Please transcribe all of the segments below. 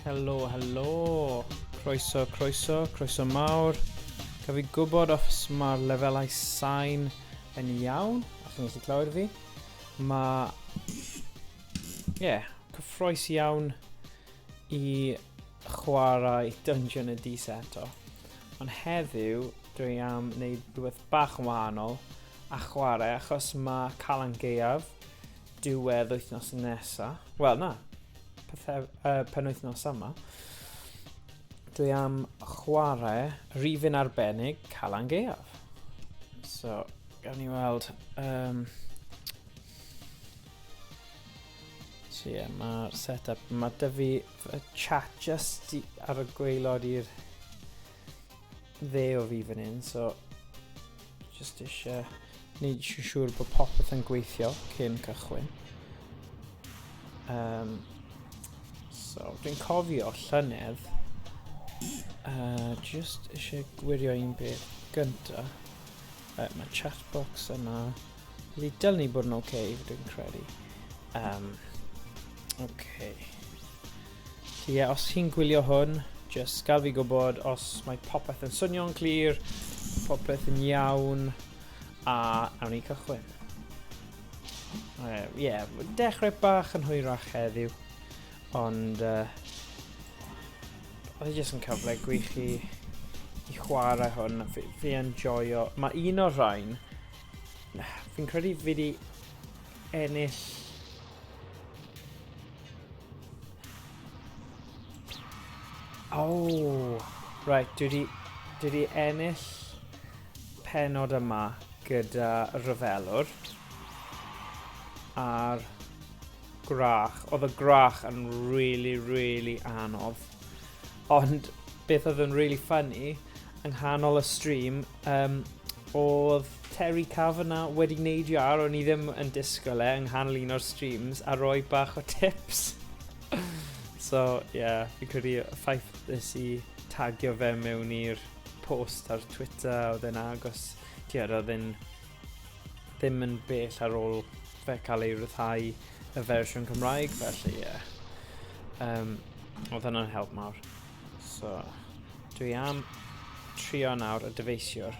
Helo, helo. Croeso, croeso, croeso mawr. Gaf fi gwybod os mae'r lefelau sain yn iawn, a chi'n gallu clywed fi. Mae... Ie, yeah, cyffroes iawn i chwarae Dungeon y Dis eto. Ond heddiw, dwi am wneud rhywbeth bach yn wahanol a chwarae achos mae Calan Gaeaf diwedd wythnos nesa. Wel, na, pethau, penwythnos yma. Dwi am chwarae rifyn arbennig Calan Gaeaf. So, gawn ni weld... so ie, yeah, mae'r set-up... Mae dy fi chat just ar y gwaelod i'r dde o fi fan hyn, so just eisiau gwneud yn siŵr bod popeth yn gweithio cyn cychwyn. Um, so, dwi'n cofio llynedd, just eisiau gwirio un beth gynta. Right, mae chatbox yna. Felly dylen ni bod yn oce, okay, dwi'n credu. Um, okay. Ie, yeah, os chi'n gwylio hwn, just gael fi gwybod os mae popeth yn swnio'n clir, popeth yn iawn, a awn ni cychwyn. Ie, uh, yeah, dechrau bach yn hwyrach heddiw, ond uh, oedd e jyst yn cyfle gwych i, i chwarae hwn, fi, fi yn joio. Mae un o'r rhain, fi'n credu fi wedi ennill Oh, right, dwi wedi dwi wedi ennill penod yma gyda rhyfelwr a'r gwrach. Oedd y gwrach yn really, really anodd. Ond beth oedd yn really funny, yng nghanol y stream, um, oedd Terry Kavanagh wedi neidio ar, o'n i ddim yn disgwyl e, yng nghanol un o'r streams, a roi bach o tips. So, yeah, fi'n credu y ffaith nes i tagio fe mewn i'r post ar Twitter, oedd e'n agos, tiad, oedd e'n ddim yn bell ar ôl fe cael ei ryddhau y fersiwn Cymraeg, felly ie. Yeah. Um, oedd hynna'n help mawr. So, dwi am trio nawr y dyfeisiwr.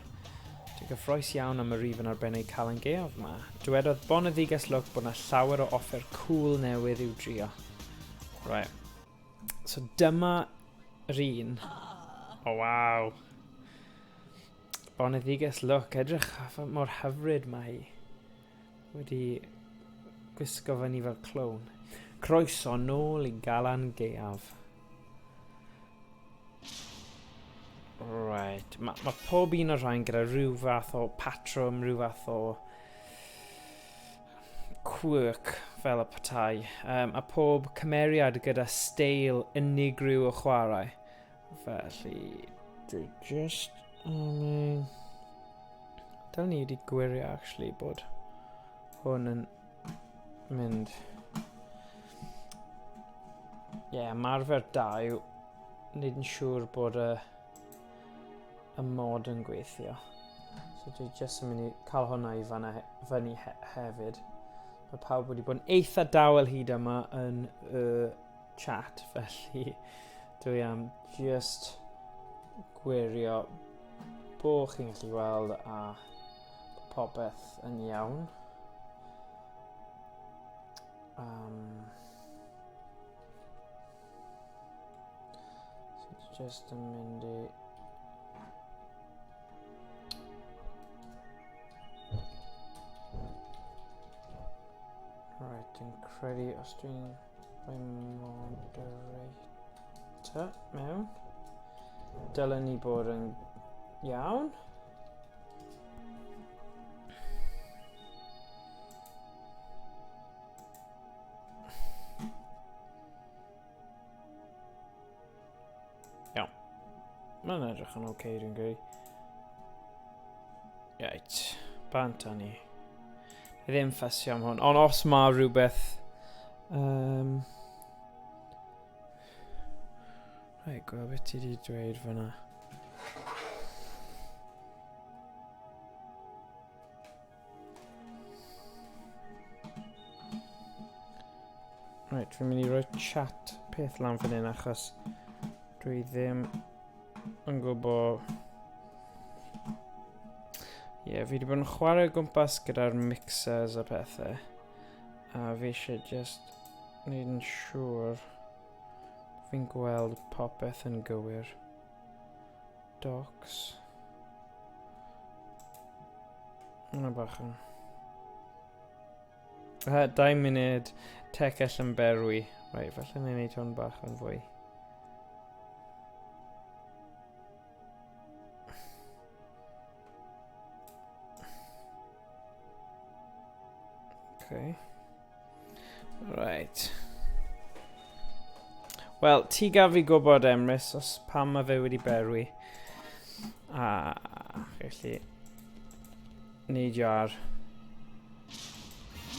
Dwi'n gyffroes iawn am y rif yn arbennig Calan Gaeaf yma. Dywedodd Boneddiges Lwc bod yna llawer o offer cool newydd i'w drio. Right. So dyma yr un. Oh, waw. Boneddiges Lwc, edrych mor hyfryd mae hi. Wedi gwisgo fyny fel clown. Croeso nôl i Galan Gaeaf. Right. Mae ma pob un o'r rhain gyda rhyw fath o patrwm, rhyw fath o quirk fel y petai. Um, a pob cymeriad gyda steil unigryw o chwarae. Felly, dwi just... Um, Dylen ni wedi gwirio, actually, bod hwn yn mynd... Ie, yeah, marfer da yw wneud yn siŵr bod y, y mod yn gweithio. So dwi jyst yn mynd i cael hwnna i fanna, fyny he hefyd. Mae pawb wedi bod yn eitha dawel hyd yma yn y chat, felly dwi am just gwirio bo chi'n gallu gweld a popeth yn iawn. Um, so just yn mynd i... Right, dwi'n credu os dwi'n rhoi moderator mewn, dylen ni bod yn iawn. Iawn. Mae'n edrych yn oce, okay, dwi'n credu. Right, bant â ni. Ddim ffysio am hwn, ond os mae rhywbeth... Um, Reit, gweld beth ti wedi dweud fyna. Right, fi'n mynd i roi chat peth lan fan hyn achos dwi ddim yn gwybod. Ie, yeah, fi wedi bod yn chwarae o gwmpas gyda'r mixers a pethau. A fi eisiau just wneud yn siŵr fi'n gweld popeth yn gywir. Docs. Yna bach yn... 2 munud, tecell yn berwi. Reit, falle ni'n neud hwn bach yn fwy. Okay. Right. Wel, ti gaf fi gwybod, Emrys, os pam mae fe wedi berwi. A, felly, neidio ar...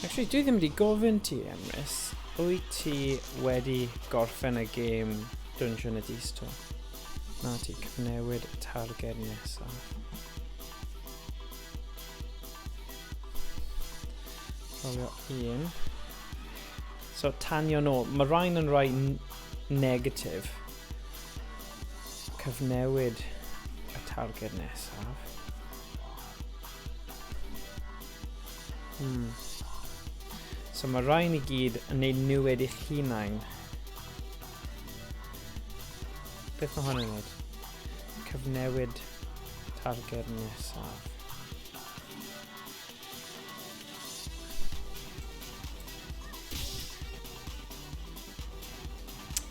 Actually, dwi ddim wedi gofyn ti, Emrys. Wyt ti wedi gorffen y gêm Dungeon y Dis to? Na ti, cyfnewid y targed nesaf. Rolio un. So, tanio nôl. Mae rhain yn rhai negatif. Cyfnewid y targed nesaf. So mae rhain i gyd yn neud niwed i'ch hunain. Beth mae hwn yn neud? Cyfnewid targed nesaf.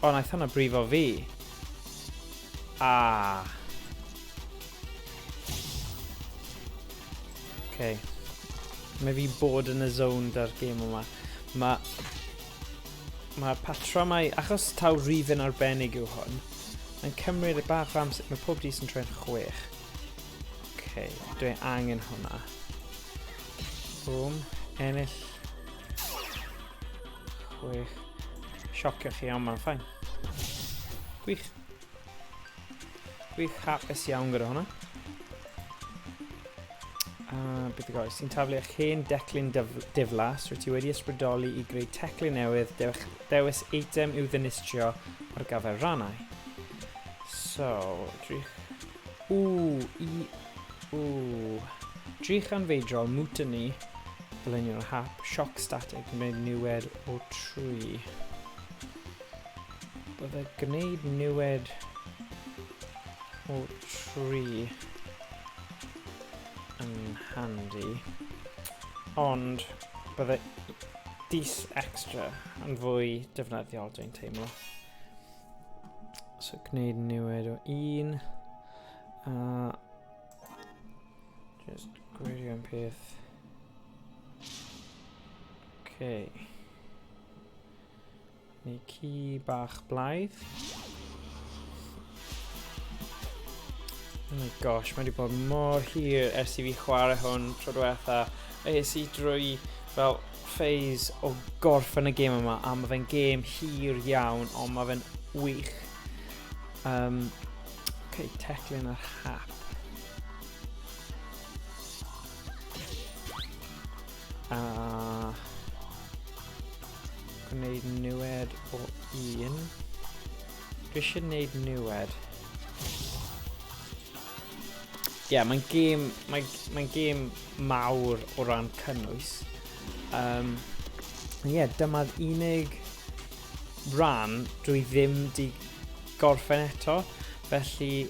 O, naeth hwnna brifo fi. Ah. Okay. Mae fi bod yn y zone da'r gêm yma. Mae Mae'r patrymau, achos taw rifyn arbennig yw hwn, mae'n cymryd y bach o amser, mae pob dis yn troi'n 6. Okay, dwi angen hwnna. Boom, ennill. 6. Siocio chi, ond mae'n ffain. Gwych. Gwych, hapus iawn gyda hwnna. Beth y goes? Ti'n taflu eich hen declyn diflas, rwyt ti wedi ysbrydoli i greu teclyn newydd, dewch, dewis eitem i'w ddinistrio ar gyfer rannau. So, drych... Ww, i... Ww. Drych anfeidrol, mutiny, dylunio'r hap, sioc static, gwneud niwed o 3. Bydde gwneud niwed o 3 yn handy. Ond bydde dis extra yn fwy defnyddiol dwi'n teimlo. So gwneud niwed o 1. A just gwirio yn peth. Okay. Neu ci bach blaidd. Oh my gosh, mae wedi bod mor hir ers i fi chwarae hwn tro diwetha. Es i drwy fel phase o gorffen y gêm yma, a mae fe'n gêm hir iawn, ond mae fe'n wych. Okay, teclyn ar hap. A gwneud niwed o un. Dwi eisiau gwneud niwed. Ie, yeah, mae'n gêm, mae, mae gêm mawr o ran cynnwys. Ie, yeah, dyma'r unig rhan dwi ddim di gorffen eto. Felly,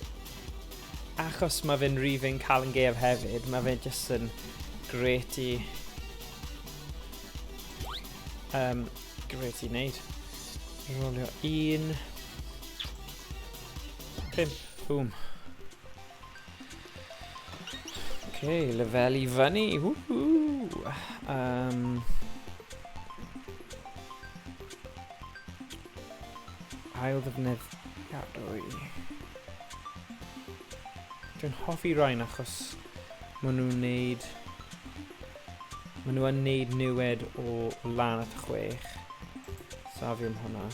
achos mae fe'n rhifyn Calan Gaeaf hefyd, mae fe jyst yn gret i gret i wneud. Rolio 1. 5. Boom. Okay, lefel i fyny. Woohoo! Ail ddefnyddiadwy. Dwi'n hoffi rhain achos maen nhw'n neud... Maen nhw yn neud niwed o lan at 6. Safi am hwnna.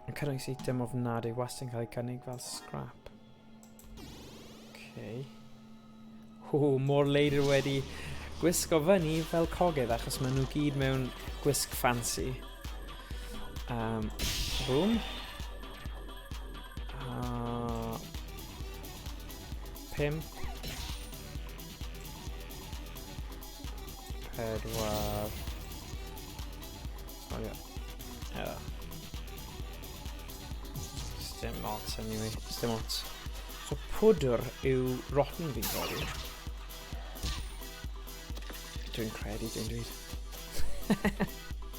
Yn cynnwys eitem ofnadwy wastad yn cael ei cynnig fel scrap. Okay. Hw, mor leidr wedi Gwisgo fyny fel cogydd achos maen nhw gyd mewn gwisg ffansi. Boom. 5. 4. Oh, yeah. Yeah. Dim ots anyway. Dim ots. So pwdr yw rotten fi'n credu. Dwi'n credu, dwi'n dweud.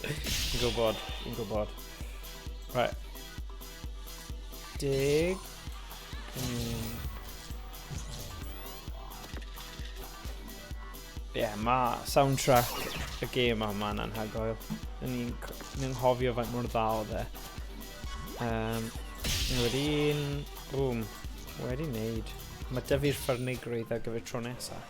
Fi'n gwybod, fi'n gwybod. Right. 10. Ie, yeah, mae soundtrack y gêm yma'n anhygoel. Yn ni'n nghofio faint mor dda oedd e. Ni wedi un... Boom. Wedi wneud. Mae dyfu'r ffyrnigrwydd ar gyfer tro nesaf.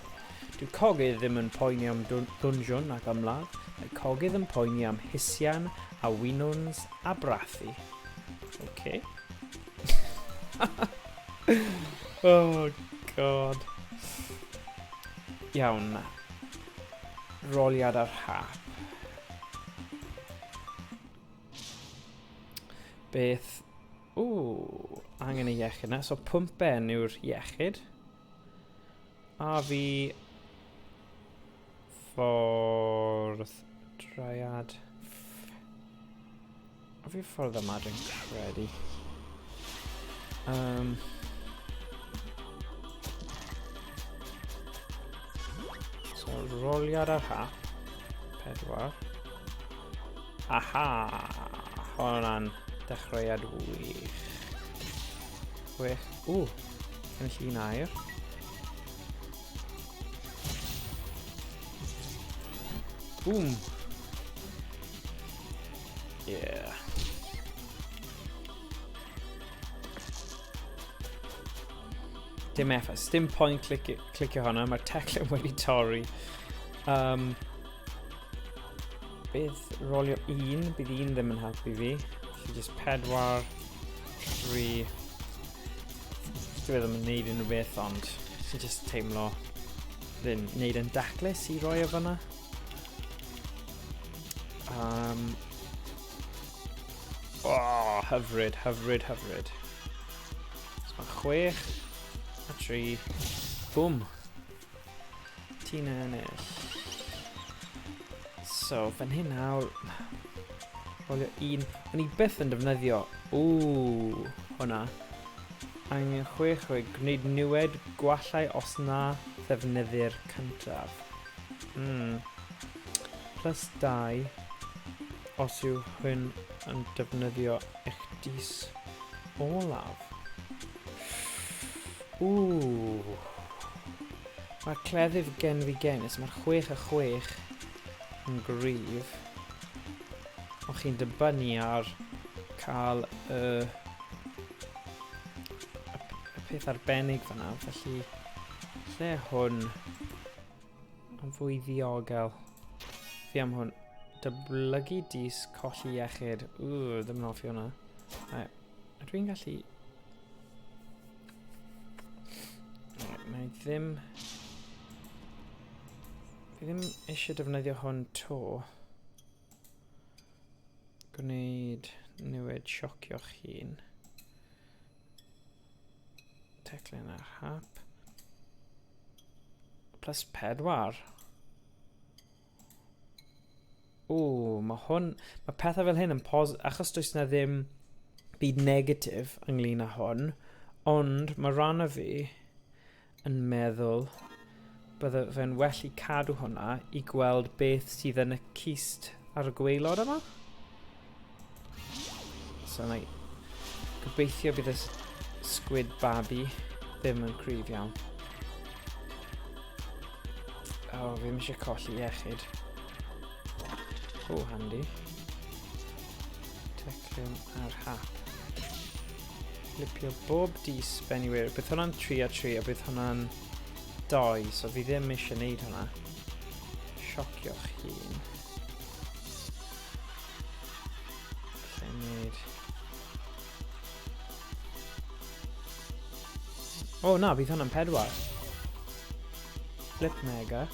Dyw cogydd ddim yn poeni am dwnsiwn ac ymladd. Mae cogydd yn poeni am hisian a winwns a brathu. Okay. Oh, God. Iawn. Roliad ar hap. Beth... Ww, angen y iechyd na. So, pump ben yw'r iechyd. A fi... Ffordd... Dryad... A fi ffordd yma, dwi'n credu. So, roliad ar hap. 4. Aha! Hwnna'n dechreuad wych. 6. Ww! Ennill un air. Boom! Yeah. Dim effaith, dim point clicio, clicio hwnna, mae'r teclyn wedi torri. Bydd rolio un, bydd un ddim yn helpu fi. Felly just 4, 3. Dwi ddim yn neud unrhyw beth, ond sy'n just teimlo ddim neud yn daclus i roi o fyna. Oh, hyfryd, hyfryd, hyfryd. So mae 6 a 3. Bwm. Ti'n ennill. So, fan hyn nawr... Rolio un. O'n i byth yn defnyddio... Ww, hwnna. Angen 6 6, gwneud niwed gwallau os na ddefnyddir cyntaf. Plus 2 os yw hyn yn defnyddio eich dis olaf. Ww. Mae'r cleddyf gen fi genus, mae'r 6 a 6 yn gryf. Ond chi'n dibynnu ar cael y, y, y peth arbennig fyna, felly lle hwn yn fwy ddiogel. Fi am hwn. Dyblygu dis, colli iechyd. Ww, ddim yn hoffi hwnna. Right. Ydw i'n gallu... Right, mae ddim... Fi ddim eisiau defnyddio hwn to. Gwneud newid siocio'ch hun. Teclyn ar hap. Plus 4. Ww, mae hwn... Mae pethau fel hyn yn pos... Achos does na ddim byd negatif ynglyn â hwn, ond mae rhan o fi yn meddwl bydde fe'n well i cadw hwnna i gweld beth sydd yn y cist ar y gwaelod yma. So na i gobeithio bydd y squid babi ddim yn cryf iawn. O, oh, fi ddim eisiau colli iechyd. O, oh, handy. Teclyn ar hap. Flipio bob dis beniwyr. Bydd hwnna'n 3 a 3 a bydd hwnna'n 2, so fi ddim eisiau neud hwnna. Siocio'ch hun. Lle neud... O, oh, na, bydd hwnna'n 4. Flip mega.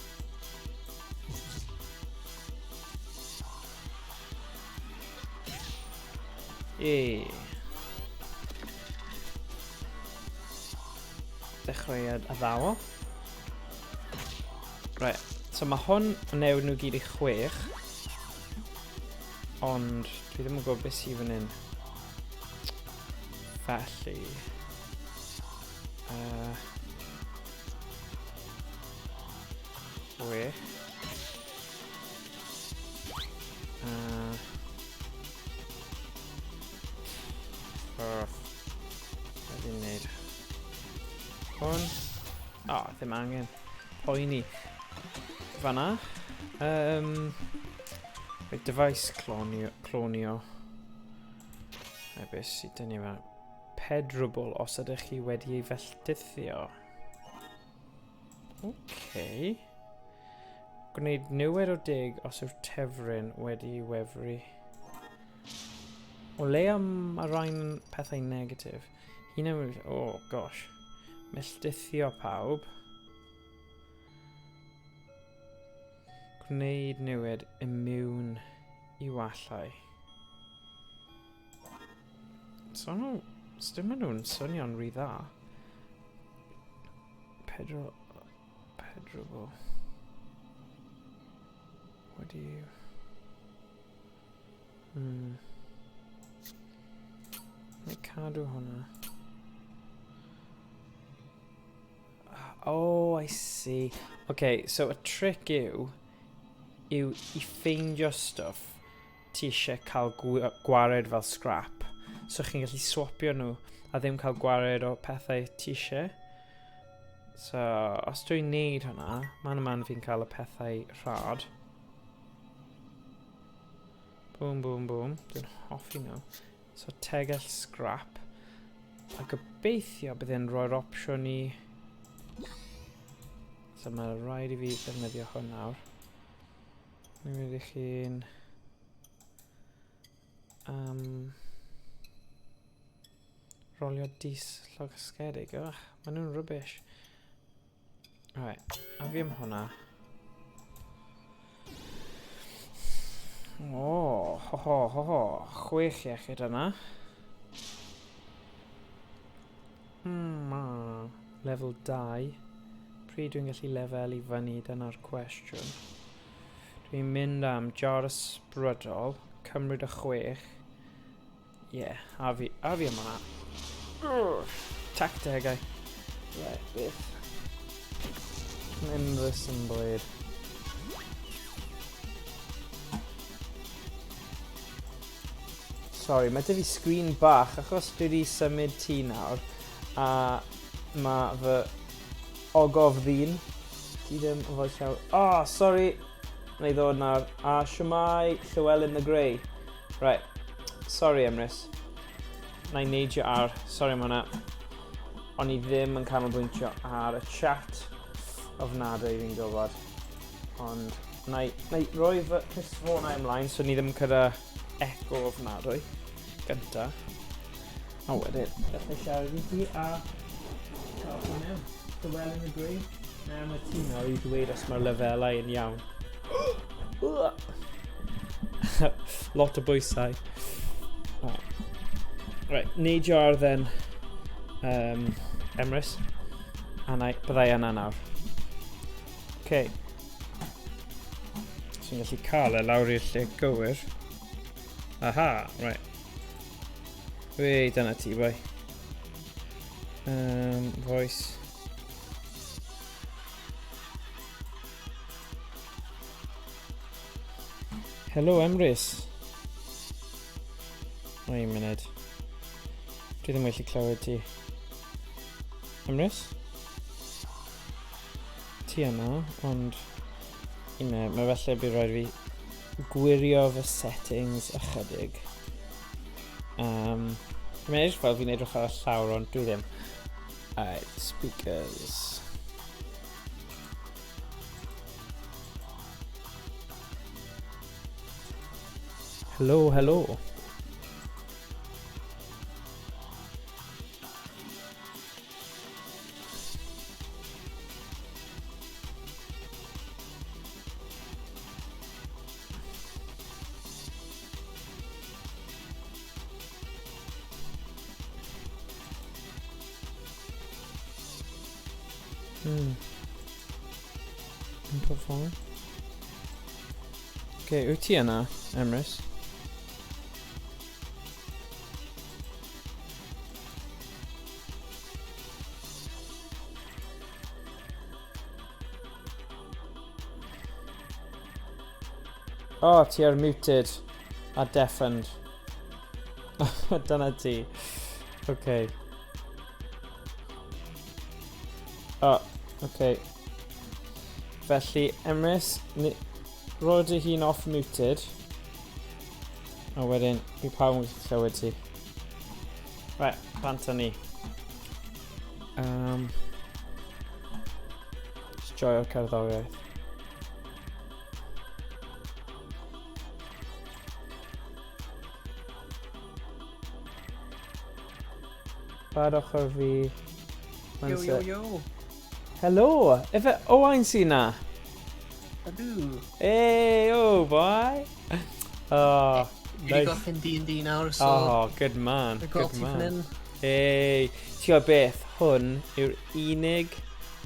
Yay. Dechreuad addawol. Right, so mae hwn yn newid nhw gyd i chwech. Ond dwi ddim yn gwybod beth sydd fan hyn. Felly... 6. Be fi'n neud? Hwn. O, oh, ddim angen. Poeni. Fanna. Right, device clonio. Clonio. Right, beth sydd dyn ni fa? Pedrwbl os ydych chi wedi ei felltithio. Okay. Gwneud niwed o deg os yw'r tefryn wedi ei wefru. O leia mae rhain pethau negatif. Hunan... Oh, gosh. Melltithio pawb. Gwneud niwed immune i wallau. So nhw... Sdim nhw'n swnio'n rhy dda. Pedro... Pedro... Wedi... Neu cadw hwnna. Oh, I see. Okay, so y trick yw, yw i ffeindio stwff ti eisiau cael gwared fel scrap. So chi'n gallu swapio nhw a ddim cael gwared o pethau ti eisiau. So, os dwi'n neud hwnna, man y man fi'n cael y pethau rhad. Boom, boom, boom. Dwi'n hoffi nhw. So, tegell scrap. A gobeithio bydd e'n rhoi'r opsiwn i... So, mae rhaid i fi ddefnyddio hwn nawr. Ni'n mynd i chi'n... Rolio dis llosgedig. Ugh, maen nhw'n rubbish. Right, a fi am hwnna. O, oh, ho ho ho ho. Chwech iechyd yna. Level 2. Pryd dwi'n gallu lefel i fyny, dyna'r cwestiwn. Dwi'n mynd am jar ysbrydol, cymryd y chwech. Ie, yeah, a fi, a fi am hwnna. Tactegau. Right, beth? Endless yn blade. Sorry, mae dy fi sgrin bach achos dwi wedi symud ti nawr a mae fy ogof ddyn ti ddim yn fod llaw... Oh, sorry! Na i ddod nawr. A siwmai Llywelyn the Grey. Right. Sorry, Emrys. Na i neidio ar. Sorry am hwnna. O'n i ddim yn canolbwyntio ar y chat ofnadwy fi'n gwybod. Ond na i, na i roi fy clustffonau ymlaen so ni ddim yn gyda echo ofnadwy gynta. A wedyn, gallai siarad i ti a cael ti mewn. Llywelyn y Grey. Na, mae ti nawr i ddweud os mae'r lefelau yn iawn. Lot o bwysau. Right, right neidio ar then, Emrys. A na, byddai yna nawr. Okay. Ti'n gallu cael e lawr i'r lle gywir. Aha, right. Wei, dyna ti, boi. Voice. Helo, Emrys. O, un munud. Dwi ddim wedi clywed ti. Emrys? Ti yna, ond... Un munud, mae felly bydd rhaid fi gwirio fy settings ychydig. Mae'n edrych fel fi'n edrych ar y llawr, ond dwi ddim. Alright, speakers. Helo, helo. Input form. Okay, wyt ti yna, Emrys? Oh, ti ar muted a deafened. Dyna ti. Okay. Oh, okay. Felly, Emrys, ni, roi dy hun off muted. A wedyn, bydd pawb yn gallu clywed ti. Right, bant â ni. Just joio'r cerddoriaeth. Bad ochr fi. Yo, yo, yo. Helo! Efe Owain sy'n na? Ydw. Hey, oh, boy! Oh, Dwi wedi gorffen D&D nawr, so... Oh, good man, good man. Hey, ti'n gwybod beth? Hwn yw'r unig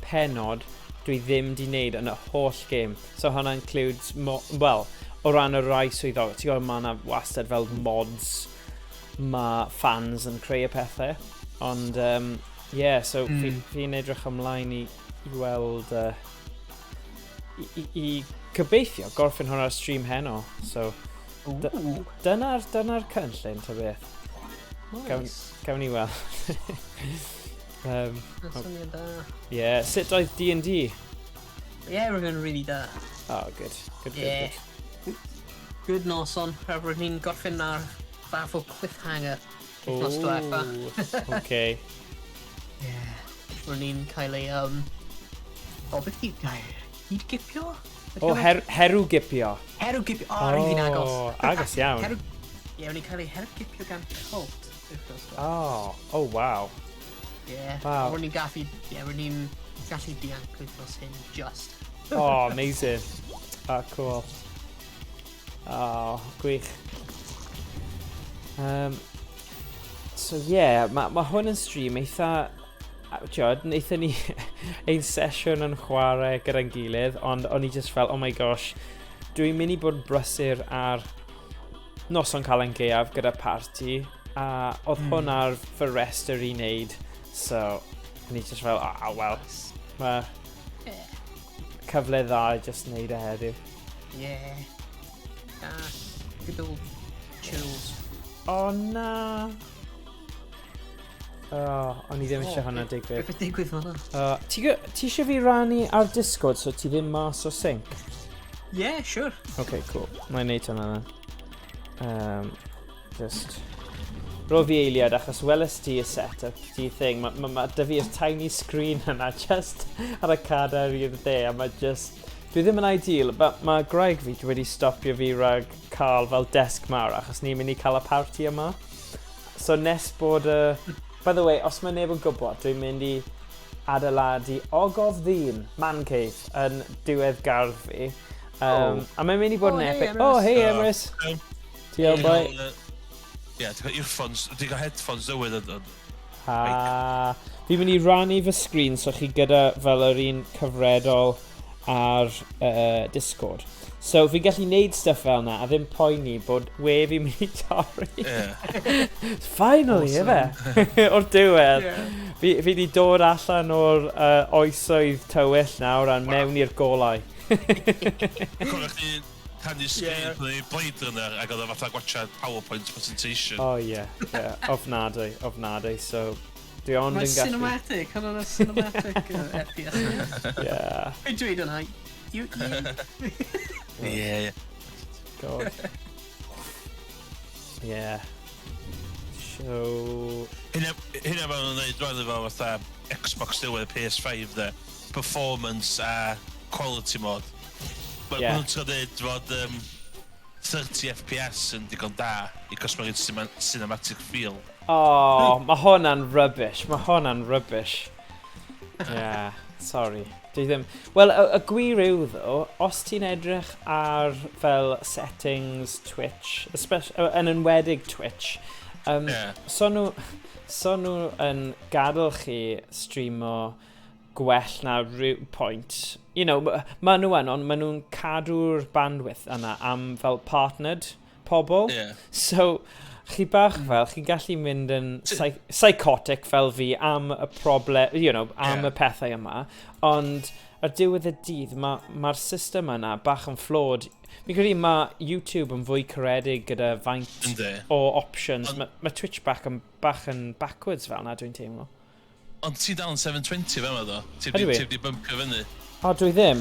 penod dwi ddim di wneud yn y holl game. So hwnna includes, well, o ran y rai swyddog, ti'n gwybod mae yna wastad fel mods, mae fans yn creu y pethau. Ond, yeah, so fi'n edrych ymlaen i weld, i gobeithio gorffen hwn ar stream heno. So, dyna'r dyna cynllun, ta beth. Nice. Gawn ni weld. Syniad da. Yeah, sut oedd D&D? Yeah, roedd yn really da. Oh, good. Good, good, good. Good noson. Roedd ni'n gorffen ar fath o cliffhanger wythnos diwetha. Okay. Yeah. Roedd ni'n cael ei... O, beth yw'r gair? Hyd-gipio? O, herw-gipio. Herw-gipio. O, oh, rili agos. Agos iawn. Ie, roedd ni'n cael ei herw-gipio gan cult wythnos diwetha. Oh, wow. Yeah. Wow. Roedd ni'n gallu... Yeah, roedd ni'n gallu dianc wythnos hyn, just. Oh, amazing. Ah, cool. Oh, gwych. So yeah, ma hwn yn stream eitha... Tiod, wnaethon ni ein sesiwn yn chwarae gyda'n gilydd, ond o'n i just fel, oh my gosh, dwi'n mynd i bod brysur ar noson Calan Gaeaf gyda party, a oedd hwn ar fy restr i wneud, so o'n i just fel, ah, well, mae cyfle dda i just wneud e heddiw. Yeah. Ah, good old chills. O na! Oh, o'n i ddim eisiau hwnna digwydd. Beth digwydd hwnna? Ti eisiau fi rannu ar Discord so ti ddim mas o sync? Yeah, sure. Okay, cool. Mae'n neud hwnna then. Just... Ro fi eiliad achos weles ti y setup ti thing. Ma 'da fi'r tiny screen yna just ar y cadair i'r dde a mae just... Dwi ddim yn ideal, but mae gwraig fi wedi stopio fi rhag cael fel desk mawr achos ni'n mynd i cael y party yma. So nes bod y... By the way, os mae neb yn gwybod, dwi'n mynd i adeiladu ogof ddyn, man cave, yn diwedd gardd fi. A mae'n mynd i bod yn Oh, hey, epic. Emrys. Oh, hey, Emrys. Ti iawn, boi? Ie, ti'n cael earphones, ti'n cael headphones newydd yn. Ah, fi'n mynd i rannu fy sgrin so chi gyda fel yr un cyfredol ar Discord. So fi'n gallu neud stuff fel na a ddim poeni bod we fi'n mynd i torri. Finally, Awesome. ife? O'r diwedd. Yeah. Fi di dod allan o'r oesoedd tywyll nawr a mewn i'r golau. Cofio chdi rhannu sgrin pan o'n i Blade Runner ac oedd o fatha gwatchad PowerPoint presentation. Oh yeah. Ofnadwy, ofnadwy. So, dwi ond Mae'n yn gallu... cinematic, hwnna'n cinematic FPS. Yeah. Dwi'n dweud hwnna. You, Ie, ie. God. Yeah. So... Hynna maen nhw'n neud rwan efo fatha Xbox newydd, PS5 de. Performance a quality mode. Ma' nhw'n trio dweud fod 30 FPS yn digon da i cosmetic cinematic feel. Oh, mae hwnna'n rubbish. Mae hwnna'n rubbish. Yeah, sorry. Dwi ddim... Wel, y gwir yw ddo, os ti'n edrych ar fel settings Twitch, yn enwedig Twitch, so nhw yn gadael chi streamo Gwell na rhyw point. Maen nhw yn, ond maen nhw'n cadw'r bandwidth yna am fel partnered pobl. So, chi bach fel, chi'n gallu mynd yn psychotic fel fi am y problem, am y pethau yma, ond ar diwedd y dydd, mae'r system yna bach yn flawed. Fi'n credu mae YouTube yn fwy caredig gyda faint o options. Mae Twitch bach yn backwards fel na, dwi'n teimlo. Ond ti dal yn 720 fe yma, do? Ti Ydw i? Ti di bumpio fyny? O, dwi ddim.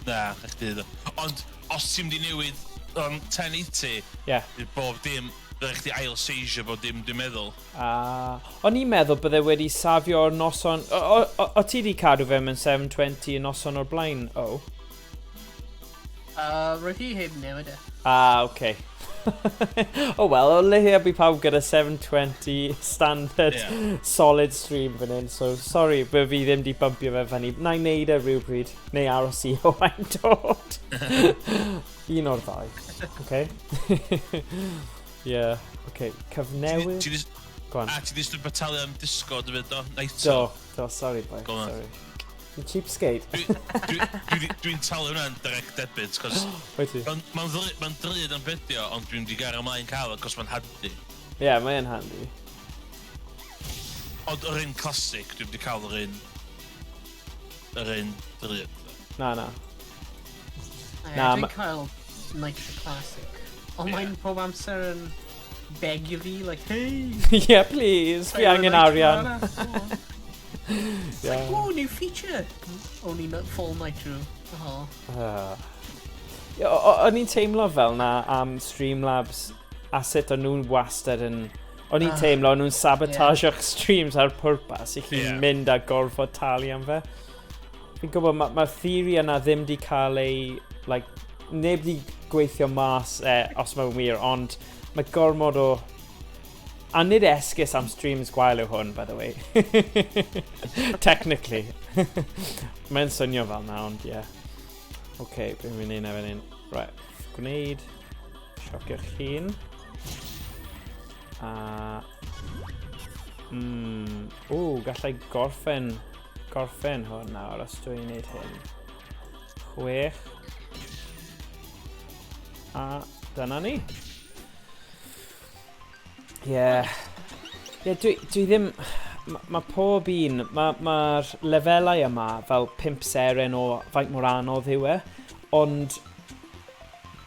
Na, chdi do. Ond os ti'n di newid o'n 1080, bydd bob dim, bydd chdi ail seisio bob dim, dwi'n meddwl. A, o'n i'n meddwl bydde wedi safio'r noson. O ti di cadw fe mewn 720 y noson o'r blaen, o? Roedd hi heb newid e. Ah, oce. Oh well, o leia bydd pawb gyda 720 standard solid stream fan hyn, so sorry, by fi ddim di bumpio fe fyny. Na i wneud e rhywbryd, neu aros i Owain dod. Un o'r ddau, okay? Yeah, okay. Cyfnewid. Go on. A ti di stopio talu am Discord hefyd, do? Nitro. Do, do, sorry boy, Go on. Sorry. You cheapskate. Dwi'n talu hwnna'n direct debit, cos Wyt ti? mae'n ma drud am bedio, ond dwi'n di gario ymlaen cael o, cos mae'n handi. Yeah, mae'n handy. Ond yr un classic, dwi'n di cael yr un drud. Na, na. Na, Na, dwi'n cael Nitro Classic. Ond mae'n pob amser yn begio fi, like, "Hey!" Yeah, please, fi angen arian. Like, "Oh, new feature! Only not full Nitro." Oh. Ie, o'n i'n teimlo fel na am Streamlabs a sut o'n nhw'n wastad yn. O'n i'n teimlo o'n nhw'n sabotage'o'ch streams ar pwrpas i chi'n mynd a gorfod talu am fe. Fi'n gwybod mae'r theori yna ddim di cael ei, like, neb di gweithio mas os mae'n wir, ond mae gormod o. A nid esgus am streams gwael yw hwn, by the way. Technically. Mae'n swnio fel na, ond ie. Yeah. OK, okay, beth fi'n neud fan hyn? Right, gwneud. Siocio'ch hun. A o, gallai gorffen hwn nawr os dwi'n neud hyn. 6. A dyna ni. Ie. Yeah. Ie, yeah, dwi ddim. Mae ma pob un. Mae'r lefelau yma fel 5 seren o faint mor anodd yw e, ond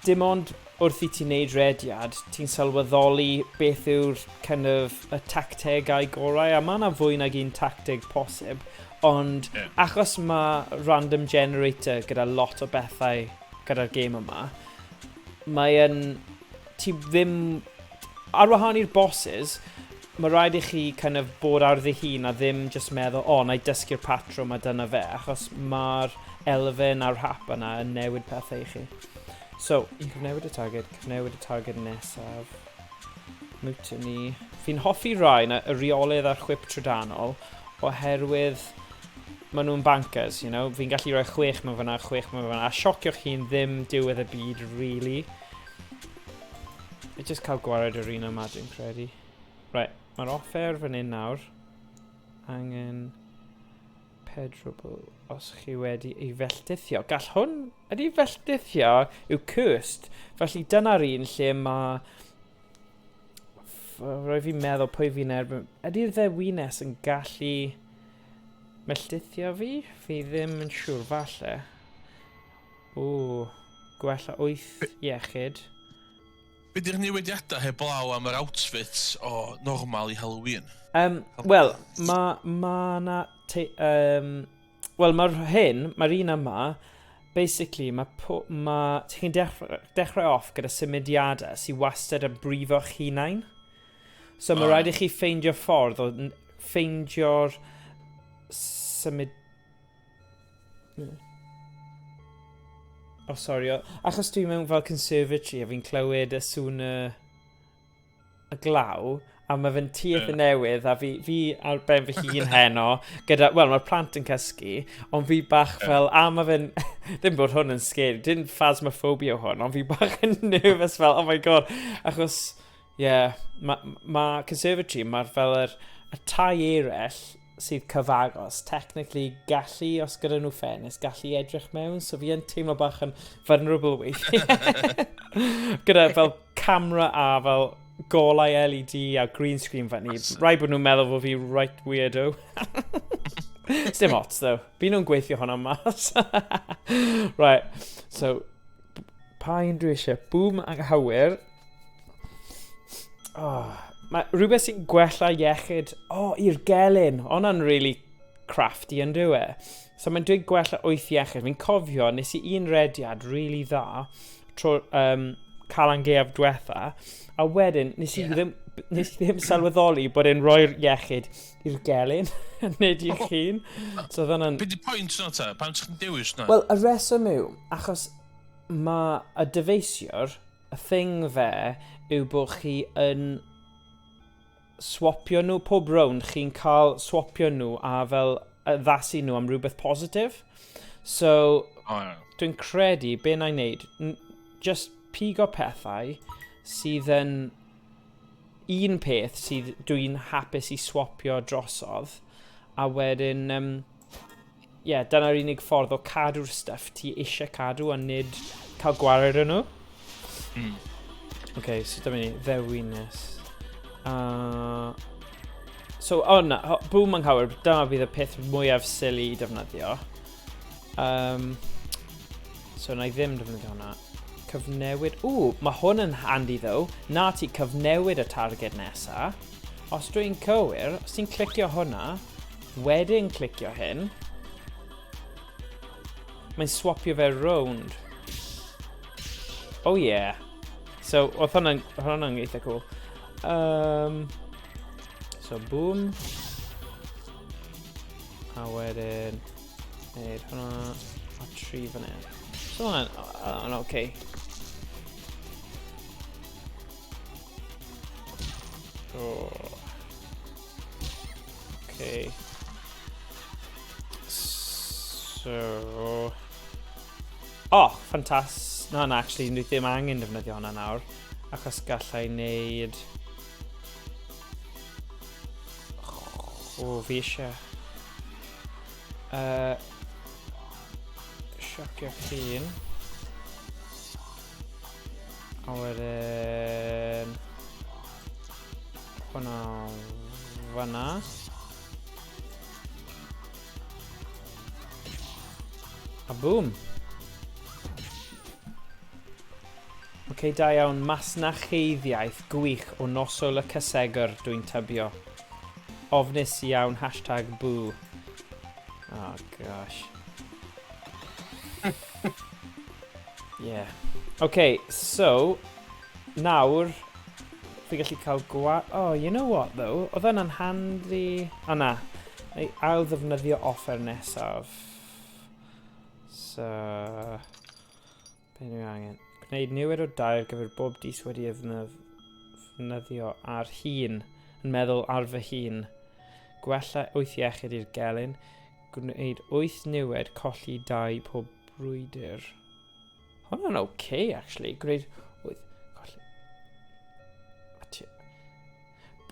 dim ond wrth i ti wneud rediad, ti'n sylweddoli beth yw'r kind of, y tactegau gorau, a mae yna fwy nag un tacteg posib, ond achos mae random generator gyda lot o bethau gyda'r gêm yma, mae yn... Ti ddim. Ar wahân i'r bosses, mae rhaid i chi kind of bod ar ddihun a ddim just meddwl, "O, oh, na i dysgu'r patrwm a dyna fe," achos mae'r elfen a'r hap yna yn newid pethau i chi. So, cyfnewid y target, cyfnewid y target nesaf. Mutiny. Fi'n hoffi rai na y rheolydd a'r chwip trydanol oherwydd maen nhw'n bankers. Fi'n gallu rhoi 6 mewn fyna, 6 mewn fyna, a siocio'ch hun ddim diwedd y byd, really. I just cael gwared yr un yma, dwi'n credu. Right, mae'r offer fan hyn nawr. Angen pedrwbl os chi wedi ei felltithio. Gall hwn, ydy felltithio yw cursed. Felly dyna'r un lle mae. Rhaid fi'n meddwl pwy fi'n erbyn. Ydy'r ddewines yn gallu melltithio fi? Fi ddim yn siŵr, falle. O, gwella 8 iechyd. Be di'r newidiadau heblaw am yr outfits o normal i Halloween? Wel, mae ma na... Wel, mae'r hyn, mae'r un yma, basically, mae ma, ti'n dechrau off gyda symudiadau sy'n wastad yn brifo'ch hunain. So mae rhaid i chi ffeindio ffordd o ffeindio'r symud. Oh, sorry. Achos dwi mewn fel conservatory a fi'n clywed y sŵn y glaw, a mae fe'n tŷ eitha newydd, a fi ar ben fy hun heno, gyda, wel, mae'r plant yn cysgu, ond fi bach fel, a mae fe'n, ddim bod hwn yn scary, dim phasmophobia hwn, ond fi bach yn nervous fel, "Oh my God," achos, ie, yeah, mae ma conservatory, mae'r fel y tai eraill sydd cyfagos, technically gallu, os gyda nhw ffenest, gallu edrych mewn, so fi yn teimlo bach yn vulnerable weithiau. Gyda fel camera a fel golau LED a green screen fyny. Rhaid bod nhw'n meddwl fod fi right weirdo. Dim ots, though. Fi nhw'n gweithio hwnna mas. Right, so, pa un dwi eisiau? Boom anghywir. Oh, mae rhywbeth sy'n gwella iechyd... Oh, i'r gelyn. Hwnna'n really crafty yn dyw e. So mae'n dweud gwella wyth iechyd. Fi'n cofio, nes i un rediad really dda tro Calan Gaeaf diwetha, a wedyn nes i ddim, nes i ddim sylweddoli bod e'n rhoi'r iechyd i'r gelyn, nid i'ch hun. So oedd hwnna'n. Be di pwynt yna ta? Pam ti'n dewis na? Wel, y reswm yw, achos mae y dyfeisiwr, y thing fe, yw bod chi yn swapio nhw, pob rownd chi'n cael swapio nhw a fel addasu nhw am rhywbeth positif. So, oh, yeah. Dwi'n credu, be na i wneud, just pigo pethau sydd yn un peth sydd dwi'n hapus i swapio drosodd, a wedyn, yeah, dyna'r unig ffordd o cadw'r stuff ti eisiau cadw a nid cael gwared o nhw. OK, so dyma ni, ddewinus. So, oh na, boom anghywir, dyma bydd y peth mwyaf silly i defnyddio. So, na i ddim defnyddio hwnna. Cyfnewid, ww, mae hwn yn handy though. Na ti cyfnewid y targed nesa. Os dwi'n cywir, os ti'n clicio hwnna, wedyn clicio hyn, mae'n swapio fe rownd. Oh yeah. So, oedd hwnna'n eitha cool. So, boom. A wedyn, wneud hwnna, a tri fan hyn. So hwnna'n okay. Oh. Okay. So. Oh, ffantas. Na, na, actually, dwi ddim angen defnyddio hwnna nawr. Achos gallai wneud. O, fi eisiau. Siocio llun. A wedyn hwnna fyna. A boom. Oce, okay, da iawn. Masnacheiddiaeth gwych o noswyl y cysegr, dwi'n tybio. Ofnus iawn, #boo. Oh, gosh. Yeah. OK, so, nawr, fi gallu cael Oh, you know what, though? Oedd hwnna'n handy. O, na. Na i ail ddefnyddio offer nesaf. So, be dwi angen? Gwneud niwed o 2 ar gyfer bob dis wedi ei ddefnyddio ar hun. Yn meddwl ar fy hun. Gwella wyth iechyd i'r gelyn. Gwneud wyth niwed, colli 2 pob brwydr. Hwnna'n okay, actually. Gwneud wyth. Colli.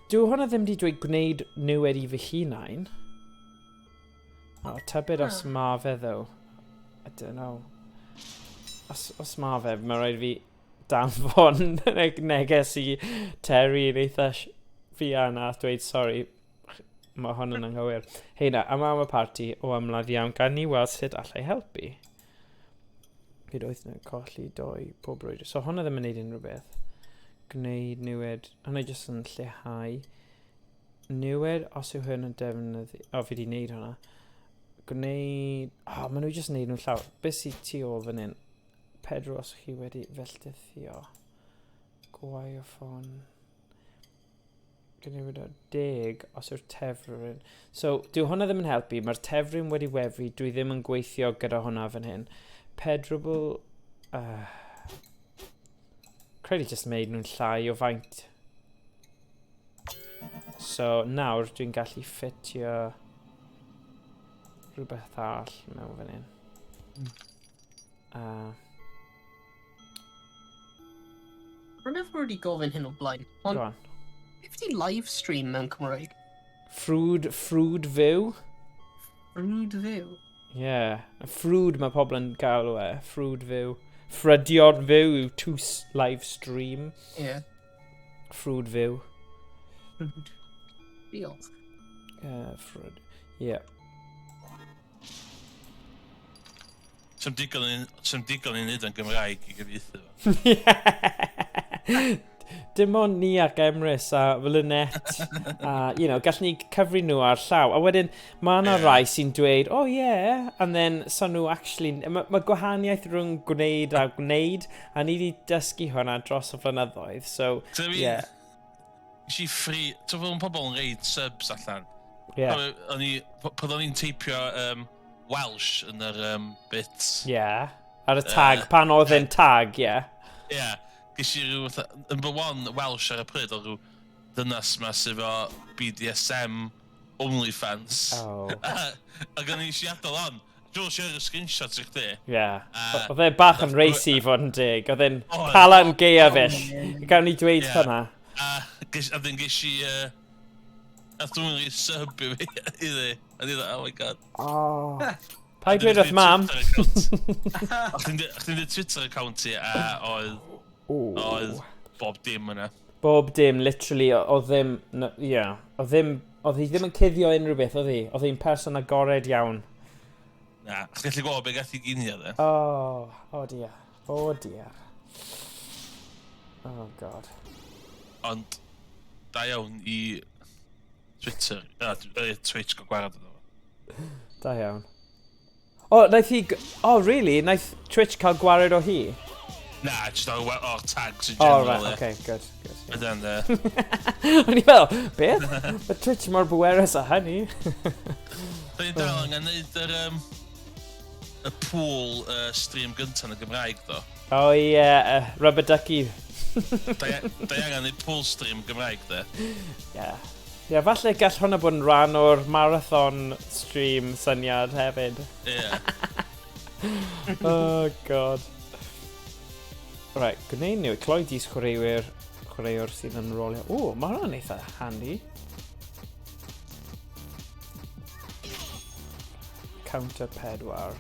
Dyw hwnna ddim wedi dweud gwneud niwed i fy hunain. O, tybed os ma fe, though. I don't know. Os ma fe, mae rhaid fi danfon neges i Terry yn eitha fuan a dweud sori, mae hwn yn anghywir. Hei na, yma am y parti o ymladd iawn, gan ni weld sut allai helpu. Gyd wyth nhw colli doi pob brwydr. So hwnna ddim yn neud unrhyw beth. Gwneud niwed, hwnna jyst yn lleihau. Niwed os yw hyn yn defnyddio. O, fi wedi neud hwnna. Gwneud. O, oh, maen nhw jyst yn neud nhw'n llawer. Beth sydd tu ôl fan hyn? Pedro, os chi wedi felltithio. Gwaioffon. Gwneud o 10 os yw'r tefryn. So, dyw hwnna ddim yn helpu. Mae'r tefryn wedi wefru. Dwi ddim yn gweithio gyda hwnna fan hyn. Pedrobl. Credu just made nhw'n llai o faint. So, nawr dwi'n gallu ffitio rhywbeth arall mewn fan hyn. Rwy'n meddwl wedi gofyn hyn o blaen, ond Go on. beth di live stream mewn Cymraeg? Ffrwd, ffrwd fyw. Ffrwd fyw? Ie. Yeah. Ffrwd mae pobl yn galw e. Ffrwd fyw. Ffrydion fyw yw to live stream. Ie. Yeah. Ffrwd fyw. Ffrwd. Diolch. Ffrwd. Ie. Yeah. Sa'm digon i, sa'm digon i wneud yn Gymraeg i gyfieithu fo. Dim ond ni ac Emrys a Lynette a, you know, gallwn ni cyfri nhw ar llaw. A wedyn, mae yna yeah. rai sy'n dweud, "Oh yeah," and then so nhw actually, mae ma gwahaniaeth rhwng gwneud a gwneud, a ni wedi dysgu hwnna dros y flynyddoedd, so, so I mean, yeah. Nes i free. Ti'n fawr pobl yn reid subs allan. Yeah. O'n i, pan o'n i'n teipio Welsh yn yr bit. Yeah. Ar y tag, pan oedd e'n tag, yeah. Yeah. Ges i rhyw, fatha, number one Welsh ar y pryd, oedd rhyw ddynas ma sydd efo BDSM OnlyFans. Oh. Ac o'n i eisiau adael on. Dwi'n siarad y screenshot i chdi. Yeah. Oedd e bach yn racy i fod yn dig. Oedd e'n Oedd. Calan Gaeafish. Gawn ni dweud Ie. hwnna. A dyn ges i... Nath dwi'n rhoi sub i fi, iddi. A ni dda, "Oh my God." Oh. Paid dweud wrth mam. O'ch chdi'n dweud Twitter account ti a oedd, Ooh. oedd bob dim yna. Bob dim, literally, oedd ddim, no, yeah, oedd ddim, oedd hi ddim yn cuddio unrhyw beth, oedd hi? Oedd hi'n person agored iawn. Na, chdi'n gallu gweld be gath i ginio, de. Oh, oh dear. Oh dear. Oh God. Ond, da iawn i Twitter, Twitch gael gwared iddo fo. Da iawn. Oh, naeth hi... Oh, really? Naeth Twitch cael gwared o hi? Na, just o'r tags in Oh, general. right, ie. okay, good, good. Yeah. Ydan, de. O'n i fel, beth? Mae Twitch mor bwerus a hynny. Da ni'n dal angen neud y pool stream gyntaf yn y Gymraeg, do. Oh, yeah, Rubber Ducky. Da i angen neud pool stream Gymraeg, de. Yeah. Yeah, falle gall hwnna bod yn rhan o'r marathon stream syniad hefyd. Ie. Oh, God. Right, gwneud nhw. Cloi dis chwaraewyr, chwaraewr sydd yn rolio. O, mae hwnna'n eitha handy. Counter 4.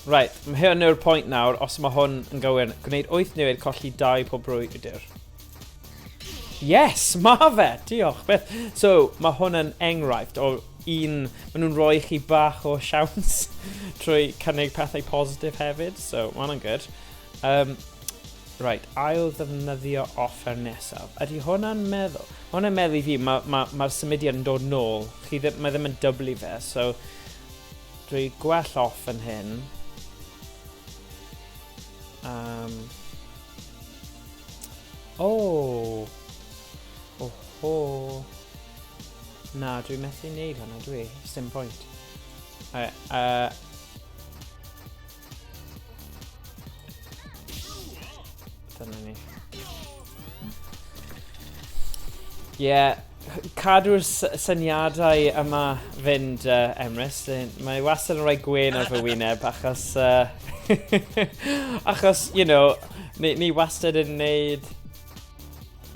Right, mae hwn yw'r pwynt nawr, os mae hwn yn gywir. Gwneud 8 newid, colli 2 pob brwydr. Yes, ma fe! Diolch, beth. So, mae hwn yn enghraifft o un. Maen nhw'n rhoi chi bach o siawns trwy cynnig pethau positif hefyd, so mae hwnna'n good. Right, ail ddefnyddio offer nesaf. Ydy hwnna'n meddwl? Hwnna'n meddwl i fi, mae'r ma symudiad yn dod nôl. Chi ddim, mae ddim yn dyblu fe, so dwi gwell off yn hyn. Oh! Oh ho! Na, dwi'n methu wneud hwnna, dwi. Sim point. Right, dyna ni. Ie, yeah, cadw'r syniadau yma fynd, Emrys. Mae wastad yn rhoi gwên ar fy wyneb achos, ni wastad yn neud...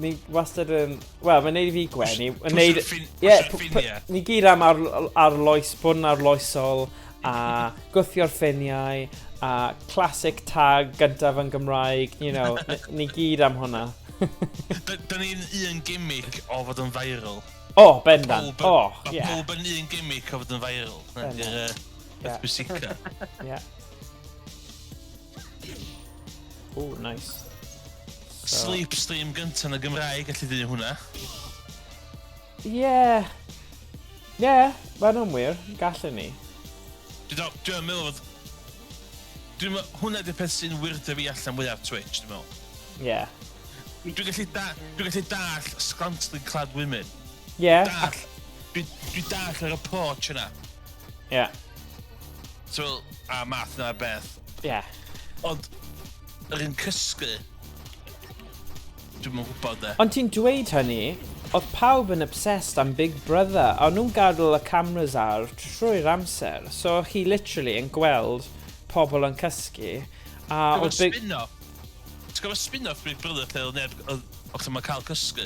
Ni wastad yn... Wel, mae'n neud i fi gwenu. Yn neud. Ie, Ie, ni gyd am arloes, bod yn arloesol, a gwthio'r ffiniau, a classic tag gyntaf yn Gymraeg, ni gyd am hwnna. Da ni'n un gimmick o fod yn viral. O, oh, bendant. Pawb O, oh, Ma' ie. pawb yn un gimmick o fod yn viral. Na, Bendant. di'r beth bwysica. Ie. Oh, nice. So, Sleep stream gyntaf yn y Gymraeg, gallu dweud hwnna. Ie. Ie, mae'n o'n wir. Gallwn ni. Dwi'n meddwl fod... Hwnna di'r peth sy'n weirdio fi allan fwyaf Twitch, dwi'n meddwl. Ie. Dwi'n gallu dall scantily clad women. Ie. Dall. Dwi dall yr approach yna. Ie. So, a math yna beth. Ie. Ond, yr un cysgu, dwi'n gwybod de. Ond ti'n dweud hynny, oedd pawb yn obsessed am Big Brother, a nhw'n gadael y cameras ar trwy'r amser. So chi literally yn gweld pobl yn cysgu. A Ti'n oedd Big spin-off? Ti'n Ti'n gwybod spin-off Big Brother lle oedd neb... Oedd chdi'n cael cysgu?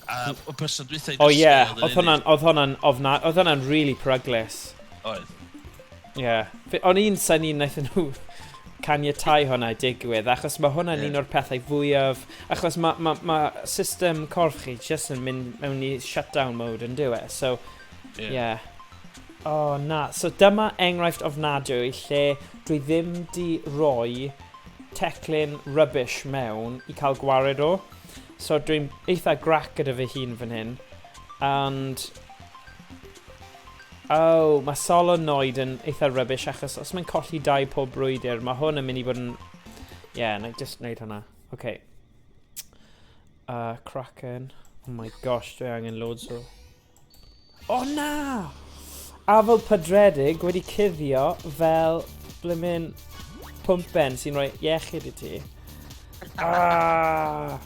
A y person dwytha i gysgu... O ie, oedd hwnna'n oedd hwnna'n ofna, oedd hwnna'n really peryglus. Oedd. Ie. Yeah. O'n i'n synnu wnaethon nhw caniatau hwnna i digwydd, achos mae hwnna'n yeah. un o'r pethau fwyaf... Achos mae ma, ma system corff chi jyst yn mynd mewn i shutdown mode yn dyw e. So, yeah. yeah. Oh, na. So dyma enghraifft ofnadwy lle dwi ddim di roi teclyn rubbish mewn i cael gwared o. So dwi'n eitha grac gyda fy hun fan hyn. And... Oh, mae solenoid yn eitha rubbish achos os mae'n colli dau pob brwydr, mae hwn yn mynd i fod yn... Yeah, na i just wneud hwnna. Okay. Kraken. Oh my gosh, dwi angen loads o... O na! Afel pydredig wedi cuddio fel blymin pwmpen sy'n rhoi iechyd i ti. Ah!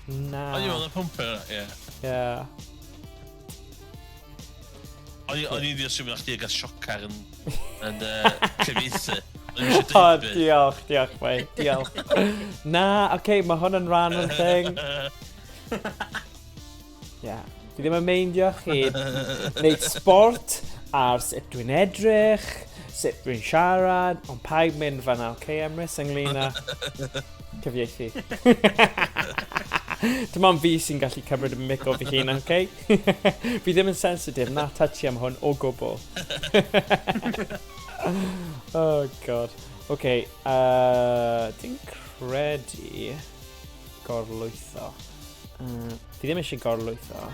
Na. O'n i'n meddwl y pwmpen yna, ie. Ie. O'n i'n assume na chdi gael siocar yn, yn cyfieithu. O, diolch, diolch, bai, diolch. Na, oce, okay, mae hwn yn rhan o'r thing. Yeah. Fi ddim yn meindio chi wneud sport ar sut dwi'n edrych, sut dwi'n siarad, ond paid mynd fan'na, oce, okay, Emrys, ynglyn â cyfieithu. Dim ond fi sy'n gallu cymryd y mic o fy hun, oce? Okay? Fi ddim yn sensitif, na touchy am hwn o gwbl. Oh, God. Oce, okay, dwi'n credu gorlwytho. Fi ddim eisiau gorlwytho,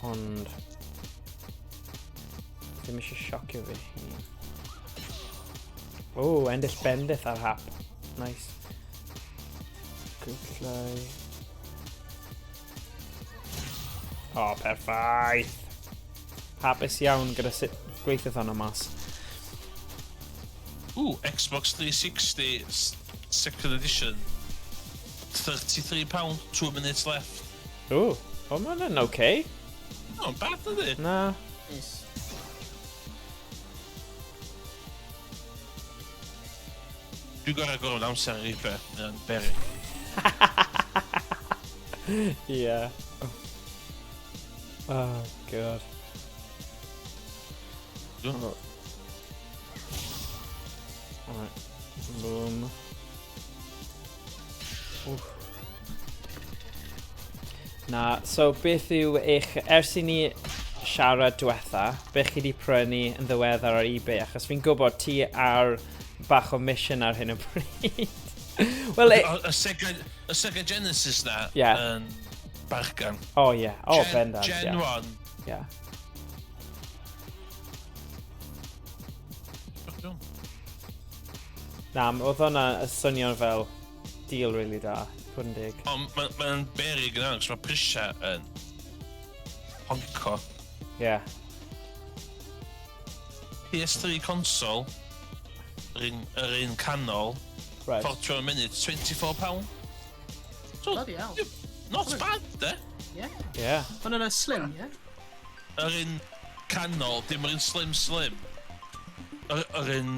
ond ddim eisiau siocio fi hun. O, oh, endill bendith ar hap. Nice. Gwllai. O, oh, perffaith. Hapus iawn gyda sut gweithiodd hwnna mas. Ooh, Xbox 360 second edition. £33, 2 minutes left. Ooh, o, mae hwnna'n okay. No, bad ydy. Na. Yes. Dwi'n gorau gorfod amser ar eBay, mae'n beryg. Yeah. Oh, God. Dwi'n- Alright. Boom. Oof. Na, so beth yw eich... Ers i ni siarad diwetha, beth chi wedi prynu yn ddiweddar ar eBay? Achos fi'n gwybod ti ar bach o mission ar hyn o bryd. Wel, Y Sega Genesis na yn bargan. O, ie. O, bendant, Gen 1. Yeah. Na, oedd hwnna yn swnio fel deal really da, i fod yn deg. Ond mae'n beryg yna, achos mae prisiau yn honco. Yeah. PS3 console, yr un canol, 41 minutes, £24. So, Bloody hell. Not bad, de? Yeah. Yeah. Hwnna'n y slim, yeah? Yr un canol, dim yr un slim slim. Yr un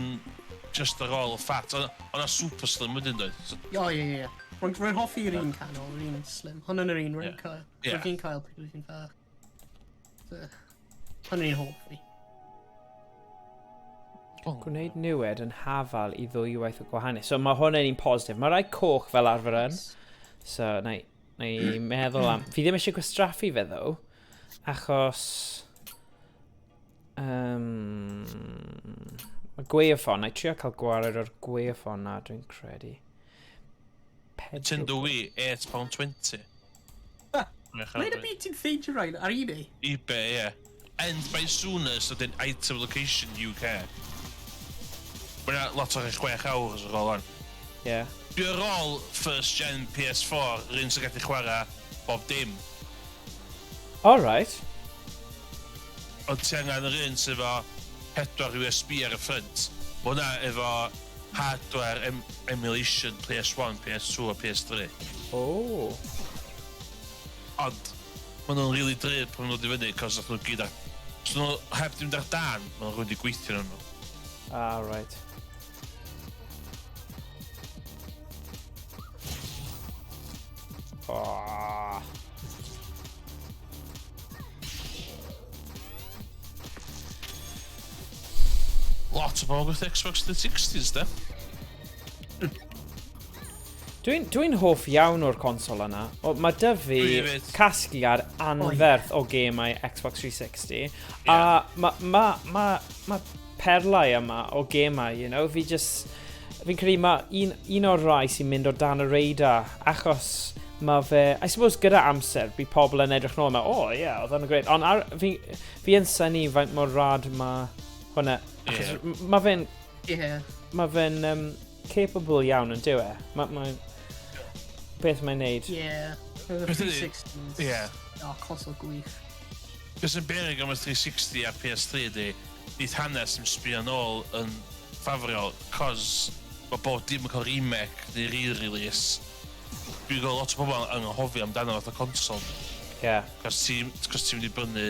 just ar ôl y fat. O'na super slim wedyn, dweud. So, O, ie, ie, ie. Rwy'n hoffi'r un canol, yr un slim. Hwnna'n yr un rwy'n cael. Rwy'n cael pryd wyt ti'n fach. So, hwnna'n un hoff fi. Gwneud niwed yn hafal i ddwywaith o gwahaniaeth. So mae hwn yn un positif. Mae rai coch fel arfer yn. So, na i meddwl am... Fi ddim eisiau gwastraffu fe, ddo. Achos... Mae gwaywffon. Na i trio cael gwared o'r gwaywffon na, dwi'n credu. Nintendo Wii, £8.20. Ble y byd ti'n ffeindio rhain? Ar eBay? eBay, ie. End by soonest, ydy'n item location UK. Mae'n lot o'r 6 awr ar ôl hwn. Dwi ar ôl first gen PS4, yr un sy'n gallu chwarae bob dim. All right. Ond ti angen yr un sydd efo 4 USB ar y ffrynt. Mae hwnna efo hardware emulation PS1, PS2 a PS3. Oh. Ond maen nhw'n really drud pan maen nhw'n dod i fyny, cos nath nhw gyd ar... Os nhw heb dim ar dan, maen nhw'n wedi gweithio nhw. Ah, right. Lot o bobl gwerthu Xbox 360s, de. Dwi'n dwi hoff iawn o'r consol yna. O, mae dy fi casgliad anferth o gemau Xbox 360. Yeah. A mae ma, ma, ma perlau yma o gemau, you know, fi just... Fi'n credu mae un o'r rai sy'n mynd o dan y radar, achos mae fe... I suppose gyda amser, bydd pobl yn edrych nôl yma, o, oh, ie, yeah, oedd hwnna'n great. Ond ar, fi yn synnu faint mor rad mae hwnna. Achos yeah. Mae fe'n... Yeah. Mae fe'n capable iawn yn dyw e. Mae beth mae'n neud. Yeah. The 360. Yeah. Oh, console gwych. Beth sy'n beryg am y 360 a'r PS3 ydy, nid hanes yn sbio nôl yn ffafriol, cos mae bob dim yn cael remake neu re-release. Dwi'n gweld lot o bobl yn anghofio amdano fatha console. Yeah. Cos ti'n mynd i brynu...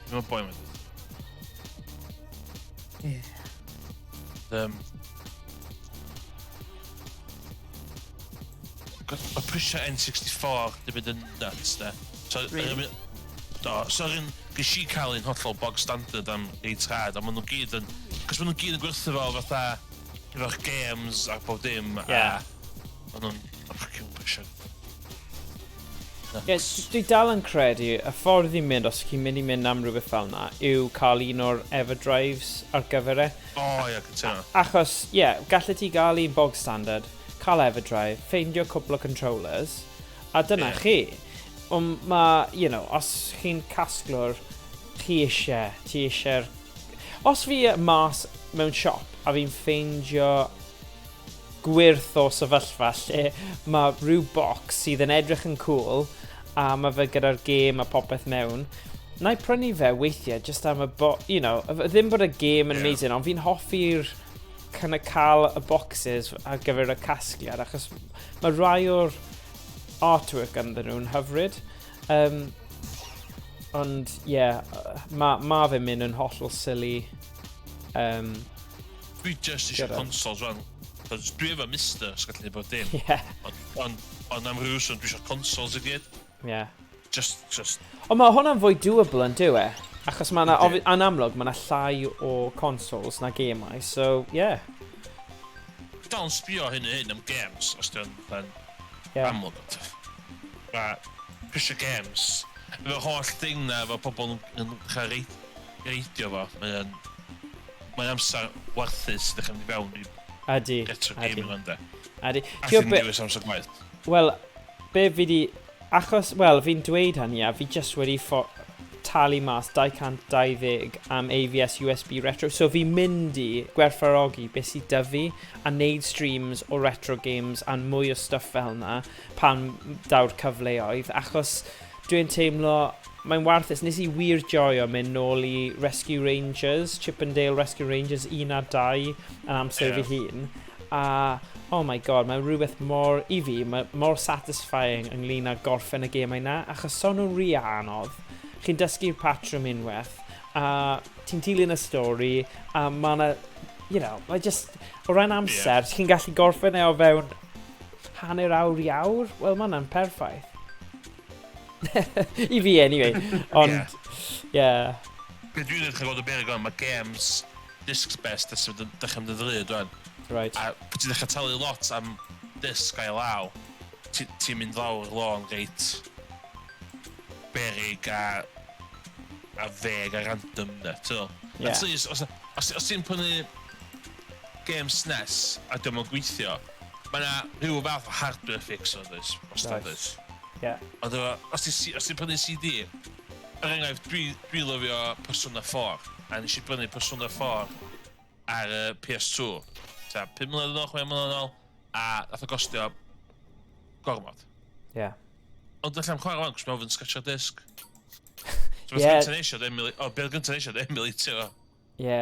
Dwi'n meddwl boi mynd. Yeah. Mae prisiau N64 di mynd yn nuts, de. So, Really? Do, so yr un, ges i cael un hollol bog standard am reit rhad, a maen nhw gyd yn... Cos maen nhw gyd yn gwerthu fel fatha, efo'ch games a bob dim, a maen nhw'n fucking prisiau. Ie, dwi dal yn credu y ffordd i mynd, os chi'n mynd i mynd am rhywbeth fel yna, yw cael un o'r Everdrives ar gyfer e. O, ie, cytuno. Achos, ie, yeah, gallet ti gael un bog standard, cael Everdrive, ffeindio cwpl o controllers, a dyna chi. Ond mae, os chi'n casglwr, chi eisiau, ti eisiau'r... Os fi mas mewn siop a fi'n ffeindio gwyrth o sefyllfa lle mae rhyw box sydd yn edrych yn cool a mae fe gyda'r gêm a popeth mewn, na i prynu fe weithiau just am y ddim bod y gêm yn amazing, ond fi'n hoffi'r kind of cael y boxes ar gyfer y casgliad, achos mae rai o'r artwork ynddyn nhw'n hyfryd. Ond, ie, yeah, ma fe'n mynd yn hollol silly. Dwi just eisiau consoles rwan. Cos dwi efo Mister, os gallu neud bob dim. Ond am ryw reswm, dwi eisiau consoles i gyd. Just. Ond mae hwnna'n fwy doable yn dyw e? Achos mae yna, yn amlwg, mae yna llai o consoles na gemau, so, yeah. Dwi dal yn sbio hyn a hyn am games, os di'n amlwg. Mae prisiau games, efo holl thing na, efo pobl yn cael reidio fo, mae'n amser warthus ddechrau mynd i fewn i retro gaming ond de. Ydy. A ti'n dewis amser gwaith. Wel, be fi di... Achos, wel, fi'n dweud hynny a fi just wedi talu mas 220 am AVS USB Retro. So fi'n mynd i gwerthfawrogi beth sydd 'da fi a neud streams o retro games a mwy o stuff fel na pan daw'r cyfleoedd. Achos dwi'n teimlo mae'n warthus. Nes i wir joio mynd nôl i Rescue Rangers, Chip and Dale Rescue Rangers 1 a 2 yn amser fi hun. A, oh my God, mae rhywbeth mor, i fi, mae mor satisfying ynglyn â gorffen y gemau na, achos son nhw'n rhy anodd. Chi'n dysgu'r patrwm unwaith, a ti'n dilyn y stori, a mae yna, mae just, o ran amser, chi'n gallu gorffen e o fewn hanner awr i awr, wel, mae hwnna'n perffaith. I fi, anyway. Ond, yeah. Be dwi'n edrych yn gweld y beryg o'n, mae games disc space dechrau mynd yn ddrud rwan. A pan ti'n dechrau talu lot am disc ail law, ti'n mynd lawr lôn reit beryg a feg a random, de, ti'n meddwl? At least, os ti'n prynu game SNES a diolch yn gweithio, mae yna rhyw fath o hardware fix o'n dweud, os da dweud. Ond os ti'n prynu CD, er enghraifft, dwi lyfio Persona 4, a nes i brynu Persona 4 ar y PS2. Ta, 5 mlynedd yn ôl, 6 mlynedd yn ôl, a nath o gostio gormod. Ond allan chwarae wan, cos mae ofyn scratch disc. So beth gyntaf eisiau, o, beth gyntaf eisiau, emulate o. Ie,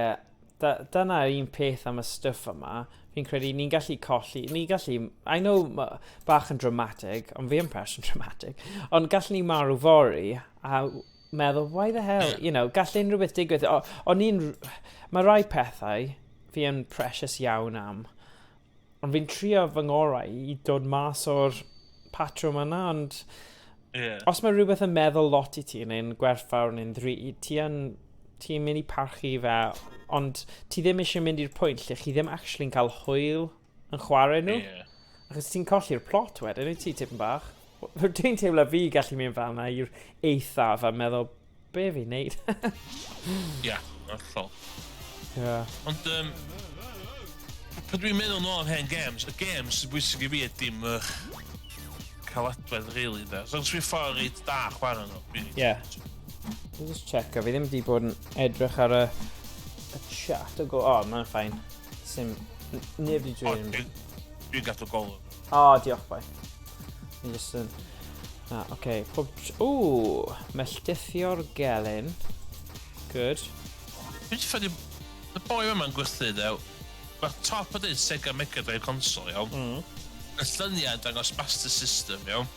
dyna'r un peth am y stwff yma. Fi'n credu ni'n gallu colli, ni'n gallu, I know ma, bach yn dramatic, ond fi yn person dramatic, ond gallwn ni marw fory a meddwl, why the hell, gall unrhyw beth digwydd. O'n i'n, mae rai pethau fi yn precious iawn am, ond fi'n trio fy ngorau i dod mas o'r patrwm yna, ond os mae rhywbeth yn meddwl lot i ti neu'n gwerthfawr neu'n ddrud, ti yn Ti'n mynd i parchu fe, ond ti ddim eisiau mynd i'r pwynt lle chi ddim actually'n cael hwyl yn chwarae nhw. Yeah. Achos ti'n colli'r plot wedyn, wyt ti tipyn bach? Dwi'n teimlo fi gallu mynd fel yna i'r eithaf a meddwl, be fi'n neud? Ie, yeah, hollol. Yeah. Ond, pan dwi'n meddwl nôl am hen games, y games sy'n bwysig i fi ydy dim caladwedd, really, de. So, os fi'n ffordd reit da chwarae nhw. Ie. Yeah. Dwi'n just check fi ddim wedi bod yn edrych ar y chat o go... O, oh, mae'n fine. Sim... Neb wedi dweud unrhyw. Dwi'n gadw golwg. O, oh, diolch boi. Ni just yn... Na, oce. Okay. Pob... Ww, melltithio'r gelyn. Good. Dwi'n ffynnu... Y boi yma'n gwerthu, de. Mae'r top o dweud Sega Mega Drive console, iawn. Y lluniau yn dangos Master System, iawn.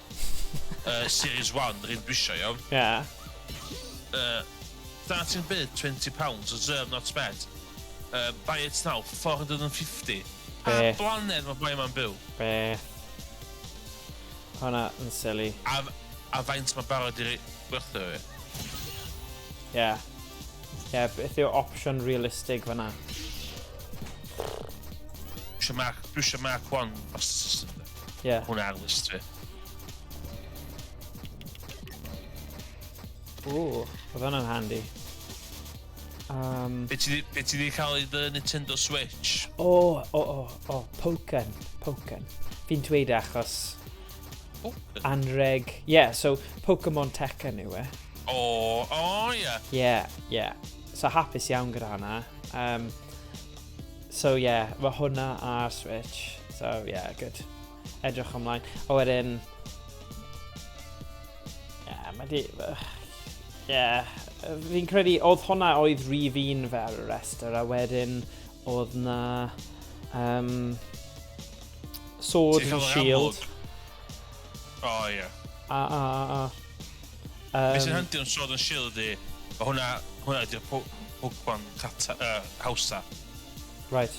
Series 1, yr un dwi isio, iawn. Starting bid £20, reserve not spent. Buy it now, 450. Pa Be? blaned mae boi yma'n byw? Beth? Hwna yn silly. A faint mae barod i gwerthu fi? Ie. Yeah. Ie, yeah, beth yw opsiwn realistig fyna? Dwi eisiau Mark 1 Master System. De. Hwna ar list fi. Ww, oedd hwnna'n handy. Be ti di cael i dy Nintendo Switch? O, Pokken, Pokken. Fi'n dweud achos Pokken? anreg... Yeah, so Pokemon Tekken yw e. O, ie. Yeah. So hapus iawn gyda hwnna. So yeah, mae hwnna ar Switch. So yeah, good. Edrych ymlaen. A wedyn... Yeah, mae di... Yeah, fi'n credu oedd hwnna oedd rhif un fe ar y restr, a wedyn oedd na Sword Ti'n and cael yr Shield. amlwg? O, ie. A. Be sy'n handi o'n Sword and Shield ydi, mae hwnna ydy'r Pokemon cata, hawsa. Right.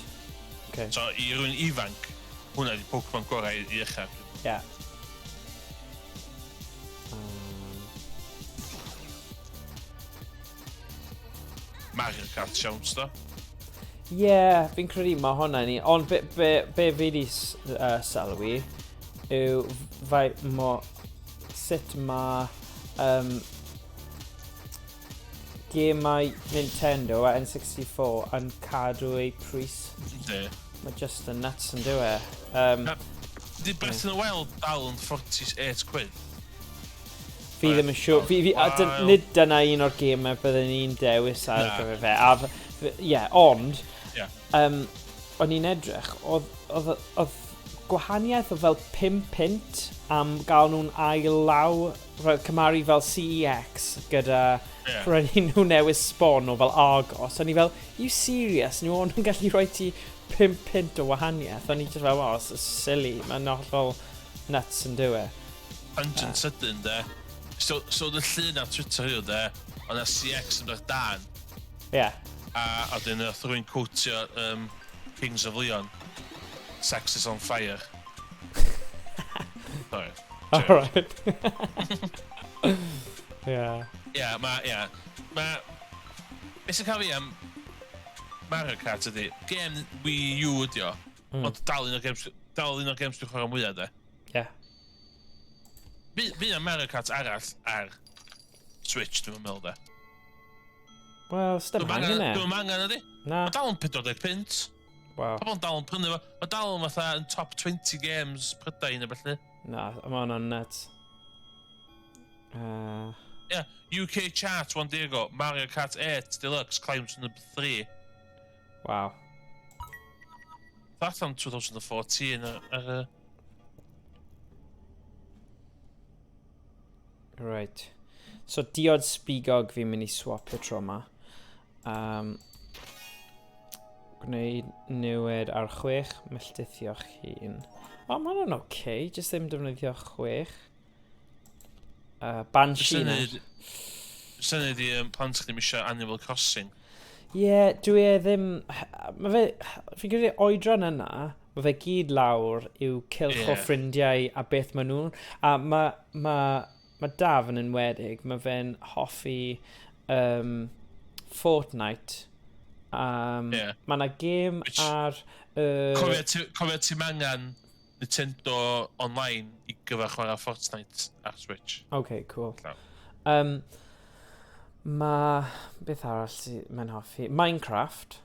Okay. So, i rywun ifanc, hwnna ydy'r Pokemon gorau i ddechrau. Yeah. Mario Kart siawns, do? Ie, yeah, fi'n credu mae hwnna ni. Ond be fi di sylwi yw fai mo, sut mae gemau Nintendo a N64 yn cadw eu pris. Yndi. Mae just yn nuts yn dyw e. Di Breath of the Wild dal yn 48 quid? Fi ddim yn siŵr. A nid dyna un o'r gemau byddwn ni'n dewis ar Na. gyfer fe. A, ie, ond, o'n i'n edrych, oedd gwahaniaeth o fel 5 punt am gael nhw'n ail law, cymharu fel CEX gyda prynu nhw newydd sbon o fel Argos. O'n i fel, you serious? Nhw ond yn gallu rhoi ti 5 punt o wahaniaeth. O'n i just fel, oh, it's silly. Mae'n hollol nuts yn dyw e. Tangent sydyn, de. So oedd y llun ar Twitter yw, de, oedd na CX yn dod dan, a dyn oedd rhywun quotio Kings of Leon, "Sex is on fire." Sorry. All right. Yeah. Ie, ma, ie. Ma... Beth sy'n cael fi am Mario Kart ydy, game Wii U ydi o, ond dal un o'r games dwi'n chwarae mwyaf, de. Fi am Mario Kart arall ar Switch, dwi'n meddwl, de. Wel, sdim Dwi'n angen e. Dwi'n angen ydi. Na. Mae dal yn 40 punt. Wow. Pobl yn dal yn prynu fo. Mae dal yn fatha yn top 20 games Prydain a felly. Na, mae hwnna'n nuts. Yeah, UK chart one day ago, Mario Kart 8 Deluxe climbed to number 3. Wow. That's on 2014 ar. Right. So, diod sbigog fi'n mynd i swapio tro yma. Gwneud newid ar 6, melltithio'ch hun. O, ma hwnna'n oce, okay. Jyst ddim defnyddio 6. Banshee na. Syniad i plant chdi ddim eisiau Animal Crossing. Ie, yeah, dwi e ddim... Mae fe... Fi'n credu oedran yna, mae fe gyd lawr i'w cylch o ffrindiau a beth maen nhw'n... A ma Daf yn enwedig, mae fe'n hoffi. Fortnite. Mae yna gêm ar... Cofio ti'n angen Nintendo Online i gyfer chwarae Fortnite ar Switch. OK, cool. Llaw. Mae... Beth arall sy'n mae'n hoffi? Minecraft.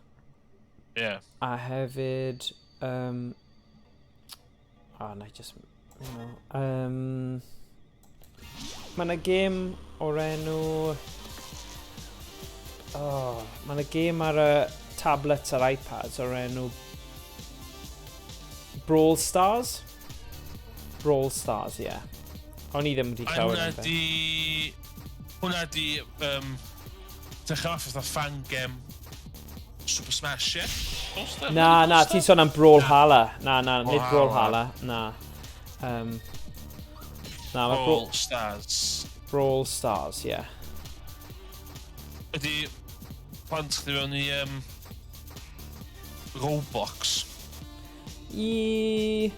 A hefyd... Oh, na i just. Mae yna gêm o'r enw... Oh, mae yna gêm ar y tablets a'r iPads o'r enw Brawl Stars? Brawl Stars, ie. Yeah. O'n i ddim wedi A clywed hwnna am fe. di... Hwnna di... Dechrau off fatha fan game Super Smash, ie? Brawl Stars? Na, na, ti'n sôn am Brawlhalla. Na, nid Brawlhalla. Brawlhalla. Na. Na, mae Brawl, Brawl Stars. Brawl Stars, ie. Yeah. Ydy plant chdi fewn i Roblox? I...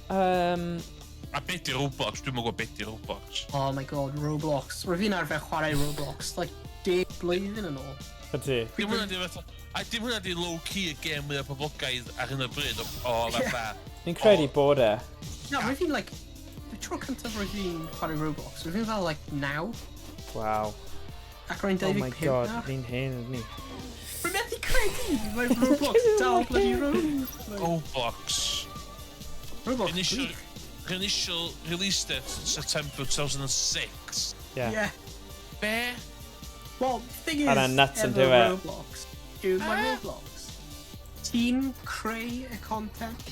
A be di Roblox? Dwi'n gwybod be di Roblox. Oh my God, Roblox. Rwy fi'n arfer chwarae Roblox, like, 10 blwyddyn yn ôl. Ydy. Dim hwnna di fatha... A dim hwnna di low-key y gêm mwyaf poblogaidd ar hyn o bryd o fatha... Fi'n credu bod e. Na, rwy fi'n, like, y tro cyntaf rwy fi'n chwarae Roblox, rwy fi'n fel, like, 9. Wow. Ac rwy'n Oh my 25 God, nawr. ni'n hen, ydyn ni. Rwy'n methu credu! Mae Roblox dal bloody rownd. Like, Roblox. Roblox Initial, gwych. Initial release date September 2006. Yeah. Yeah. Be? Well, thing is, Hwnna'n nuts yn efo dyw e? Roblox, yw mae Roblox, ti'n creu y content,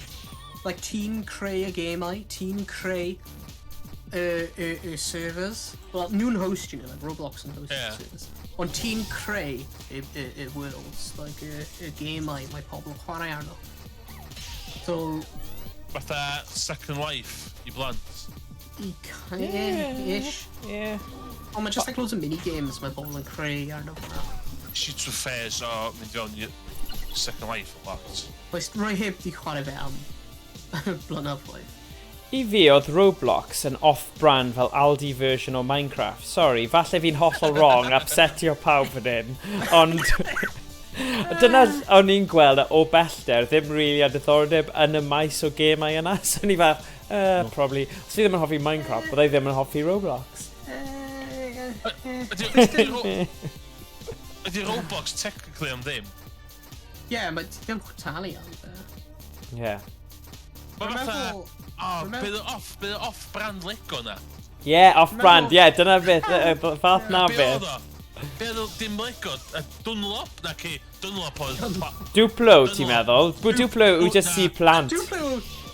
like, ti'n creu y gemau, ti'n creu y servers. Well, nhw'n host you, like, Roblox yn host servers. Ond ti'n creu y worlds, like, y gemau mae pobl yn chwarae arno. So, Fatha Second Life i blant. I kind of ish. Ond mae just like loads of mini-games mae pobl yn creu arno fo. Nes i trwy phase o mynd fewn i Second Life a lot. Oes, rwy heb di chwarae fe am blynyddoedd. I fi oedd Roblox yn off-brand fel Aldi version o Minecraft. Sorry, falle fi'n hollol wrong, upsetio pawb fan hyn. Ond dyna o'n i'n gweld o bellter, ddim really a diddordeb yn y maes o gemau yna. So ni fel, probably, os fi ddim yn hoffi Minecraft, byddai ddim yn hoffi Roblox. Ydy Roblox technically am ddim? Ie, mae ti ddim talu am fe. Yeah. Mae Dwi'n fatha... meddwl- O, dwi'n meddwl- bydd o off-brand Lego na. Yeah, off-brand, Meddwl- yeah, dyna beth, fath na Be oedd beth. o? Be oedd o dim Lego? A Dunlop? Na ci, Dunlop oedd... Duplo, ti'n meddwl? Bw Duplo yw just Na. i plant. Duplo!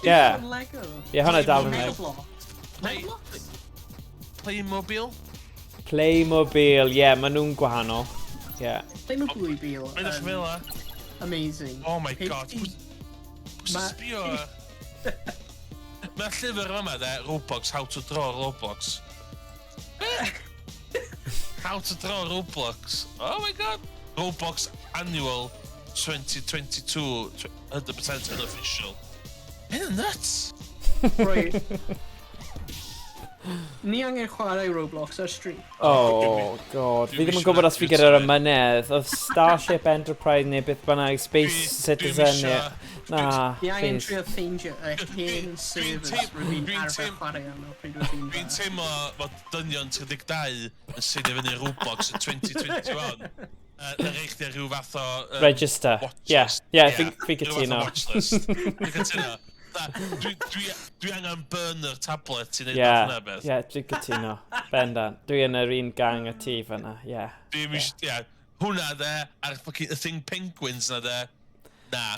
Ie. Duplo Lego. Ie, hwnna dal yn Mega Lego. Bloks. Mega Bloks? Playmobil? Playmobil, ie, yeah, maen nhw'n gwahanol. Yeah. Playmobil. Mae'n edrych fel la. Amazing. Oh my Peth God. Pwy sy'n Ma- sbio ar... Mae'r llyfr yma de, Roblox, How to Draw Roblox. How to Draw Roblox. Oh my God. Roblox Annual 2022, 100% unofficial. Hyn yn nuts. Right. Ni angen chwarae Roblox ar stream. Oh, God. Fi ddim yn gwybod os fi gyda'r ymynedd. Oedd Starship Enterprise neu beth bynnag, Space Citizen neu... Na, Ni angen please. trio ffeindio y hen servers rwy fi'n arfer chwarae arno pryd rwy fi'n Dwi'n fach. teimlo fod dynion 32 yn seinio fyny Roblox yn 2021. Na rei chdi ar rhyw fath o Register. watch Yeah, list. yeah, fi Rhyw fath o cytuno. watch list. Fi cytuno. Na, dwi angen burner tablet i wneud Yeah, hwnna beth. yeah, dwi'n cytuno. Bendant. Dwi yn yr un gang a ti fyna, yeah. Dwi'n yeah. Yeah. Hwnna de, a'r fucking y thing penguins na de. Na.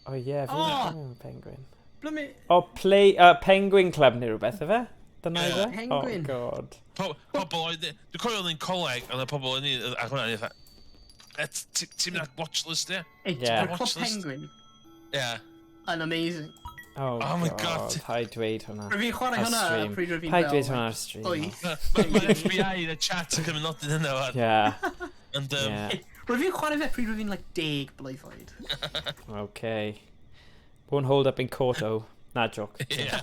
Oh yeah, fi'n Oh! oh, penguin. Blymi... Oh, play, Penguin Club neu rhywbeth, ife? Dyna Ie. ife? Penguin. Oh, God. Pobl oedd... Dwi'n cofio oedd yn coleg, ond y pobl yn ni, ar hwnna, ni fatha, "E, ti'n mynd ar watchlist, ie?" Ei, Yeah. yeah. Club Watch list. Penguin Ie. yn amazing. Oh, Oh my God. God. Paid dweud hwnna. Rwy fi'n chwarae Ar hwnna stream. pryd rwy fi'n Paid fel, dweud hwnna ar stream. 8. Mae'r FBI yn y chat yn cymryd nodyn hynna, fan. Yeah, And, yeah. Rwy fi'n chwarae fe pryd rwy fi'n like 10 blwydd oed. Okay. Won't hold up in court, oh. Na, joke. Yeah.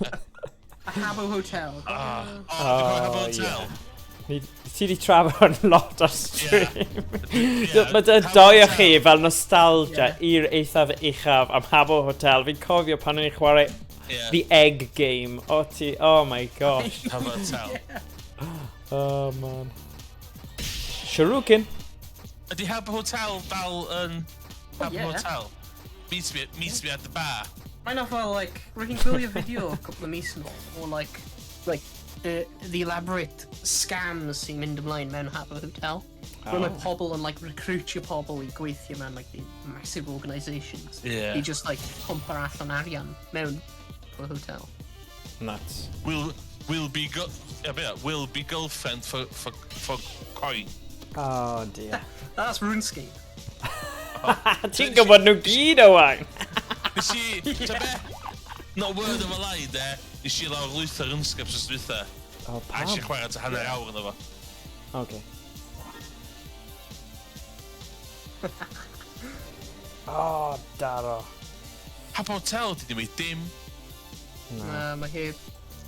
A Habbo Hotel. Ah, oh, dwi'n cofio Habbo Oh, Hotel. Ti di trafod hwn lot ar stream. Yeah. Mae dy Habbo doi o Hotel. chi fel nostalgia i'r eithaf uchaf am Habbo Hotel. Fi'n cofio pan o'n i'n chwarae The Egg Game. O ti, oh my gosh. Habbo Hotel. Oh man. Shuriken. Ydy Habbo Hotel dal yn Habbo Hotel? Meet me at the bar. Mae'n fel, like, rwy'n hi'n gwylio fideo a couple of mis yn ôl, o, like, the elaborate scams sy'n mynd ymlaen mewn Habbo Hotel. Oh. Where mae pobl yn, like, recruitio pobl i gweithio mewn, like, the massive organisations. I just, like, pumper allan arian mewn Habbo Hotel. Nuts. Will be go yeah, be, will be girlfriend for coin. Oh dear. That's RuneScape. Ti'n gwybod nhw gyd, Owain? Nes i, ta be? Not word of a lie, de. Nes i lawr lwytho RuneScape wsos dwytha. Oh, A nes i pam? chwarae ta hanner awr yno fo. Okay. Oh, daro. Habbo Hotel, di ddim dim. Na, mae heb.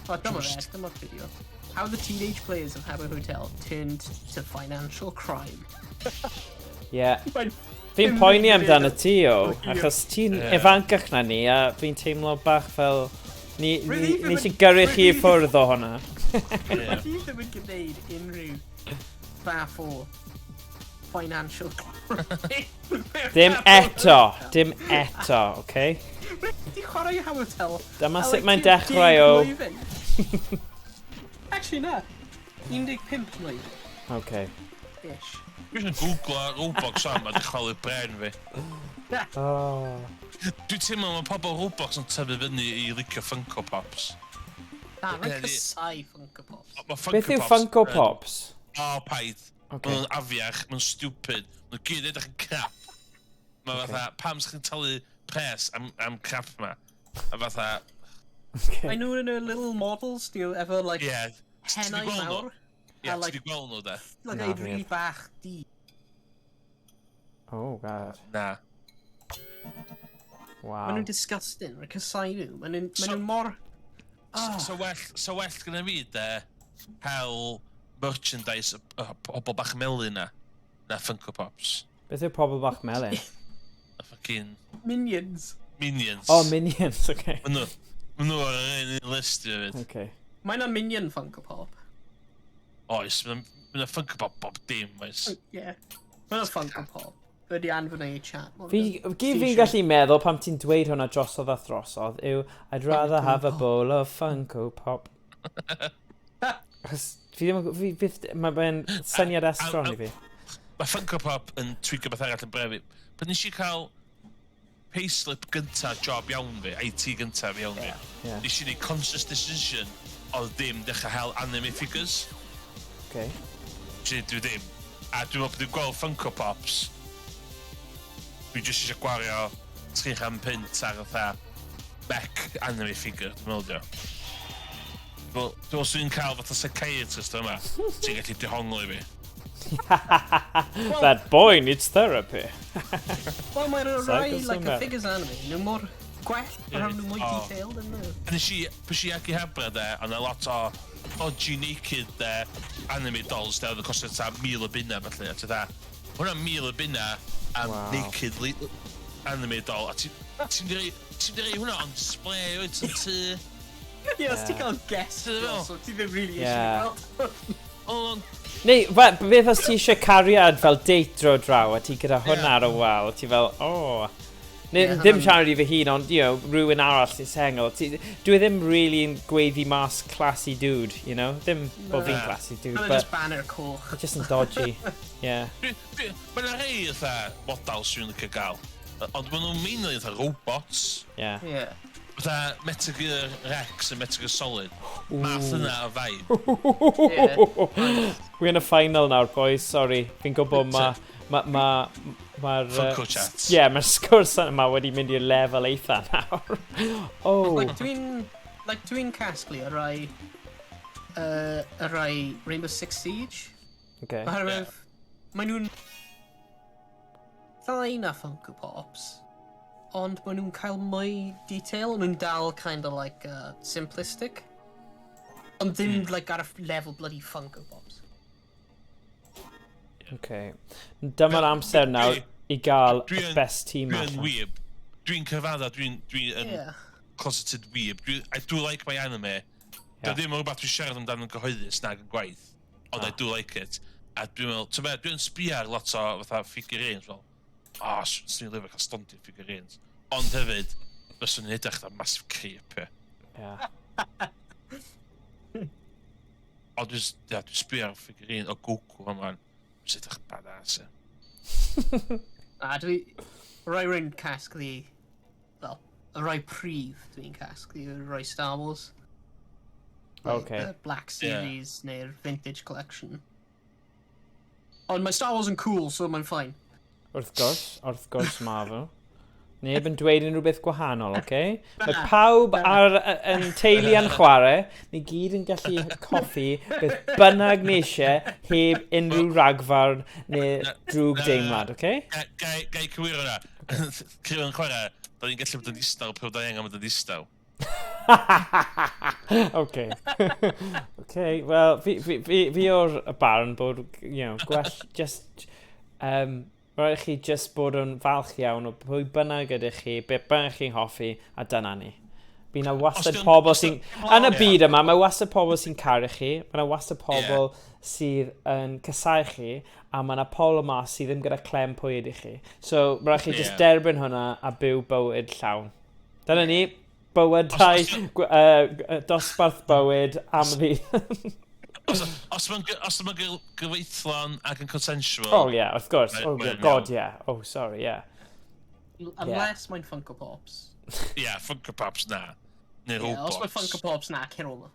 O, dyma fe, dyma'r fideo. How the teenage players of Habbo Hotel turned to financial crime. Yeah. Mae'n Fi'n poeni amdano ti, o, achos ti'n Ie. ifancach na ni, a fi'n teimlo bach fel Really ni ddim sy'n gyrru chi i ffwrdd o hwnna. Mae hi ddim yn gwneud unrhyw fath o financial crime. Dim eto, dim eto, okay? Di chwarae Habbo Hotel. Dyma a, sut like, mae'n tua dechrau 10 o. blwyddyn. Actually, na. 15 mlynedd. Okay. Ish. Dwi'n yn googlo Roblox am a di chwalu bren fi. Oh. Dwi'n teimlo mae pobl Roblox yn tyfu fyny i licio Funko Pops. Na, rwy'n Ie, casau Funko Pops. Ma' Funko Beth yw Pops Funko yn- Pops? O, paid. Okay. Maen nhw'n afiach, maen nhw'n stupid. Maen nhw gyd edrych yn crap. Mae fatha, pam sa'ch chi'n talu pres am crap ma? A fatha, Okay. Mae nhw yn y little models, di efo, like, ie. Ti 'di pennau gweld nhw? mawr. Ie, A, ti like, 'di gweld nhw, de? like, Na, a fi really heb. bach di. Oh, God. Na. Wow. Maen nhw'n disgusting, rwy'n casau nhw. Maen nhw mor. Ah. So well gyda fi, de, hel merchandise y pobl bach melyn na, na Funko Pops. Beth yw pobl bach melyn? Y fucking Minions. Minions. Oh, Minions, okay. Ma nhw ar yr un list i hefyd. Okay. Mae 'na Minion Funko Pop. Oes, mae 'na Funko Pop bob dim, oes. Yeah. Mae 'na Funko Pop. Wedi anfon ei chat. Fi, gyd fi'n gallu meddwl pam ti'n dweud hwnna drosodd a throsodd yw "I'd rather Funko have a Pop. bowl of Funko Pop." Achos fi ddim yn... Fi byth. Mae'n syniad estron i fi. Mae Funko Pop yn trigger beth arall yn brefu. Pan nes i cael payslip gynta job iawn fi, IT gynta fi iawn fi, nes i neud conscious decision o ddim dechrau hel anime figures. Nes i dwi ddim. A dwi'n meddwl bod dwi'n gweld Funko Pops, dwi jyst eisiau gwario 300 punt ar fatha mech anime figure, dwi'n meddwl dio. Dwi'n meddwl swn i'n cael fatha psychiatrist yma, ti'n gallu dehongli fi. That boy needs therapy. Wel, mae'n rhai, Psycho like, y Summer. figures anime, nhw mor gwell, Ie. yeah. nhw mwy O. detailed yn nhw. Nes i, pys i Akihabara de, a na lot o dodgy naked de, anime dolls de, oedd yn costio ta 1,000 o bunna felly, a ti dda, hwnna 1,000 o bunna am naked anime doll, a ti'n di rei hwnna on display, wyt, yn tŷ. Ie, os ti'n cael guest, Ti'n meddwl? so ti ddim really Ie. eisiau gweld. Ond, Neu, beth os ti eisiau cariad fel date dro draw a ti gyda hwnna ar y wal, ti fel, oh. Neu, Ie, ddim hwnna'n- siarad i fy hun, ond, rhywun arall sy'n sengl. Dwi ddim really yn gweiddi mas "classy dude"? Ddim bod fi'n Na. classy dude, Mae'n but just banner coch. it's just yn dodgy. Yeah. Mae yna rei fatha models dwi'n licio gael, ond maen nhw'n mainly fatha robots. Ie. Fatha Metal Gear Rex a Metal Gear Solid. Math yna o vibe. We're in a final nawr, boys, sorry. Fi'n gwybod mae'r Funko chat. Ie, mae'r sgwrs yma wedi mynd i'r lefel eitha nawr. Oh. Like, dwi'n casglu y rai Rainbow Six Siege. Oherwydd, maen nhw'n llai na Funko Pops, ond maen nhw'n cael mwy detail, ond nhw'n dal kind of like simplistic. Ond ddim like ar y lefel bloody Funko Pops. Okay. Dyma'r amser nawr i gael y best team Dwi'n allan. Weeb. Dwi'n cyfadda, dwi yn closeted weeb. I do like my anime. Yeah. Ddim yn rhywbeth dwi'n siarad amdano yn gyhoeddus nag yn gwaith. Ond I do like it. A dwi'n meddwl, ti'n meddwl, dwi'n sbio ar lot o fatha figurines fel, o, oh, swn i'n lyfio cael stondin figurines. Ond hefyd, fyswn i'n edrych fatha massive creep, ie. Ond dwi'n yeah, dwi sbio ar figurine o Goku yma. Dwi'n edrych badass, ie. A dwi... Rai rwy'n casglu... Wel, y rai prif dwi'n casglu yw'r rai Star Wars. Like the Black Series neu'r Vintage Collection. Ond mae Star Wars yn cool, so mae'n fine. Wrth gwrs, Marvel. Neb yn dweud unrhyw beth gwahanol, oce? Okay? Mae pawb ar, yn teulu yn chwarae, ni gyd yn gallu coffi beth bynnag ni eisiau, heb unrhyw ragfarn neu drwg deimlad, oce? Okay? Ga i cywiro na? Cywiro yn chwarae, da ni'n gallu bod yn ddistaw pryd da ni angen bod yn ddistaw. Okay, wel, fi o'r barn bod, gwell just, mae rhaid i chi just bod yn falch iawn o pwy bynnag ydych chi, beth bynnag chi'n hoffi, a dyna ni. Bydd yna wastad pobl sy'n... Yn y byd yma, mae wastad pobl sy'n caru chi, mae yna wastad pobl sydd yn casáu chi, a mae yna pobl yma sydd ddim gyda clem pwy ydych chi. So, mae rhaid chi just derbyn hwnna a byw bywyd llawn. Dyna ni, bywydau, dosbarth bywyd am fi. Os mae'n gyfreithlon ac yn consensual. Oh yeah, of course. Oh yeah, God, yeah. Oh, sorry, yeah. Unless mae'n Funko Pops. Yeah, Funko Pops, na. Neu Yeah, Roblox. os mae Funko Pops, na, cer o.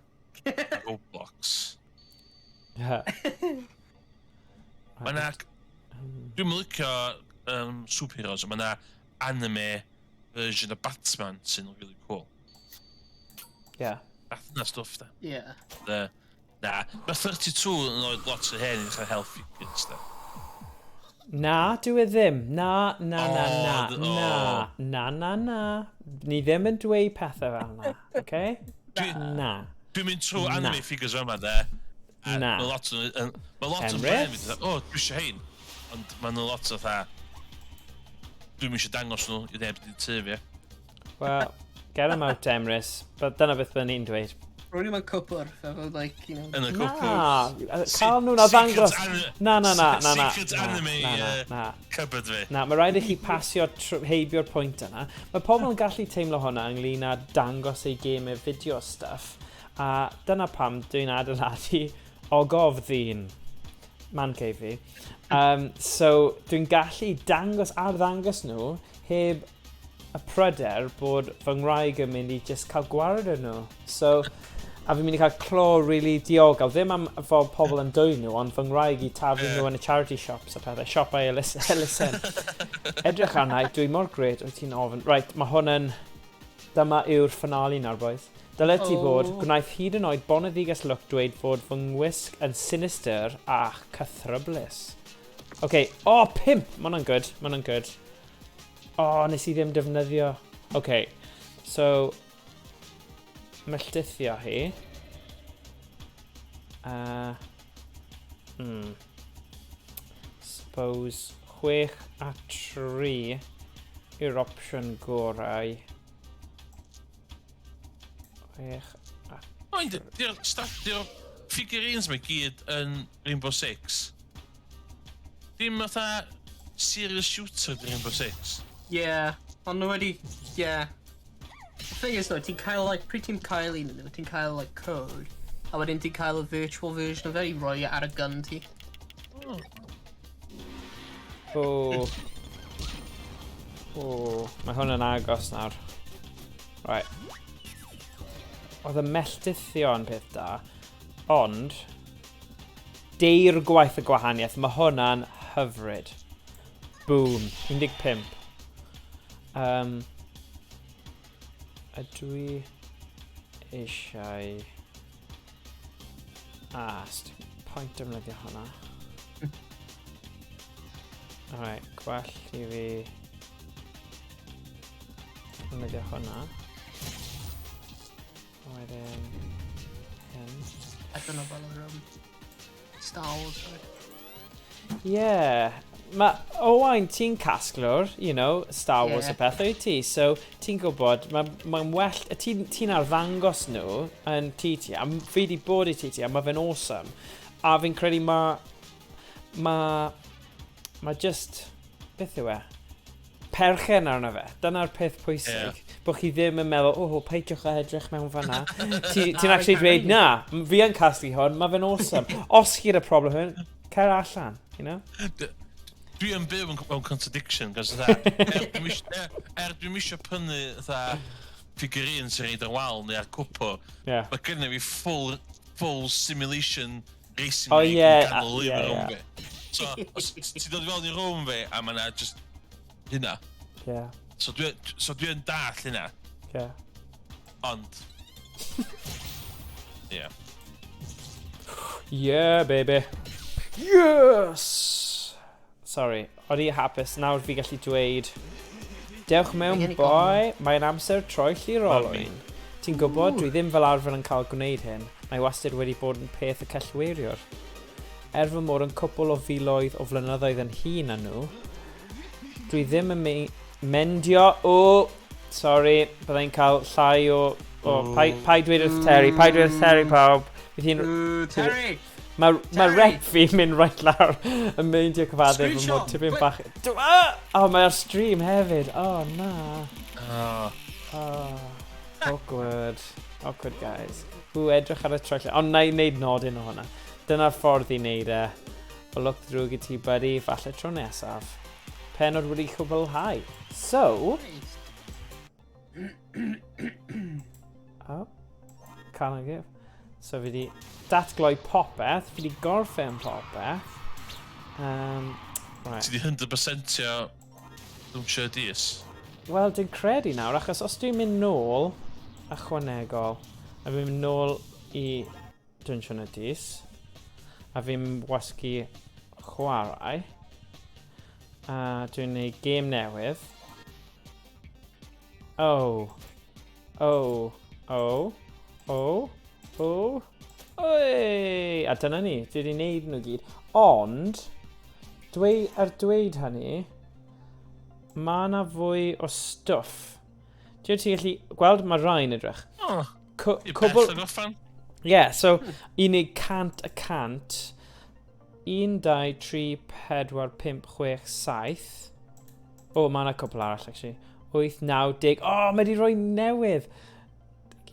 Roblox. Mae na... Dwi'n licio superheroes, ond mae na anime version o Batman sy'n really cool. Nath yna stwff, da. Na, mae 32 yn oed lot o hen i ddechrau hel figures, da. Na, dwi e ddim. Na, na, na, na, O, na, na, na, na. Ni ddim yn dweud pethau fel na, okay? Na. Dwi'n mynd trwy Na. anime figures yma, de. A Na. Mae lot yn Emrys? blame fi, o, dwi eisiau hein. Ond mae nhw lot o fatha, dwi'n eisiau dangos nhw i neb di tŷ fi. Well, get them out, Emrys. But dyna beth byddwn ni'n dweud. Rwy'n mewn cwpwrdd, efo, like, Yn y Na, cwpwrdd. cael nhw'n arddangos. Na, na, na, na, na. Secret Na, anime na, na, na. cupboard fi. Na, mae rhaid i chi pasio heibio'r pwynt yna. Mae pobl yn gallu teimlo hwnna ynglyn â dangos eu gemau fideo stuff. A dyna pam dwi'n adeiladu ogof ddyn. Man cave fi. So, dwi'n gallu dangos, arddangos nhw heb y pryder bod fy ngwraig yn mynd i just cael gwared ar nhw. So, a fi'n mynd i cael clo really diogel. Ddim am fod pobl yn dwyn nhw, ond fy ngwraig i taflu nhw yn y charity shops a pethau. Siopau elusen. Edrych arna, dwi mor gret, wyt ti'n ofyn. Right, mae hwn yn... Dyma yw'r finale nawr, boys. Dyle ti fod, Oh. gwnaeth hyd yn oed boneddiges lwc dweud fod fy ngwisg yn sinister a cythryblus. Oce, okay. O, oh, 5! Mae hwnna'n good, mae hwnna'n good. O, oh, nes i ddim defnyddio. Oce, okay. So, melltithio hi. Suppose 6 a 3 yw'r opsiwn gorau. 6 a O, di'r figurines mae gyd yn Rainbow Six. Dim fatha serious shooter di Rainbow Six. Yeah, ond nhw wedi, yeah. The thing is though, ti'n cael, like, pryd ti'n cael un nhw, ti'n cael, like, code, a wedyn ti'n cael y virtual version of it i roi ar y gun ti. Oh. O. O, mae hwn yn agos nawr. Right. Oedd y melltithio yn peth da, ond deir gwaith y gwahaniaeth, mae hwnna'n hyfryd. Boom, 15. Ydw i eisiau... Ah, pwynt defnyddio hwnna. Alright, gwell i fi defnyddio hwnna. Wedyn hyn. I don't know fel yr Star Wars, right? Yeah. Mae Owain, ti'n casglwr, Star Wars a pethau wyt ti, so ti'n gwybod, mae'n ma well, ti'n ti arddangos nhw yn TT, a fi di bod i TT, a mae fe'n awesome. A fi'n credu mae just, beth yw e? Perchen arno fe. Dyna'r peth pwysig. Bod chi ddim yn meddwl, "Oh, peidiwch â edrych mewn fanna." Ti'n actually dweud, "Na, fi yn casglu hwn, mae fe'n awesome." Os chi'r y problem hwn, cer allan, you know? Dwi yn byw mewn contradiction, cos fatha, er dwi'm isio prynu fatha figurines sy'n rhoid ar wal neu ar cwpwr, mae gennym fi full simulation racing rig yn ganol living room fi. So, os ti'n dod i fewn i room fi, a mae yna just hynna. So dwi yn dall hynna, ond yeah. Yeah, baby. Yes! Sorry, o'n i hapus. Nawr fi gallu dweud, "Dewch mewn, Mae gen i boi, mae'n amser troelli'r Mummy. olwyn." Ti'n gwybod, dwi ddim fel arfer yn cael gwneud hyn. Mae wastad wedi bod yn peth y cellweiriwr. Er fy mod yn cwpl o filoedd o flynyddoedd yn hŷn na nhw, dwi ddim yn mendio. O, sorry, byddai'n cael llai o pai, pai dweud wrth Terry, pai dweud wrth Terry, pawb. Fydd hi'n Ooh, Terry! Mae Terry! rep fi'n mynd right lawr yn meindio cyfaddef fy mod Screenshot! tipyn Wait. bach. Ah! Oh, mae ar stream hefyd. Oh, na. Oh. Oh, awkward. Awkward, guys. Ww, edrych ar y troell. Ond na i wneud nodyn o hwnna. Dyna'r ffordd i wneud e. O lwc ddrwg i ti, buddy. Falle tro nesaf. Penod wedi cwblhau. So, oh, can't give. So fi wedi datgloi popeth, fi wedi gorffen popeth. Right. Ti di 100%io Launcher Dis? Wel, dwi'n credu nawr, achos os dwi'n mynd nôl, ychwanegol, a fi'n mynd nôl i Dungeon of Dis, a fi'n wasgu chwarae, a dwi'n gwneud gêm newydd. Oh, oi! A dyna ni, dwi wedi gwneud nhw gyd. Ond, ar dweud hynny, mae yna fwy o stwff. Dwi'n ti'n gallu gweld mae rhain edrych. Oh, i Cwbl bell o gorffan. Yeah, so unig 100%. 1, 2, 3, 4, 5, 6, 7. O, mae yna cwpl arall, actually. 8, 9, 10. O, oh, mae wedi rhoi newydd!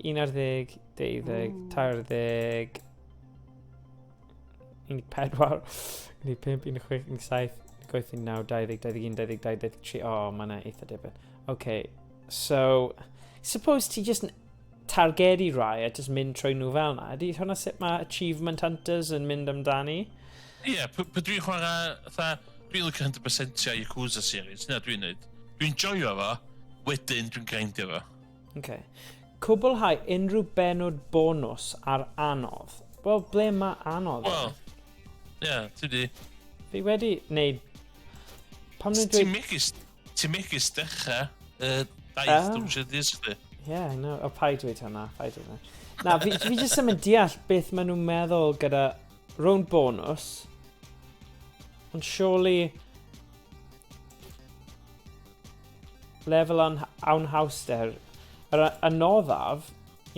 11, 12, 13, 14, 15, 16, 17, 18, 19, 20, 21, 22, 23. O, oh, mae yna eitha dipyn. Okay, so suppose ti just yn targedu rai a just mynd trwy nhw fel yna. Ydy hwnna sut mae Achievement Hunters yn mynd amdani? Ie, yeah, dwi'n chwarae, fatha, dwi'n licio 100%io Yakuza series, hynna dwi'n neud. Dwi'n joio fo, wedyn dwi'n grindio fo. Okay. Cwblhau unrhyw benod bonws ar anodd. Wel, ble mae anodd? Wel, ie, yeah, ti di. Fi wedi wneud. Pam nhw'n Ti'n dweud megis, ti'n megis dechrau daith Ah. dwi'n siarad dis chdi. Yeah, I know. O, paid dweud hwnna, paid dweud hwnna. Na, fi jyst ddim yn deall beth maen nhw'n meddwl gyda round bonus. Ond surely lefel anhawster, yr anoddaf,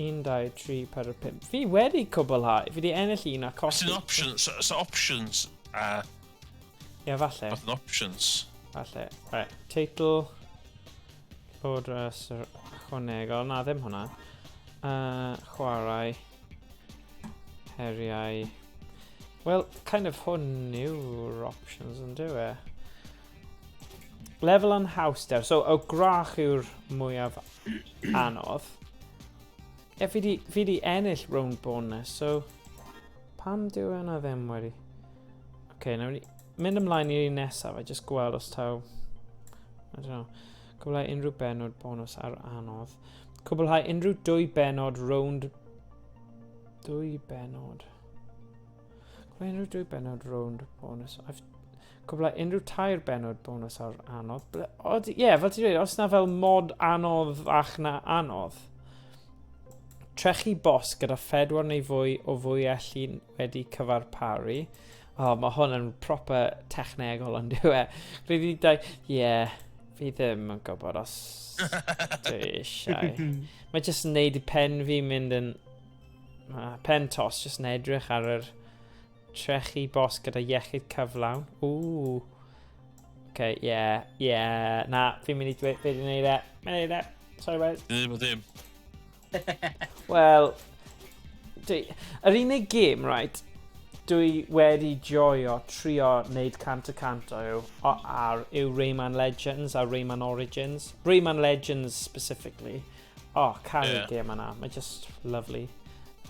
1, 2, 3, 4, 5. Fi wedi cwblhau, fi wedi ennill un a colli. Sy'n options, so options, a Ie, yeah, falle. fath yn options. Falle. Right, teitl, Lordras ychwanegol, na ddim hwnna. Chwarae, heriau. Wel, kind of hwn yw'r options yn dyw e. Lefel anhawster. So, o grach yw'r mwyaf anodd. Ie, yeah, fi di ennill round bonus, so pam dyw yna ddim wedi? Oce, okay, nawr ni mynd ymlaen i'r un nesaf a just gweld os taw. I don't know. Cwblhau unrhyw benod bonus ar anodd. Cwblhau unrhyw dwy benod rownd. Dwy benod. Cwblhau unrhyw dwy benod rownd bonus. Cwblhau unrhyw tair benod bonus ar anodd. Ie, yeah, fel ti'n dweud, os na fel mod anodd ach na anodd. Trechu bos gyda phedwar neu fwy o fwyelli wedi cyfarparu. Oh, mae hwn yn proper technegol yn dyw e. Rydw i dau... Ie, yeah, fi ddim yn gwybod os dwi eisiau. Mae jyst yn neud i pen fi mynd yn... Mae pen tos jyst yn edrych ar yr trechu bos gyda iechyd cyflawn. Ooh. Okay, yeah, yeah. Na, fi'n mynd i dweud, fi wedi gwneud e. Mae'n gwneud e. Sorry, boys. Ddim o ddim. Wel, dwi, yr unig gêm, right, dwi wedi joio trio wneud 100% o yw, o, ar yw Rayman Legends a Rayman Origins. Rayman Legends specifically. Oh, caru'r yeah. gêm yna. Mae just lovely.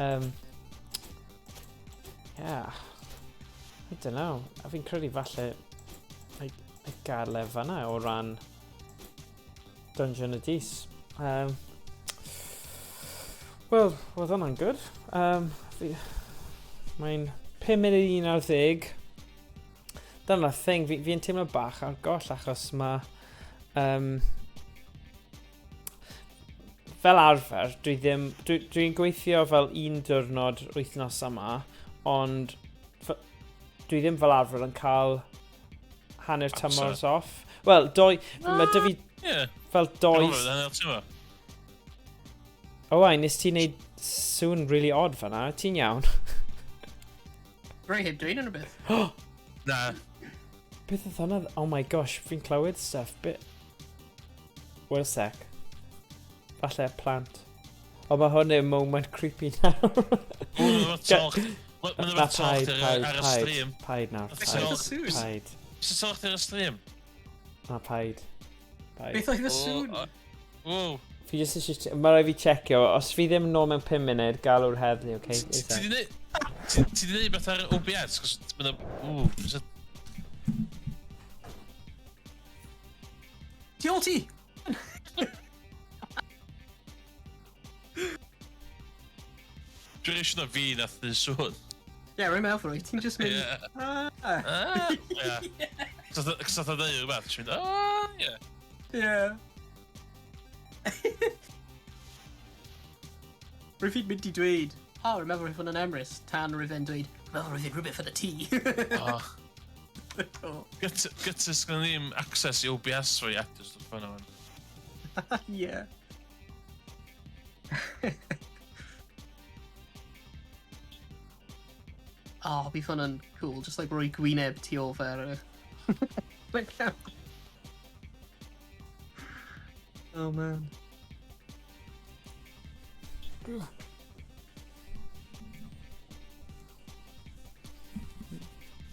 Yeah. I don't know. A fi'n credu falle I, I gael e fanna o ran Dungeon of Dis. Wel, oedd hwnna'n good. Mae'n 5 munud i 11. Dyna'r thing, fi'n fi teimlo bach ar goll achos mae... Fel arfer, dwi ddim... Dwi'n dwi gweithio fel un diwrnod wythnos yma, ond dwi ddim fel arfer yn cael hanner tymors off. Wel, doi... Mae dy fi fel doi... Hanner tymor. Owain, nes ti wneud sŵn really odd fan'na? Ti'n iawn? Rwy heb dweud unrhyw beth. Na. Beth oedd hwnna? Oh my gosh, fi'n clywed stuff. Bit... Wait a sec. Falle plant. O, mae hwn yn moment creepy nawr. Mae'n Na, efo paid, talk paid, ar y paid. stream. Paid nawr, Beth paid. oedd y sŵn? Paid. Sut talk ar y stream? Na, paid. Paid. Beth oedd y sŵn? Wow. Fi jyst eisiau... Mae rhaid fi checio. Os fi ddim nôl mewn 5 munud, galw'r heddlu, oce? Ti di neud... Ti di neud beth ar OBS? Cos mae'n... Ww. Tu ôl ti! Dwi'n eisiau na fi nath neud sŵn. Ie, rwy'n meddwl, rwy. Ti'n just mynd... Ie. Ah. Ah, ie. Cos nath o ddeud rhywbeth, ti'n mynd, ah, ie. Ie. Rwy'n fi'n mynd i dweud, o, rwy'n meddwl roedd hwn yn Emrys, tan rwy'n fe'n dweud, rwy'n meddwl roedd hi'n rhywbeth yn y tŷ. Oh. Oh. Gytus gan ddim access i OBS fo i adio stwff yna. Ie. Oh, bydd hwn yn cool, just like rhoi gwyneb tu ôl fe ar y... Like, oh man.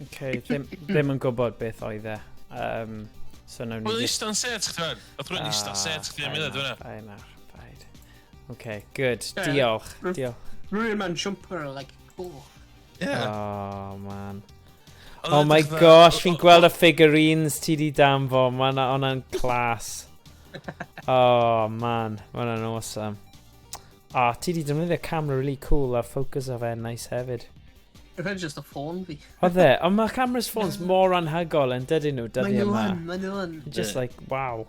Okay, ddim, ddim yn gwybod beth oedd e. So nawn ni... Wel, eistedd yn set chdi fan. Oedd rhywun eistedd set chdi am munud fyna. Paid nawr, paid. Okay, good. Ie. Diolch, diolch. Rwy'n mewn jumper, like, cool. Ie. Oh, man. Oedd Oh o'n my edrych fatha- gosh, fi'n gweld y figurines ti di danfon. Mae hwnna'n class. Oh, man. Mae hwnna'n awesome. Ah, ti di defnyddio camera really cool a focus o fe'n nice hefyd. Rwy'n just a ffôn fi. Oedd e? Ond mae cameras phones mor anhygol yn dydyn nhw, Mae dydyn nhw yma. yn, mae nhw yn. Just Ie. like, wow.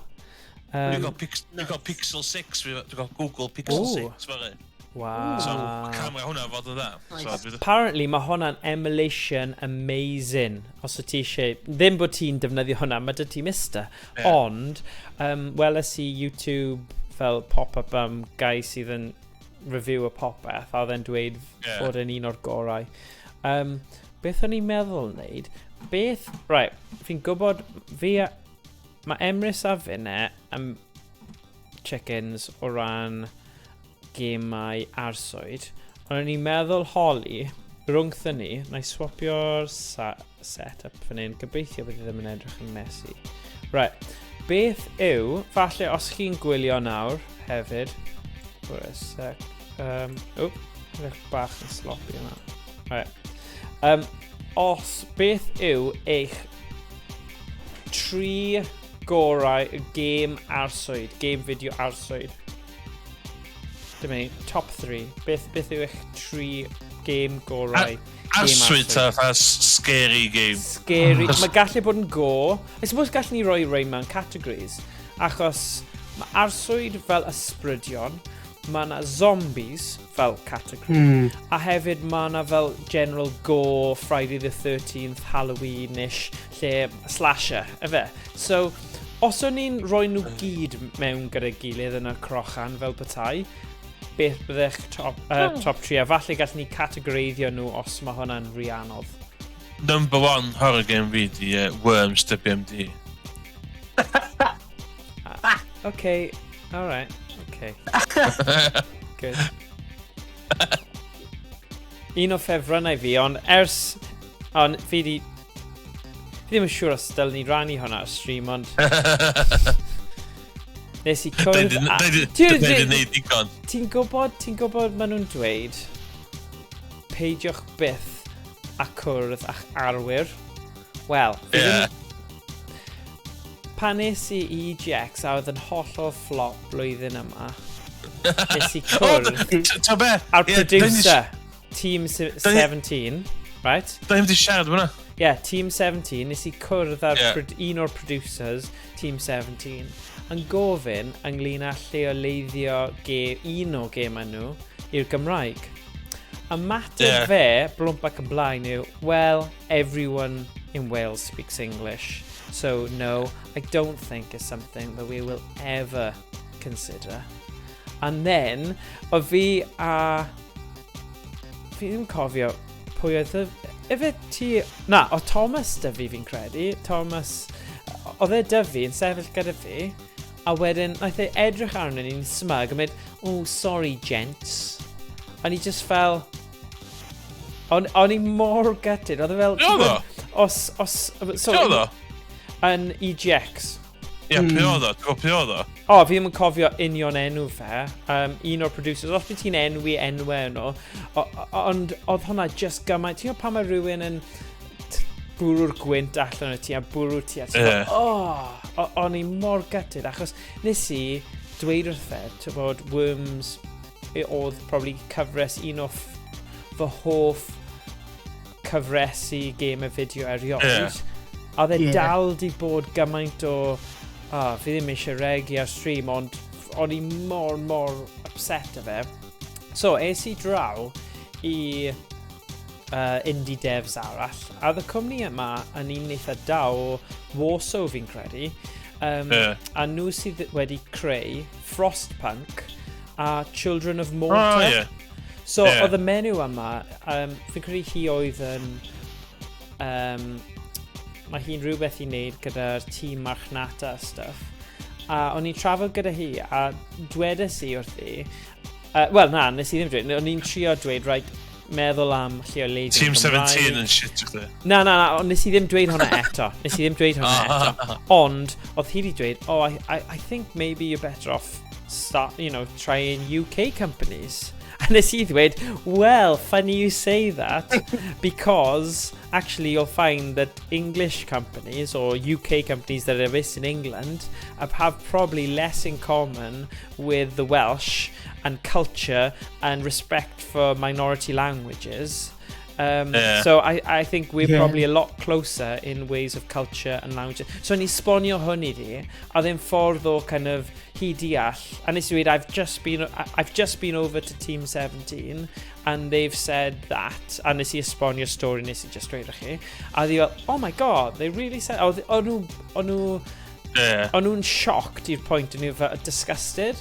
Dwi'n gael Pixel 6, dwi'n gael Google Pixel Ooh. 6 fory. Wow. So, mae camera hwnna fod yn dda. So, Nice. Apparently mae hwnna'n emulation amazing. Os wyt ti eisiau... Ddim bod ti'n defnyddio hwnna, mae dy ti mister. Ie. Ond, weles i YouTube fel pop-up am guy sydd yn review y popeth, a oedd e'n dweud bod e'n un o'r gorau. Beth o'n i'n meddwl wneud? Beth... Right, fi'n gwybod... Fi a... Mae Emrys a finne am chickens o ran gemau arswyd. Ond o'n i'n meddwl holi rhwngthyn ni, na i swapio'r set-up fan hyn, gobeithio bydd e ddim yn edrych yn messy. Right, beth yw, falle os chi'n gwylio nawr hefyd, wait a sec, oh, edrych bach yn sloppy yma. Right, os, beth yw eich tri gorau game arswyd, game video arswyd? Dim ni, top 3. Beth yw eich tri game gorau? Game Arswyd arswyd? ta fatha scary game. Scary. Mae gallu bod yn go. I suppose gallwn ni roi rei mewn categories. Achos mae arswyd fel ysbrydion. Mae yna zombies fel category. A hefyd mae yna fel general gore, Friday the 13th, Halloween-ish, lle slasher, efe. So, os o'n i'n rhoi nhw gyd mewn gyda'i gilydd yn y crochan fel petai, beth byddech top 3? A falle gallwn ni categoreiddio nhw os mae hwnna'n rhy anodd. Number one horror game fi di Worms WMD. Okay, alright, okay. Good. Un o ffefrynnau fi, ond ers... Ond fi ddim yn siŵr os dylen ni rannu hwnna ar stream, ond nes i cwrdd Dwi wedi neud digon. Ti'n gwybod maen nhw'n dweud, peidiwch byth a cwrdd â'ch arwyr. Wel, fi ddim. Pan nes i i EGX a oedd yn hollol flop blwyddyn yma, nes i cwrdd Ta be? a'r producer, Team 17, right? Da ni'n wedi siarad hwnna. Yeah, Team 17, nes i cwrdd â'r un o'r producers, Team 17, yn gofyn ynglyn â lleoleiddio un o gemau nhw i'r Gymraeg. Ymateb fe, blwmp ac yn blaen yw, "Well, everyone in Wales speaks English, so no, I don't think it's something that we will ever consider." And then, o fi a... Fi ddim cofio pwy oedd y... Efe ti... Na, o Thomas 'da fi fi'n credu. Thomas... Oedd e 'da fi yn sefyll gyda fi. A wedyn, naeth e edrych arno ni'n smug a mynd, "Oh, sorry, gents." A ni just fel... O'n i mor gutted. Oedd e fel... Be oedd o? Os... So, Pwy oedd o? Yn EGX. Ie, pwy oedd o? Ti'n gwybod pwy oedd o? O, fi ddim yn cofio union enw fe. Un o'r producers, os bydd ti'n enwi enwau nhw. Ond oedd hwnna just gymaint. Ti'n gwybod pan mae rhywun yn bwrw'r gwynt allan o ti a bwrw ti a ti'n fel, oh, o'n i mor gutted achos nes i dweud wrth fe, ti'n bod Worms oedd probably cyfres un o fy hoff cyfresi game fideo erioed. A oedd e dal di bod gymaint o... Oh, fi ddim eisiau regi ar stream, ond o'n i mor, mor upset â fe. So, es i draw i indie devs arall, a oedd y cwmni yma yn un eitha da o Warsaw fi'n credu. A nhw sydd wedi creu Frostpunk a Children of Morta. O, ie. So, oedd y menyw yma, fi'n credu hi oedd yn... Mae hi'n rhywbeth i wneud gyda'r tîm marchnata a stuff. A o'n i'n trafod gyda hi, a dwedes i wrthi... Wel, na, nes i ddim dweud. O'n i'n trio dweud, right, meddwl am lleoleiddio Team Gymraeg. 17 yn shit, chdi. Na, ond nes i ddim dweud hwnna eto. Nes i ddim dweud hwnna eto. Ond, oedd hi wedi dweud, "Oh, I think maybe you're better off start trying UK companies." A nes i ddweud, "Well, funny you say that, because actually you'll find that English companies or UK companies that are based in England have probably less in common with the Welsh and culture and respect for minority languages. So I think we're probably a lot closer in ways of culture and language." So ni esbonio hwn iddi, a ddim ffordd o kind of hi deall. A nes i dweud, "I've just been over to Team 17 and they've said that." A nes i esbonio'r stori nes i just dweud i chi. A ddi fel, "Oh my God, they really said..." O'n nhw o'n nhw'n shocked i'r pwynt, o'n nhw fel disgusted.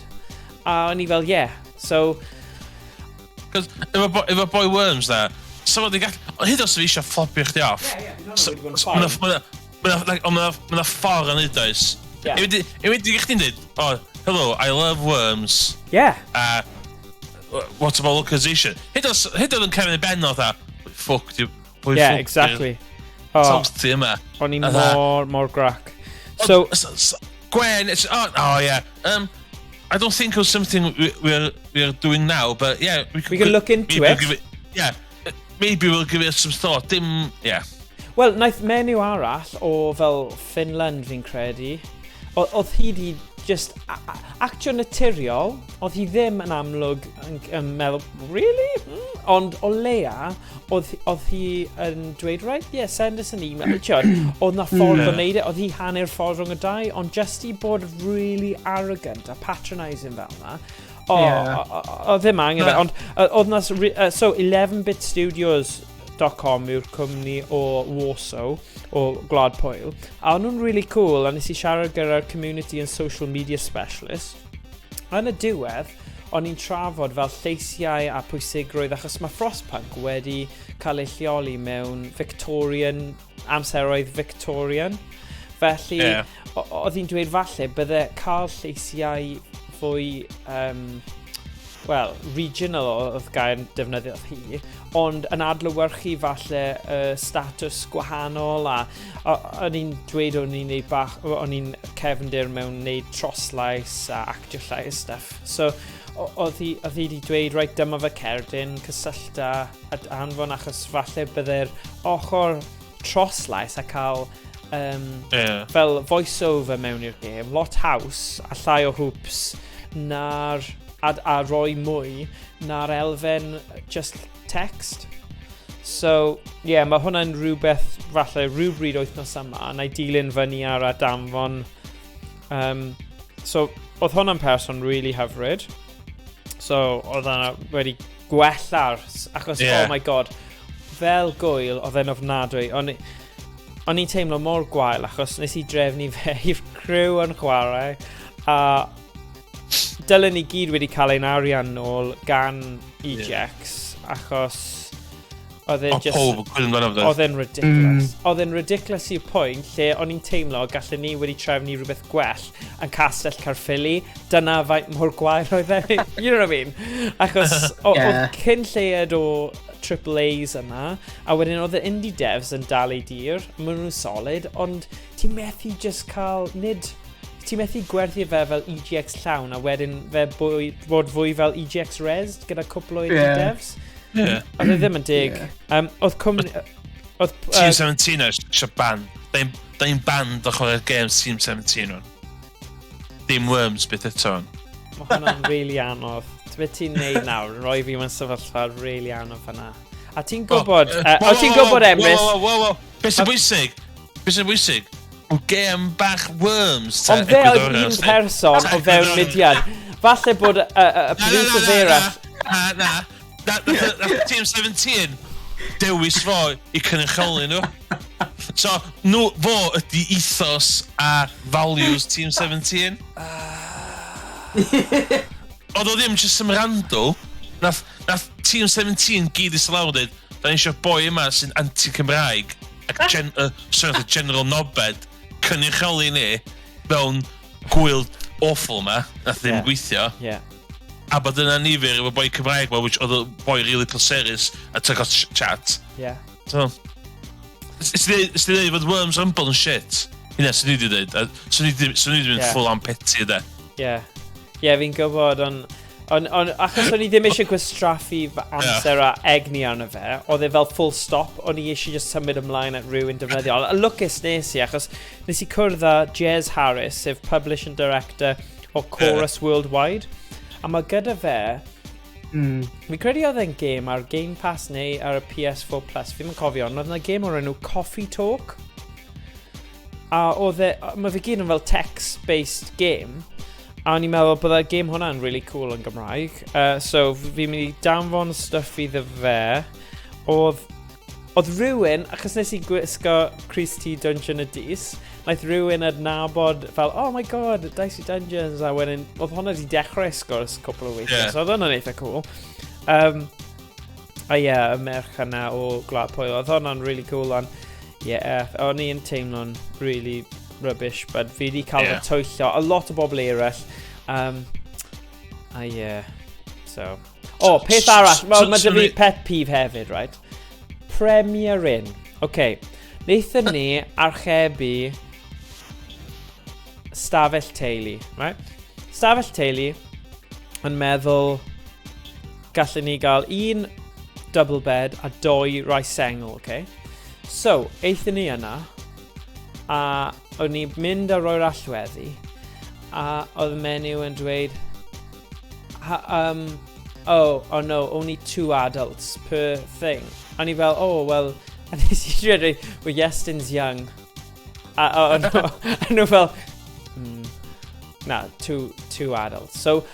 A o'n i fel, "Yeah." So, Cos efo boi Worms na, so fod i gall... Ond hyd os fi eisiau flopio chdi off. Yeah. Ma' 'na ffordd yn neud oes. I wedi chdi'n dweud, "Oh, hello, I love Worms." "What about localization?" Hyd oes yn cefn i ben o dda, fuck, di... Pwy fuck Oh, Salty yma. o'n i mor, mor grac. So, Gwen, it's, oh yeah. I don't think it was something we're doing now, but yeah, we, could, We can look into maybe it. Give it. Yeah, maybe we'll give it some thought. Dim, yeah. Wel, naeth menyw arall o fel Finland fi'n credu, oedd hi di just actio naturiol, oedd hi ddim yn amlwg yn meddwl, "Really?" Ond o leia, oedd hi yn dweud, "Right, yeah, send us an email." Tiod, oedd na ffordd o wneud e, oedd hi hanner ffordd rhwng y dau, ond just i bod really arrogant a patronising fel na, o, o ddim angen fe, ond oedd na, so 11bitstudios.com yw'r cwmni o Warsaw, o Gwlad Pwyl, a o'n nhw'n really cool, a nes i siarad gyda'r community and social media specialist. Yn y diwedd, o'n i'n trafod fel lleisiau a pwysigrwydd, achos mae Frostpunk wedi cael ei lleoli mewn Victorian, amseroedd Victorian. Felly, oedd hi'n dweud falle bydde cael lleisiau fwy, well, regional oedd gair defnyddiodd hi, ond yn adlewyrchu falle status gwahanol a o'n i'n dweud o'n i'n neud bach, o'n i'n cefndir mewn neud troslais a actio llais stuff. So, oedd hi wedi dweud, "Reit, dyma fy cerdyn, cysyllta a anfon," achos falle bydde'r ochr troslais a cael fel voice-over mewn i'r gêm, lot haws a llai o hoops na'r a rhoi mwy na'r elfen just text. So, ie, yeah, mae hwnna'n rhywbeth falle rhywbryd wythnos yma, a na i dilyn fyny ar a danfon. So, oedd hwnna'n person really hyfryd. So, oedd hwnna wedi gwella'r, achos, oh my God, fel gwyl, oedd e'n ofnadwy. O'n i'n teimlo mor gwael achos nes i drefnu fe i'r criw yn chwarae a dylen ni gyd wedi cael ein arian nôl gan EGX achos oedd e'n O, just pob yn cwyno amdano fo. Oedd e'n ridiculous. Oedd e'n ridiculous i'r pwynt lle o'n i'n teimlo gallen ni wedi trefnu rhywbeth gwell yn Castell Caerffili. Dyna faint mor gwael oedd e. You know what I mean? Achos oedd cyn lleied o triple A's yna, a wedyn oedd y indie devs yn dal ei dir, maen nhw'n solid, ond ti'n methu just cael, nid, ti'n methu gwerthu fe fel EGX llawn, a wedyn fe bod fwy fel EGX Rezzed gyda cwpl o indie devs. Oedd e ddim yn dig. Oedd cwmni... Oedd, Team 17 oes, eisiau ban. Da ni'n banned o chwarae'r games Team 17 o'n. Dim Worms byth eto o'n. Mae hwnna'n really anodd. Beth ti'n neud nawr, rhoi fi mewn sefyllfa really anodd fyna. A ti'n gwybod, o ti'n gwybod, Emrys, Wo, wo, wo, wo. Beth sy'n bwysig? Beth sy'n bwysig? O gêm bach Worms ta Ond fe oedd un egwyddorion. person o fewn mudiad. Falle bod y producers eraill. Na, na. Na, nath Team 17 dewis fo i cynrychioli nhw. So, nhw, fo ydy ethos a values Team 17. Oedd o ddim just some random. Nath Team 17 gyd i lawr dweud, "Da ni eisiau boi yma sy'n anti-Cymraeg ac sorry, nath y General Knobhead cynrychioli ni mewn gwyl awful yma, nath ddim gweithio." A bod yna nifer efo boi Cymraeg ma, which oedd y boi really pleserus a took off chat. So, Ys ti dweud fod Worms Rumble yn shit? Hynna, swn i wedi dweud. Swn i wedi mynd full on petty, de. Ie, fi'n gwybod, ond achos o'n i ddim eisiau gwastraffu fy amser a egni arno fe, oedd e fel full stop, o'n i eisiau just symud ymlaen at rhywun defnyddiol. A lwcus nes i, achos nes i cwrdd â Jez Harris, sef Publishing Director o Chorus Worldwide, a mae gyda fe, fi credu oedd e'n gêm ar Game Pass neu ar y PS4 Plus, fi'n cofio, ond oedd yna gêm o'r enw Coffee Talk. A oedd e, mae fe gyd yn fel text-based game, a o'n i'n meddwl byddai'r gêm hwnna'n really cool yn Gymraeg. So fi'n mynd i danfon stuff iddo fe. Oedd rhywun, achos nes i gwisgo crys T Dungeon y Dis, naeth rhywun adnabod fel, "Oh my God, Dicey Dungeons," a wedyn, oedd hwnna wedi dechrau sgwrs cwpl o weithiau, so oedd hwnna'n eitha cool. A ie, yeah, y merch yna o Gwlad Pwyl, oedd hwnna'n really cool, ond ie, yeah, o'n i'n teimlo'n really rubbish, but fi wedi cael fy twyllo, a lot o bobl eraill. A ie, yeah, so. O, oh, peth arall, well, mae 'da fi pet peeve hefyd, right? Premier Inn. OK, wnaethon ni archebu stafell teulu, right? Stafell teulu yn meddwl gallen ni gael un double bed a doi rai sengl, okay? So, aethon ni yna, a o'n i'n mynd a roi'r allweddi, a oedd y menyw yn dweud, ha, Oh no, only two adults per thing." A ni fel, "Oh, well," a nes i drio dweud, "Well, Iestyn's young." A nhw fel, "Na, two adults." So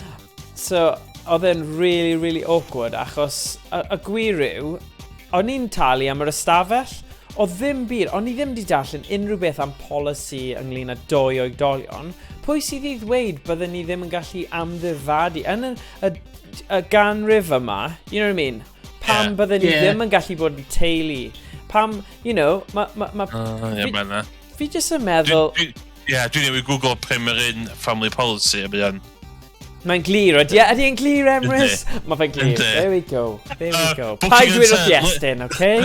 oedd e'n really, really awkward, achos y gwir yw, o'n i'n talu am yr ystafell, oedd ddim byd, o'n i ddim wedi darllen unrhyw beth am policy ynglyn â doi oedolion. Pwy sydd i ddweud byddwn ni ddim yn gallu amddifadu yn y ganrif yma, you know what I mean? Pam byddwn ni ddim yn gallu bod yn teulu? Pam, ma Ie, mae yna. Fi jyst yn meddwl. Ie, dwi'n newid Google Premier Inn Family Policy a bydd. Mae'n glir, ydy e? Ydy e'n glir, Emrys? Mae fe'n glir. Yndi. There we go. There we go. Booking Paid dweud wrth consent. Iestyn, okay?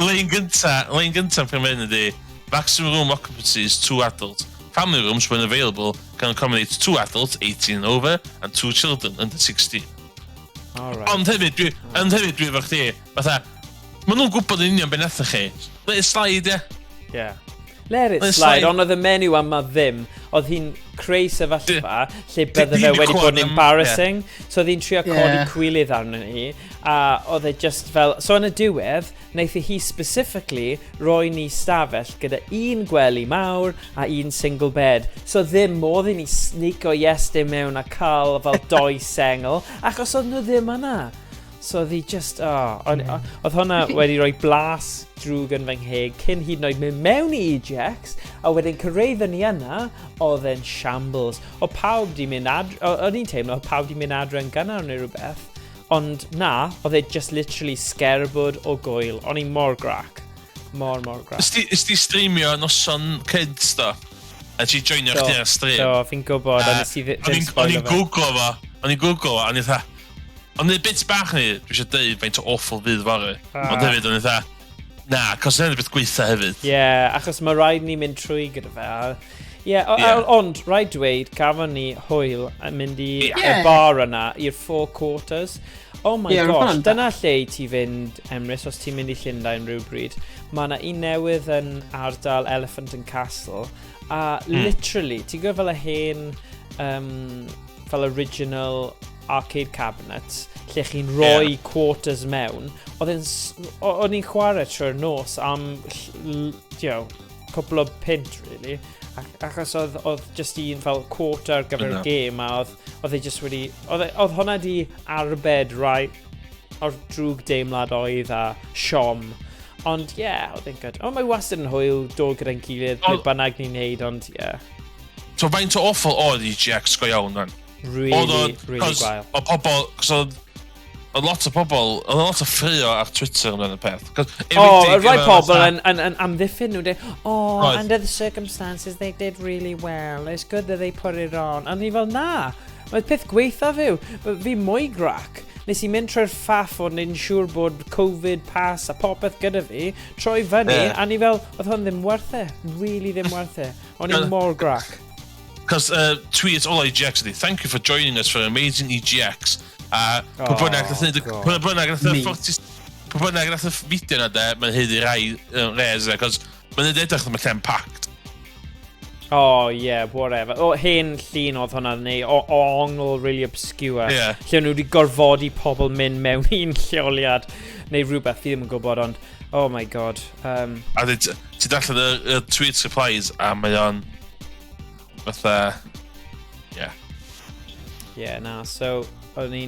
Lein gynta Premier Inn ydy, "Maximum room occupancy is two adults. Family rooms, when available, can accommodate two adults, 18 and over, and two children under 16." Alright. Ond hefyd, dwi efo chdi, fatha, maen nhw'n gwybod yn union beth nathoch chi. Let it slide, ie. Yeah. Let it Let it slide, slide. Ond oedd y menyw yma ddim. Oedd hi'n creu sefyllfa lle bydde fe Di wedi bod yn clywed embarrassing. So oedd hi'n trio codi cwilydd arno ni. A oedd e just fel. So yn y diwedd, wnaeth hi specifically roi ni stafell gyda un gwely mawr a un single bed. So ddim modd i ni sneako Iestyn mewn a cael fel doi sengl, achos oedd nhw ddim yna. So oedd hi just, oh, oedd hwnna wedi rhoi blas drwg yn fy ngheg cyn hyd yn oed mynd mewn i EGX, a wedyn cyrraeddon ni yna, oedd e'n shambles. O pawb di mynd adre, o'n i'n teimlo, oedd pawb di mynd adre yn gynnar neu rhywbeth, ond na, oedd e just literally sgerbwd o gwyl. O'n i mor grac. Mor, mor grac. Ys di streamio noson kids, do? A ti joinio Do, chdi ar stream? Do, fi'n gwybod, a nes i O'n ddim i'n o'n spoilio i'n fe. Googlo fo, o'n i'n googlo fo, o'n i'n dda. Ond y bit bach ni, dwi eisiau deud faint o awful fydd fory. Ah. Ond hefyd, o'n i'n dda, na, cos yna'n beth gweitha hefyd. Ie, yeah, achos mae rhaid ni mynd trwy gyda fe. Ie, yeah, ond rhaid dweud, gafon ni hwyl yn mynd i y bar yna, i'r Four Quarters. Oh my Ie, roedd gosh, hwnna'n dyna lle i ti fynd, Emrys, os ti'n mynd i Llundain rhywbryd. Mae yna un newydd yn ardal Elephant and Castle, a literally, ti'n gwybod fel y hen, fel original arcade cabinets, lle chi'n rhoi quarters mewn, o'n i'n chwarae trwy'r nos am, cwpl o punt, really. Achos oedd just un fel quarter ar gyfer y Yna. gêm, a oedd e just wedi. Oedd hwnna di arbed rai o'r drwg deimlad oedd a siom. Ond ie, yeah, oedd e'n good. Ond mae wastad yn hwyl dod gyda'n gilydd, ble bynnag ni'n neud, ond ie. Yeah, So faint o awful oedd EGX go iawn, man? Really, Oedd o'n- really 'cos gwael. Oedd pobl, cos oedd lot o pobl, oedd lot o ffrio ar Twitter amdano y peth. 'Cos O, oh, enwedig rai efo pobl yn amddiffyn nhw, dweud, "Oh, Oedd. under the circumstances they did really well, it's good that they put it on." A ni fel, "Na, mae'r peth gweithaf yw, fi mwy grac. Nes i mynd trwy'r faff o wneud yn siŵr bod Covid pass a popeth gyda fi, troi fyny, a ni fel, oedd hwn ddim werth e, really ddim werth e." O'n i mor grac. Cos tweet all EGX ydi, "Thank you for joining us for an amazing EGX." A pwy Oh, bynnag nath neud God. pwy bynnag nath y Me. 40 pwy bynnag nath y fideo na de, mae'n haeddu rai res e, cos mae'n edrych mae lle'n packed. Oh, yeah, whatever. O, hen llun oedd hwnna, neu o ongl really obscure. Lle nhw wedi gorfodi pobl mynd mewn un lleoliad, neu rhywbeth, fi ddim yn gwybod, ond, oh my God. A ti darllen y tweet replies a mae o'n fatha, yeah. Yeah, na, so, o'n i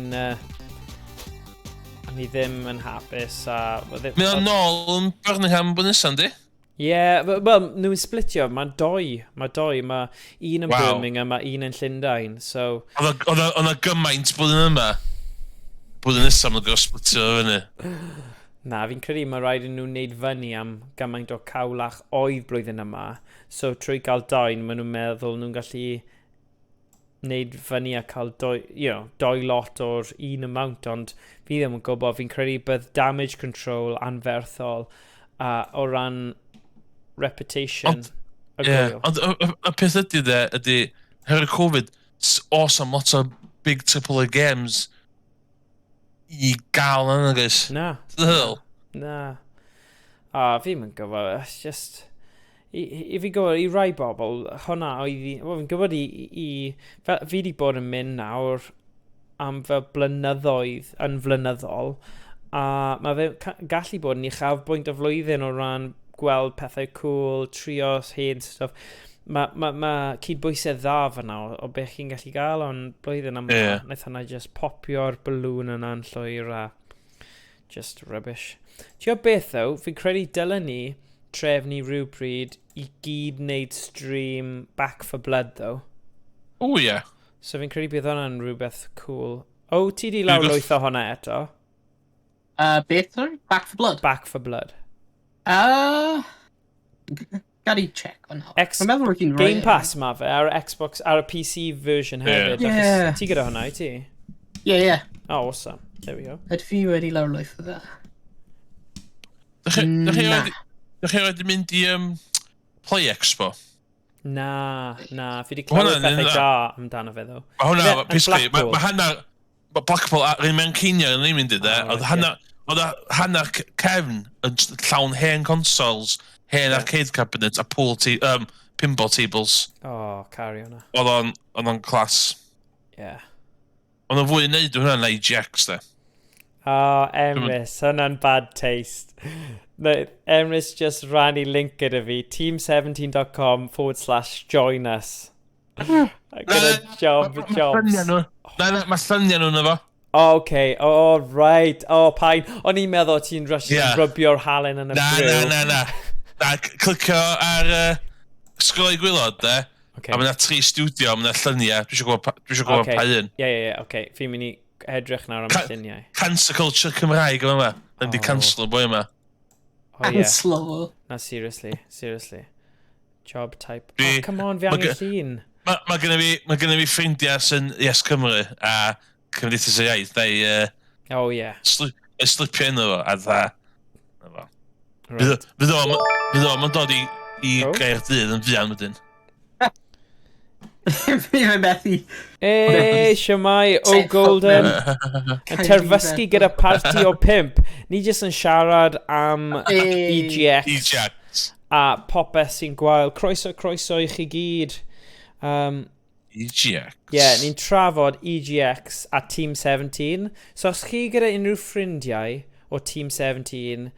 ddim yn hapus, a Mae o'n nôl yn Birmingham blwyddyn nesaf, yndi? Ie, yeah, wel, nhw'n splitio, mae doi, mae un yn Birmingham, mae un yn Llundain, so. Oedd o gymaint blwyddyn yma. Blwyddyn nesaf mae'n gorfod splitio fo fyny. Na, fi'n credu mae rhaid i nhw wneud fyny am gymaint o cawlach oedd blwyddyn yma. So trwy gael doi, maen nhw'n meddwl nhw'n gallu wneud fyny a cael doi lot o'r un amount, ond fi ddim yn gwybod, fi'n credu bydd damage control anferthol a o ran reputation y Ie, gwyl. ond y peth ydy de, ydy, herwydd Covid, oes am lot o big AAA games i gael yna, guys. Na. Ti'n Na. A fi ddim yn gwybod, it's just. I fi gwybod, i rai bobl, hwnna oedd i. Wel, fi'n gwybod i fel, fi wedi bod yn mynd nawr. am fel blynyddoedd yn flynyddol, a mae fe gallu bod yn uchafbwynt y flwyddyn o ran gweld pethau cool, trio hen stuff. Mae cydbwysedd dda fyna o beth chi'n gallu gael, ond blwyddyn yma, wnaeth hwnna just popio'r balloon yna'n llwyr a just rubbish. Ti'n gwybod beth though, fi'n credu dylen ni trefnu rhywbryd i gyd wneud stream Back for Blood though. O, ie. So fi'n credu bydd hwnna'n rhywbeth cool. O, ti di lawrlwytho hwnna eto? Beth, sorry? Back for Blood? Back for Blood. Gad i check hwnna. Mae'n meddwl rwy'n Game Pass ma fe, ar Xbox, ar y PC version hefyd. Yeah. Ti gyda hwnna, i ti? Yeah. Oh, awesome. There we go. Ydw fi wedi lawrlwytho fe? Dych chi wedi mynd i Play Expo? Na. Fi wedi clywed pethau da amdano fe, ddo. Mae hwnna, basically, mae hanner... Mae Blackpool, yr un mewn Kenya yn ei mynd i, de, oedd hanner cefn yn llawn hen consoles, hen arcade cabinets a pool pinball tables. Oh, caru hwnna. Oedd o'n class. Oedd o'n fwy yn neud hwnna na EGX, de. Oh, Emrys, hwnna'n bad taste. No, Emrys just rannu link gyda fi, team17.com/join us. Gyda jobs. Na, mae lluniau nhw'n efo. Oh, okay. Oh, right. Oh, pain. O'n i'n meddwl ti'n rush rybio'r halen yn y brew. Na. Na, clicio ar scroll i gwaelod, de. Okay. A mae yna tri studio, mae yna lluniau. Dwi eisiau gwybod pa un. Ie, okay. Fi'n mynd i edrych nawr am y lluniau. Cancel culture Cymraeg yma. Ddim di cancel y boi yma. Oh, yeah. Cancel fo. Na, seriously. Job type. Oh, come on, fi angen llun. Mae genna fi ffrindiau sy'n Yes Cymru a Cymdeithas yr Iaith. Neu, Oh, yeah. Slipio yno fo, a dda. Fydd o'n dod i Gaerdydd yn fuan wedyn. Fi'n methu. Ei, siamai, O Golden. Yn terfysgu gyda parti o 5. Ni jyst yn siarad am EGX. EGX. A popeth sy'n gwael. Croeso, croeso i chi gyd. EGX. Ie, yeah, ni'n trafod EGX a Team 17. So os chi gyda unrhyw ffrindiau o Team 17,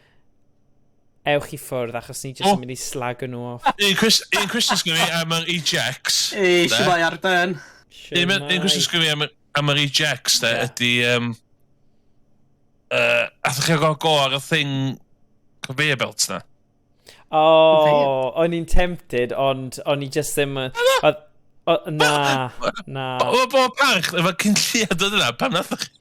ewch i ffwrdd achos ni jyst yn mynd i slag nhw off. Un cwestiwn sgynna fi am yr EGX. Ei, siwmai ar ben. Un cwestiwn sgynna fi am yr EGX, de, ydy... Athoch chi gael go ar y thing conveyor belt na? Oh, o'n i'n tempted, ond o'n i just ddim... Na, na. O, bob parch, efo cynlliad oedd yna, pam nathoch chi?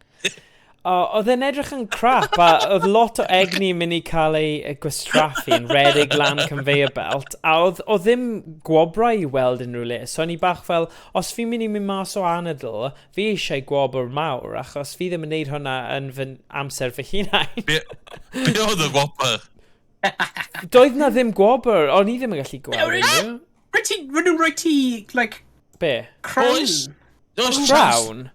Oedd e'n edrych yn crap, a oedd lot o egni yn mynd i cael ei gwastraffu yn redeg lan conveyor belt, a oedd ddim gwobrau i weld unrhyw le, so o'n i bach fel, os fi'n mynd i mynd mas o anadl, fi eisiau gwobr mawr, achos fi ddim yn neud hwnna yn fy amser fy hunain. Be oedd y gwobr? Doedd na ddim gwobr, o'n i ddim yn gallu gweld unrhyw. Rydyn nhw'n rhoi ti, like, Be? Crown. Oes Crown?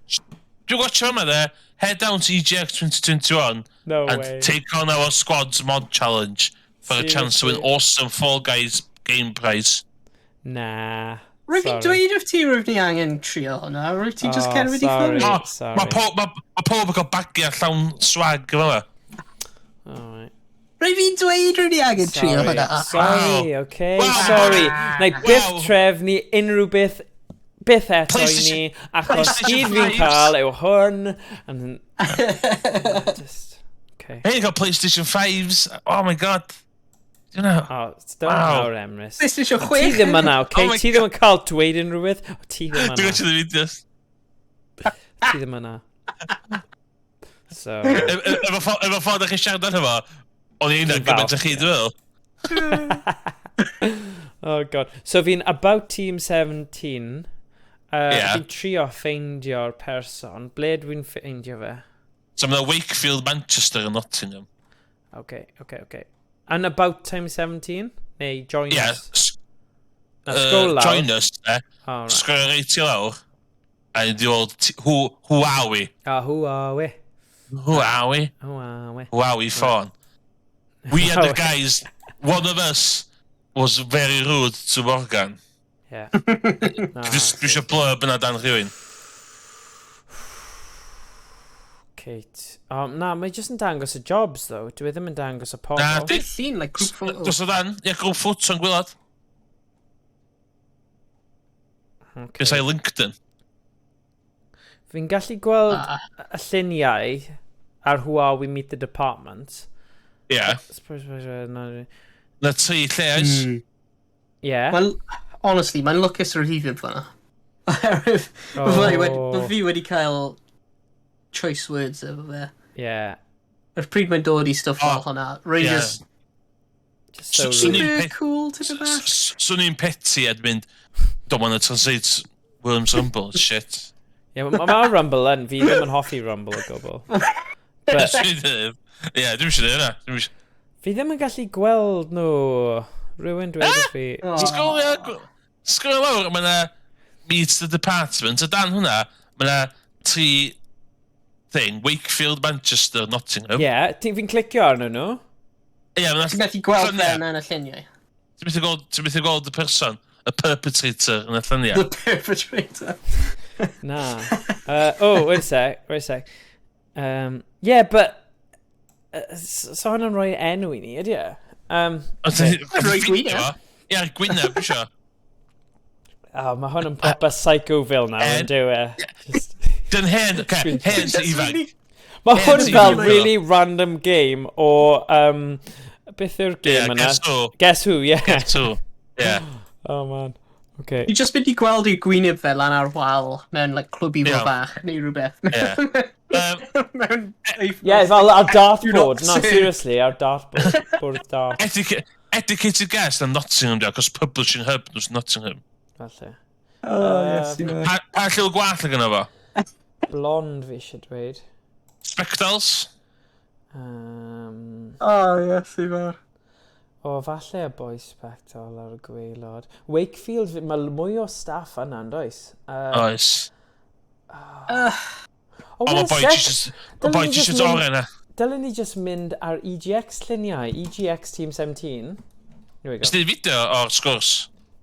Dwi'n watch yma de, head down to EGX 2021 No and way. take on our squad's mod challenge for a chance to win awesome Fall Guys game prize. Na. Rwyf fi'n dweud wrth ti rwyf ni angen trio hwnna, rwyf ti just cerdded i sorry, ffwrdd. Sorry. Mae pob yn cael bagiau llawn swag efo yma. Alright. Rwyf fi'n dweud rwyf ni angen trio hwnna. Sorry, okay, Wow. sorry. Na i byth trefnu unrhyw beth byth eto i ni, achos gyd fi'n cael yw hwn. And just, okay. Hey, you got PlayStation 5s. Oh my God. You know. Oh, don't nawr, Emrys. PlayStation 6. Ti ddim yna, okay? Ti ddim yn cael dweud unrhyw beth. Ti ddim yna. Dwi'n watching the videos. Ti ddim yna. So... Efo ffordd ych chi siarad arno fo, o'n i'n gymaint o chi, dwi'n meddwl. Oh God. So fi'n about Team 17. Fi'n trio ffeindio'r person. Ble dwi'n ffeindio fe? So mae'n Wakefield, Manchester and Nottingham. Okay. And about Team 17? Neu join us? Yeah. Scroll lawr. Join us, eh. Oh, right. Scroll reit i lawr. A ni di weld, who are we? Ah, who are we? Who are we? Who are we? Who are we, ffôn? We are the guys. One of us was very rude to Morgan. Yeah. Dwi eisiau blurb yna dan rhywun. Kate. Oh, na, mae jyst yn dangos y jobs, though. Dwi e ddim yn dangos y pobl. Na, Dwi'n llun, like, group photo. Dos o dan, ie, group photo yn gwylod. Okay. Beth LinkedIn. Fi'n gallu gweld Ah. y lluniau ar Who Are We Meet the Department. Ie. Yeah. Suppose. Na tri lle oes. Yeah. Well, honestly, mae'n lwcus yr rhifin fyna. Oherwydd, Oh. fi wedi cael choice words efo fe. Yeah. Yr pryd mae'n dod i stwff fel Oh, hwnna, rwy'n ie. just Just so So rude. ni- super cool to the back. Swn i'n petty ad mynd, don't want to translate Williams Rumble, shit. Yeah, mae ma Rumble yn. Fi ddim yn hoffi Rumble o gwbl. But Swn i'n dweud, ie, dwi'n eisiau dweud hynna. Dwi'm isio- fi ddim yn gallu gweld nhw. Rhywun dweud wrth fi. Oh. Sgolio, sgolio lawr, mae yna Meet the Department, a dan hwnna, mae yna tri thing, Wakefield, Manchester, Nottingham. Yeah, fi'n clicio arnyn nhw. Ie, mae Ti'n yna... gallu gweld fe Lluniau. yna yn y lluniau. Ti'n methu gweld y person, y perpetrator yn y lluniau. The perpetrator. Na. Oh, wait a sec, wait a sec. Yeah, but so hwnna'n rhoi enw i ni, ydy e? Ond ti'n- Rhoi gwyneb. Ie, gwyneb, isio. Oh, mae hwn yn proper Psychoville nawr, yn dyw e? Just. Dyn hen, oce, hen sy ifanc. Mae Hen hwn sy'n fel ifanc. really random game o beth yw'r Ie, game yna? Guess Who. Guess Who, yeah. Guess Who. Ie. Oh, man. Okay. Fi just mynd i gweld ei gwyneb fe lan ar wal mewn like, clwb i Ie. bach neu rhywbeth. Ie. Mewn Yeah, fel ar dartboard. Do No, not say. seriously, ar dartboard. Bwrdd dart. Educated guess na Nottingham, di, achos Publishing Hub nhw's Nottingham. Falle. Oh, yes, Pa lliw gwallt gynno fo? Blond fi eisiau dweud. Spectacles? Oh, yes, i fawr. O, falle y boi spectol ar y gwaelod. Wakefield, mae mwy o staff yna, yn does? Oes. Oh, O, wait mae a boi sec. jyst... Mae boi Dylen ni jyst jyst mynd- oren na. Dylen ni just mynd ar EGX lluniau. EGX Team 17. Here we go. Nes di fideo o'r sgwrs?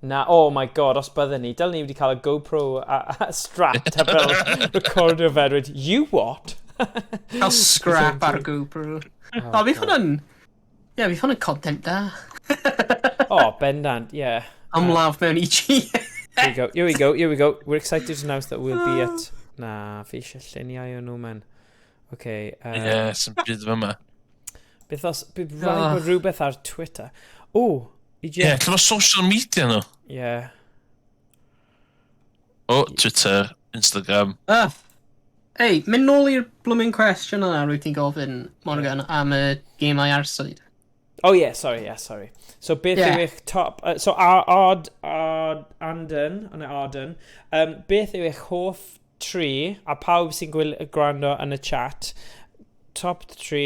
Na, oh my God, os bydden ni, dylen ni wedi cael y GoPro a strapped a fel recordio fe, dweud, "You what?" Cael scrap ar GoPro. Oh, fi hwnna'n... Ie, fi hwnna'n content da. Oh, bendant, yeah. Ymladd mewn EG. Here we go, here we go, here we go. We're excited to announce that we'll be at. Na, fi eisiau lluniau o nhw, man. Okay. Ie, sy'n byd fyma. Beth os... Bydd rhaid bod rhywbeth ar Twitter. O, EGX. Ie, lle mae social media nhw? Yeah. O, Twitter, Instagram. Ah. Ei, mynd nôl i'r blooming question yna rwyt ti'n gofyn, Morgan, am y gemau arswyd. Oh yeah, sorry, yeah, sorry. So beth yw eich top... So Ard, Ard, Anden, oh, no, Arden, beth yw eich hoff tri, a pawb sy'n gwrando yn y chat, top tri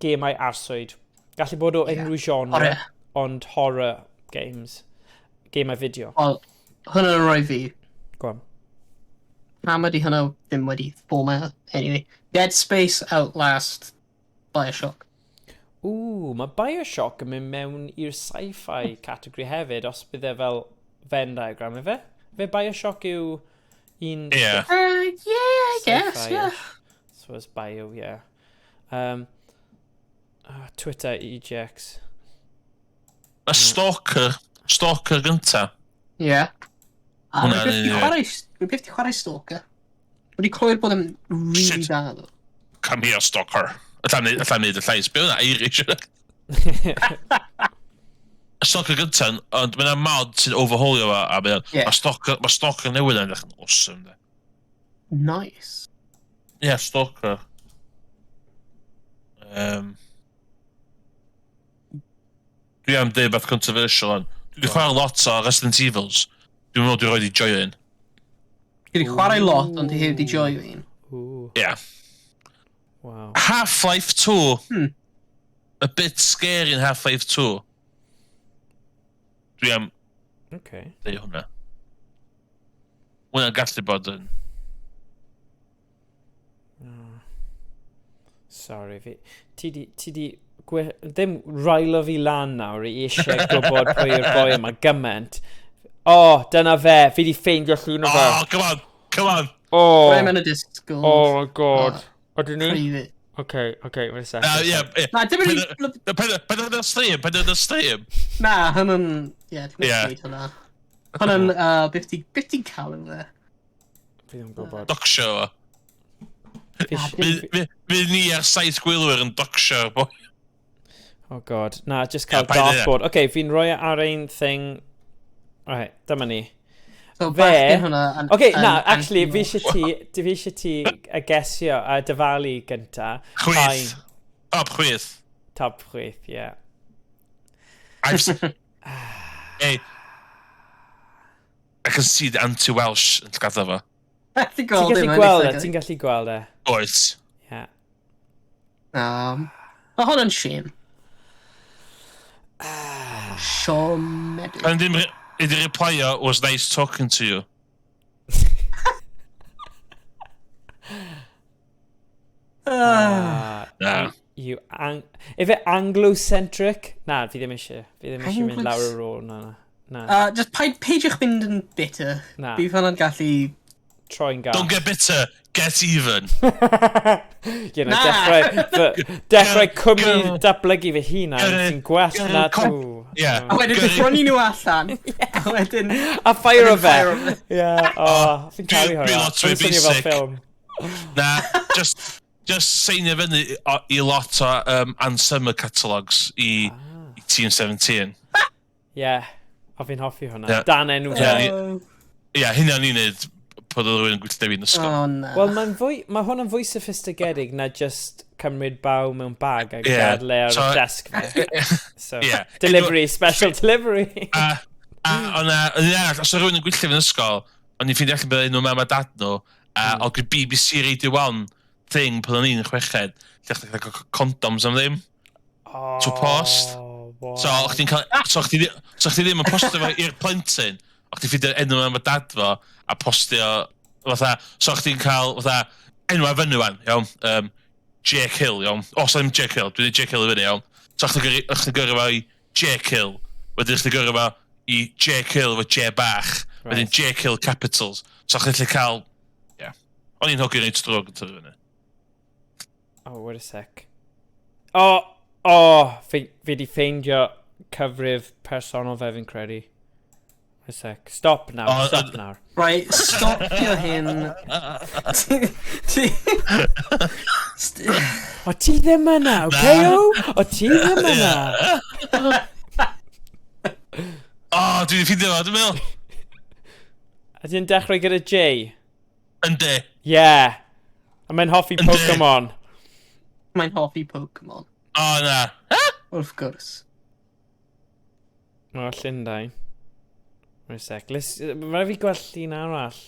gemau arswyd? Gallu bod o unrhyw genre, Horror. Ond horror games. Gemau fideo. Wel, hwnna'n rhoi fi. Go on. Pam ydy hwnna ddim wedi format? Anyway. Dead Space, Outlast, Bioshock. Ww, mae Bioshock yn mynd mewn i'r sci-fi category hefyd, os bydd e fel Venn diagram, efe? Fe Bioshock yw un Ie. Yeah, I guess, sci-fi. yeah. So it's bio, yeah. Twitter, EGX. Y Stalker. Stalker gynta. Yeah. A Hwnna rwy byth 'di yn- chwarae, rwy byth 'di chwarae Stalker. Wedi clywed bod yn really Shit. dda, though. Come here, Stalker. Alla neud y llais. Be hwnna? Irish. Stalker gynta, ond mae yna mod sy'n overhaulio fo, a mae ma Stalker newydd yn edrych yn awesome, de. Nice. Ie, yeah, Stalker. Dwi am dweud beth controversial ond. Dwi wedi chwarae lot o Resident Evils. Dwi'n meddwl dwi roed i joio un. Dwi wedi chwarae lot, ond dwi heb di joio un. Ooh, Ie. Yeah. Wow. Half-Life 2. A bit scary in Half-Life 2. Dwi am dweud hwnna. Hwnna'n gallu bod yn. Oh. Sorry, fi... Ti di ddim rileo fi lan nawr i eisiau gwybod pwy yw'r boi yma gymaint. O, oh, dyna fe. Fi di ffeindio llun o fe. Oh, come on! Come on! Oh. Rhaid mewn y Discord. Oh my god. Odyn ni? Private. Okay, okay, wait a second. Na, ie, ie. Na, dim yn... Paid yn y stream, paid yn y stream. Na, hwnna'n... Ie, ti'n Ie. mynd hwnna. Hwnna'n, beth ti'n cael yn fe? Fi ddim yn gwybod. Docsio fo. Fi Fydd ni ar saith gwylwyr yn docsio'r boi. Oh god. Na, just cael Ie, paid â- dartboard. Okay, fi'n rhoi e ar ein thing. Right, dyma ni. So, Fe- bachgen hwnna... yn- Okay, yn na, actually, fi anti-law. eisiau ti, fi eisiau ti a gesio a dyfalu gynta. Chwith. Top chwith. Top chwith, yeah. Hey. I can see the anti-Welsh yn llgada fo. Ti'n Ti'n gweld gallu e, mae'n gweld e, eitha ti'n gallu gweld e. Oes. Yeah. Mae hwn yn shame. Siomedig. Pan ddim ydi replyo, was nice talking to you. Na. You ang... Ife Anglo-centric? Na, fi ddim eisiau. Fi ddim eisiau mynd lawr y rôl. Na, na. Na. Just paid, peidiwch mynd yn bitter. Na. Bydd hwnna'n gallu... Troi'n gael. Don't get bitter, get even. You know, Na. dechrau cwmni datblygu fy hunan sy'n gwell na nhw. Yeah. A wedyn just rhoi nhw allan. A wedyn... A fire o fe. Fire o fe. Yeah, oh, fi'n caru Dwi hwnna. lot fwy Mae'n swnio fel basic. ffilm. Na, just seinio fyny i lot o Ann Summer catalogs i Team 17. Yeah, a fi'n hoffi hwnna. Yeah. Dan enw fe. Yeah, Ie, hynna ni'n neud pod oedd rhywun yn gwylltio fi'n ysgol. Oh, na. Wel, mae'n fwy, mae hwn yn fwy sophistigedig na just cymryd baw mewn bag a Ie. gadael e ar y So- desk fe. So, Ie. delivery, special delivery. A o'na, yn arall, os oedd rhywun yn gwylltio fi'n ysgol, o'n i'n ffeindio allan bod enw mam a dad nhw, a oedd gyda BBC Radio 1 thing pan o'n i'n chweched, lle chdi'n cael condoms am ddim. Oh, To post. Wow. So, o'ch chdi'n cael, so chdi ddim yn postio fo i'r plentyn, o'ch chdi'n ffeindio enw mam a dad fo, a postio, fatha, so o'ch chdi'n cael, fatha, enw a fyny wan, iawn, Jake Hill, iawn. O, so ddim Jake Hill, dwi'n dweud Jake Hill i fyny, iawn. So o'ch chdi'n gyrru fo i Jake Hill, wedyn chdi'n gyrru fo i Jake Hill efo J bach, wedyn Jake Hill Capitals. So o'ch chdi'n gallu cael, ie. Yeah. O'n i'n hogyn reit drwg yn tyfu fyny. Oh, wait a sec. Oh, fi di ffeindio cyfrif personol fe fi'n credu. Wait a sec. Stop nawr, Oh, stop nawr. Right, stopio hyn. O ti ddim yna, okay, o? O ti ddim yna? O, dwi wedi ffeindio fo, dwi'n meddwl. A ti'n dechrau gyda J? Yndi. Yeah. A mae'n hoffi Yndi. Pokemon. Mae'n hoffi Pokemon. O, na. Wrth gwrs. O, Llundain. Wait a sec. Mae rhaid fi gweld llun arall.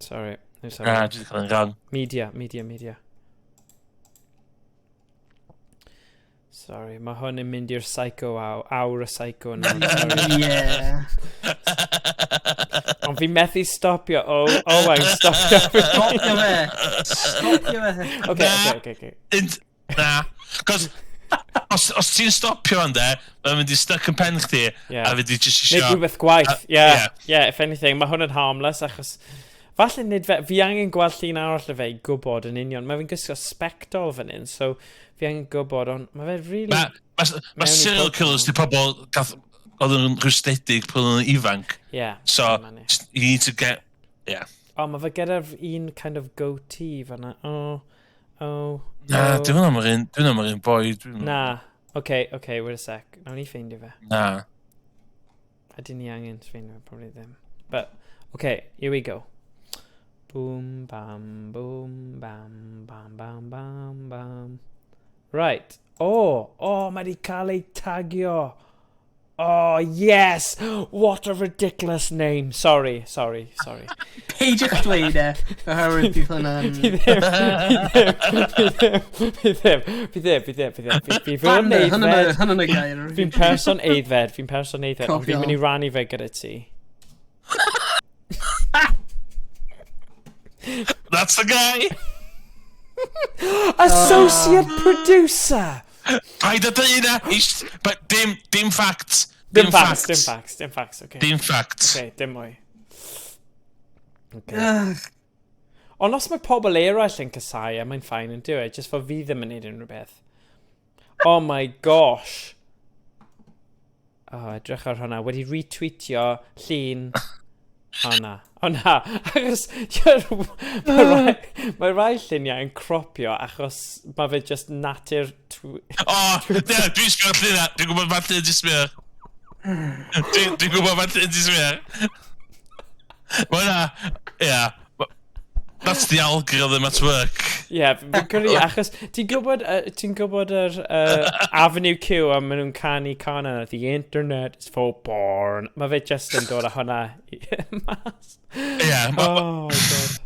Sorry. I'm sorry. Na, dwi wedi cael yn wrong. Media, media, media. Sorry, mae hwn yn mynd i'r psycho awr, awr y psycho nawr. Sorry. Yeah. Ond fi methu stopio. Oh, I'm stopio. Stopio fe. Stopio fe. Okay, Na. okay. Na. Cos, os ti'n stopio fan de, mae'n mynd i stuck yn pen chdi, a fydd i just Nid isio... rhywbeth gwaith. Yeah, yeah. yeah, if anything, mae hwn yn harmless achos falle nid fe, fi angen gweld llun arall o fe i gwybod yn union. Mae fe'n gwisgo sbectol fan hyn, so fi angen gwybod, ond mae fe really... Ma Mewn i serial Pokemon. killers di pobl gath, oedd yn rhwystredig pan oedd yn ifanc. Yeah. So, dyma ni. just, you need to get... Yeah. O, mae fe gyda'r un kind of goatee fan'na. Oh. Na, oh. dwi'n meddwl am yr un, dwi'n meddwl am yr un boi. Na. Okay, wait a sec. Nawn ni ffeindio fe. Na. Ydyn ni angen ffeindio fe, probably ddim. But, okay, here we go. Boom, bam, boom, bam, bam, bam, bam, bam. Right. Oh, mae di cael ei tagio. Oh, yes! What a ridiculous name. Sorry, sorry, sorry. Peidiwch dweud e, oherwydd bydd hwnna'n... Fi ddim, fi ddim, fi ddim, fi ddim, fi ddim, fi ddim, fi ddim yn Slander, hwnna'n aeddfed. hwnna'n y gair. Fi'n person aeddfed, fi'n person aeddfed, ond fi'n Cofio. mynd i rannu fe gyda ti. That's the guy! Associate producer! Paid â dweud na! But dim facts. Dim facts, dim facts, dim facts, okay. Dim facts. Okay, dim mwy. Okay. Ugh. Ond os mae pobl eraill yn casau e, mae'n fine yn dyw e, just fel fi ddim yn neud unrhyw beth. Oh my gosh. Oh, edrych ar hwnna. Wedi retweetio llun O na. O na. Achos mae rai lluniau yn cropio achos mae fe just natur. O, ie, dwi'n sbio ar llun. Dwi'n gwybod pa llun ti'n sbio. Dwi'n gwybod pa llun ti'n sbio. Mae hwnna, ie. That's the algorithm at work. Ie, yeah, fi'n credu, achos ti'n gwybod yr Avenue Q a maen nhw'n canu cân yna, "The internet is for porn." Mae fe just yn dod â hwnna mas. Ie. Oh my God.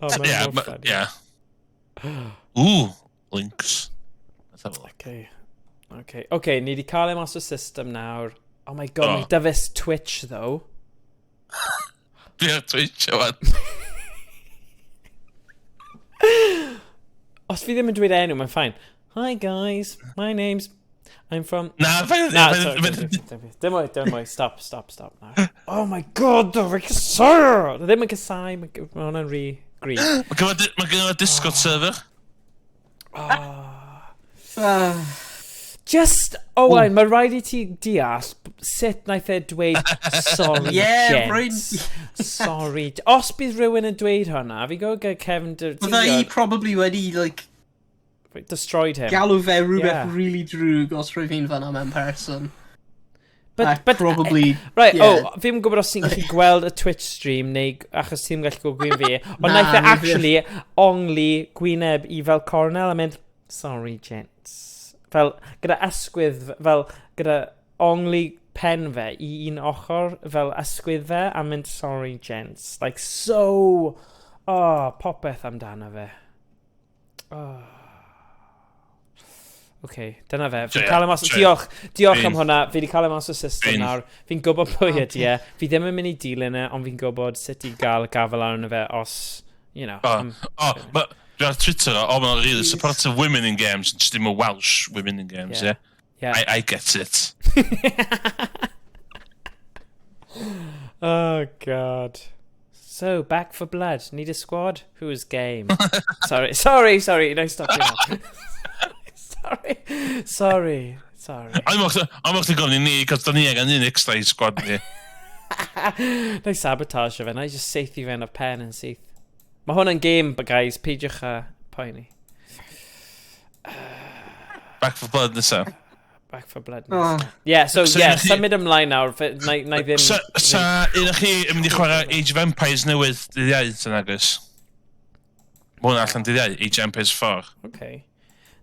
Oh, mae'n mor funny. Ie. Ooh, links. Let's have a look. Okay, ni wedi cael e mas o system nawr. Oh my God, Oh. mae dyfus Twitch, though. Dwi ar Twitch, wan. Os fi ddim yn dweud enw, mae'n fine. "Hi guys, my name's... I'm from..." Na, fe. Na, sorry, dim mwy, dim mwy, stop, stop, stop nawr. Oh my God, fi'n casau! Ddim yn casau, mae hwnna'n rhy gry. Mae gynno Discord server. Oh. Ah. Just, Owain, mae rhaid i ti deall sut naeth e dweud "Sorry, Yeah, gents." Sorry. Os bydd rhywun yn dweud hwnna, fi gwybod gyda Kevin... Bydda i probably wedi, like, Destroyed him. galw fe rhywbeth really drwg os rwy fi'n fan'na mewn person. But, A probably, Right, yeah. oh, fi'n gwybod os ti'n gallu gweld y Twitch stream neu achos ti'n gallu gweld gwyn fi, ond Na, naeth e ni fi- actually ongli gwyneb i fel cornel a mynd, "Sorry, gents." Fel, gyda ysgwydd, fel, gyda ongli pen fe i un ochr, fel ysgwydd fe, a mynd, "Sorry, gents." Like, so, oh, popeth amdano fe. Oh. OK, dyna fe. Fi'n Joio, cael e mas. Joio. Diolch, diolch am hwnna. Fi wedi cael e mas o system nawr. Fi'n gwybod pwy ydy e. Fi ddim yn mynd i dilyn e, ond fi'n gwybod sut i gael gafel arno fe os. O, oh, ma, dwi ar Twitter, o, oh, mae'n really supportive women in games, just ddim y Welsh women in games, yeah? Yeah. I get it. Oh God. So, Back for Blood. Need a squad? Who is game? Sorry, sorry, sorry. No, stop now. Sorry, sorry, sorry. I'm off to gofyn i ni, cos da ni angen un extra i squad ni. Na i sabotage fe, na i just saethu fe yn y pen yn syth. Mae hwn yn game, but guys, peidiwch â poeni. Back for Blood nesa. Back for Blood. Oh. Yeah, so, So yeah, symud ymlaen nawr. Na i ddim. Sa un o chi yn mynd i chwarae Age of Empires newydd dydd Iau, yn agos? Mae hwnna allan dydd Iau, Age of Empires 4. Okay.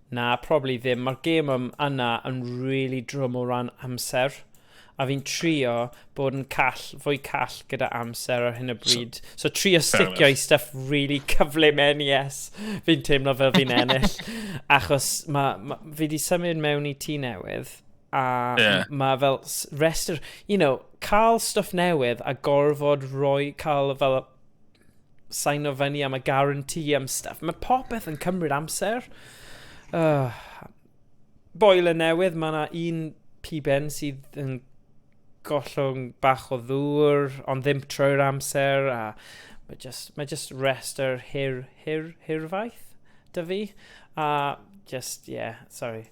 Na, probably ddim. Mae'r gêm yna yn really drwm o ran amser. A fi'n trio bod yn call, fwy call gyda amser ar hyn o bryd. So, trio sticio i stuff really cyflym NES. Fi'n teimlo fel fi'n ennill. Achos ma, fi di symud mewn i tŷ newydd. A mae fel restr, cael stuff newydd a gorfod rhoi, cael fel sign o fyny am y guarantee am stuff. Mae popeth yn cymryd amser. Boiler newydd, mae yna un piben sydd yn gollwng bach o ddŵr, ond ddim trwy'r amser, a mae just restr hir, hir, hirfaith 'da fi. A just, yeah, sorry.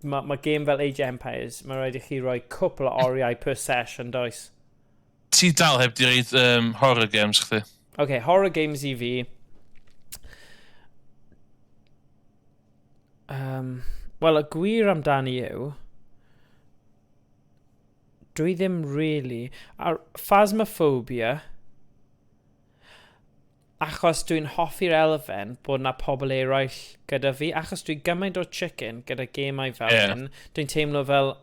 Mae game fel Age of Empires, mae rhaid i chi roi cwpl o oriau per session, does? Ti dal heb di reid horror games chdi? Okay, horror games i fi. Wel, y gwir amdani yw, dwi ddim really. Ar Phasmophobia, achos dwi'n hoffi'r elfen bod na pobl eraill gyda fi, achos dwi'n gymaint o chicken gyda gemau fel hyn, dwi'n teimlo fel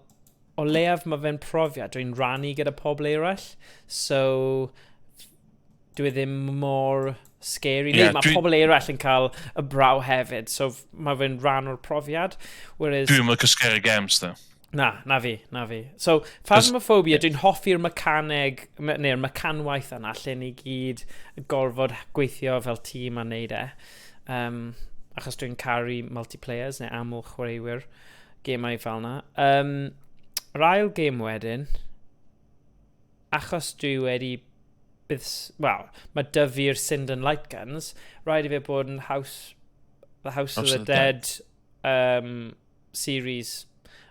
o leiaf mae fe'n profiad, dwi'n rannu gyda pobl eraill, so dwi ddim mor scary. Ie, Neu mae pobl eraill yn cael y braw hefyd, so mae fe'n rhan o'r profiad. Whereas, Dwi'n licio scary games, though. Na, na fi, na fi. So, Phasmophobia, dwi'n hoffi'r mecaneg, neu'r mecanwaith yna, lle ni gyd gorfod gweithio fel tîm a neud e. Achos dwi'n caru multiplayers neu aml chwaraewyr gemau fel yna. Yr ail gêm wedyn, achos dwi wedi bydd, wel, mae 'da fi'r Sinden Light Guns, rhaid i fe bod yn House, The House, House of the Dead, Dead series.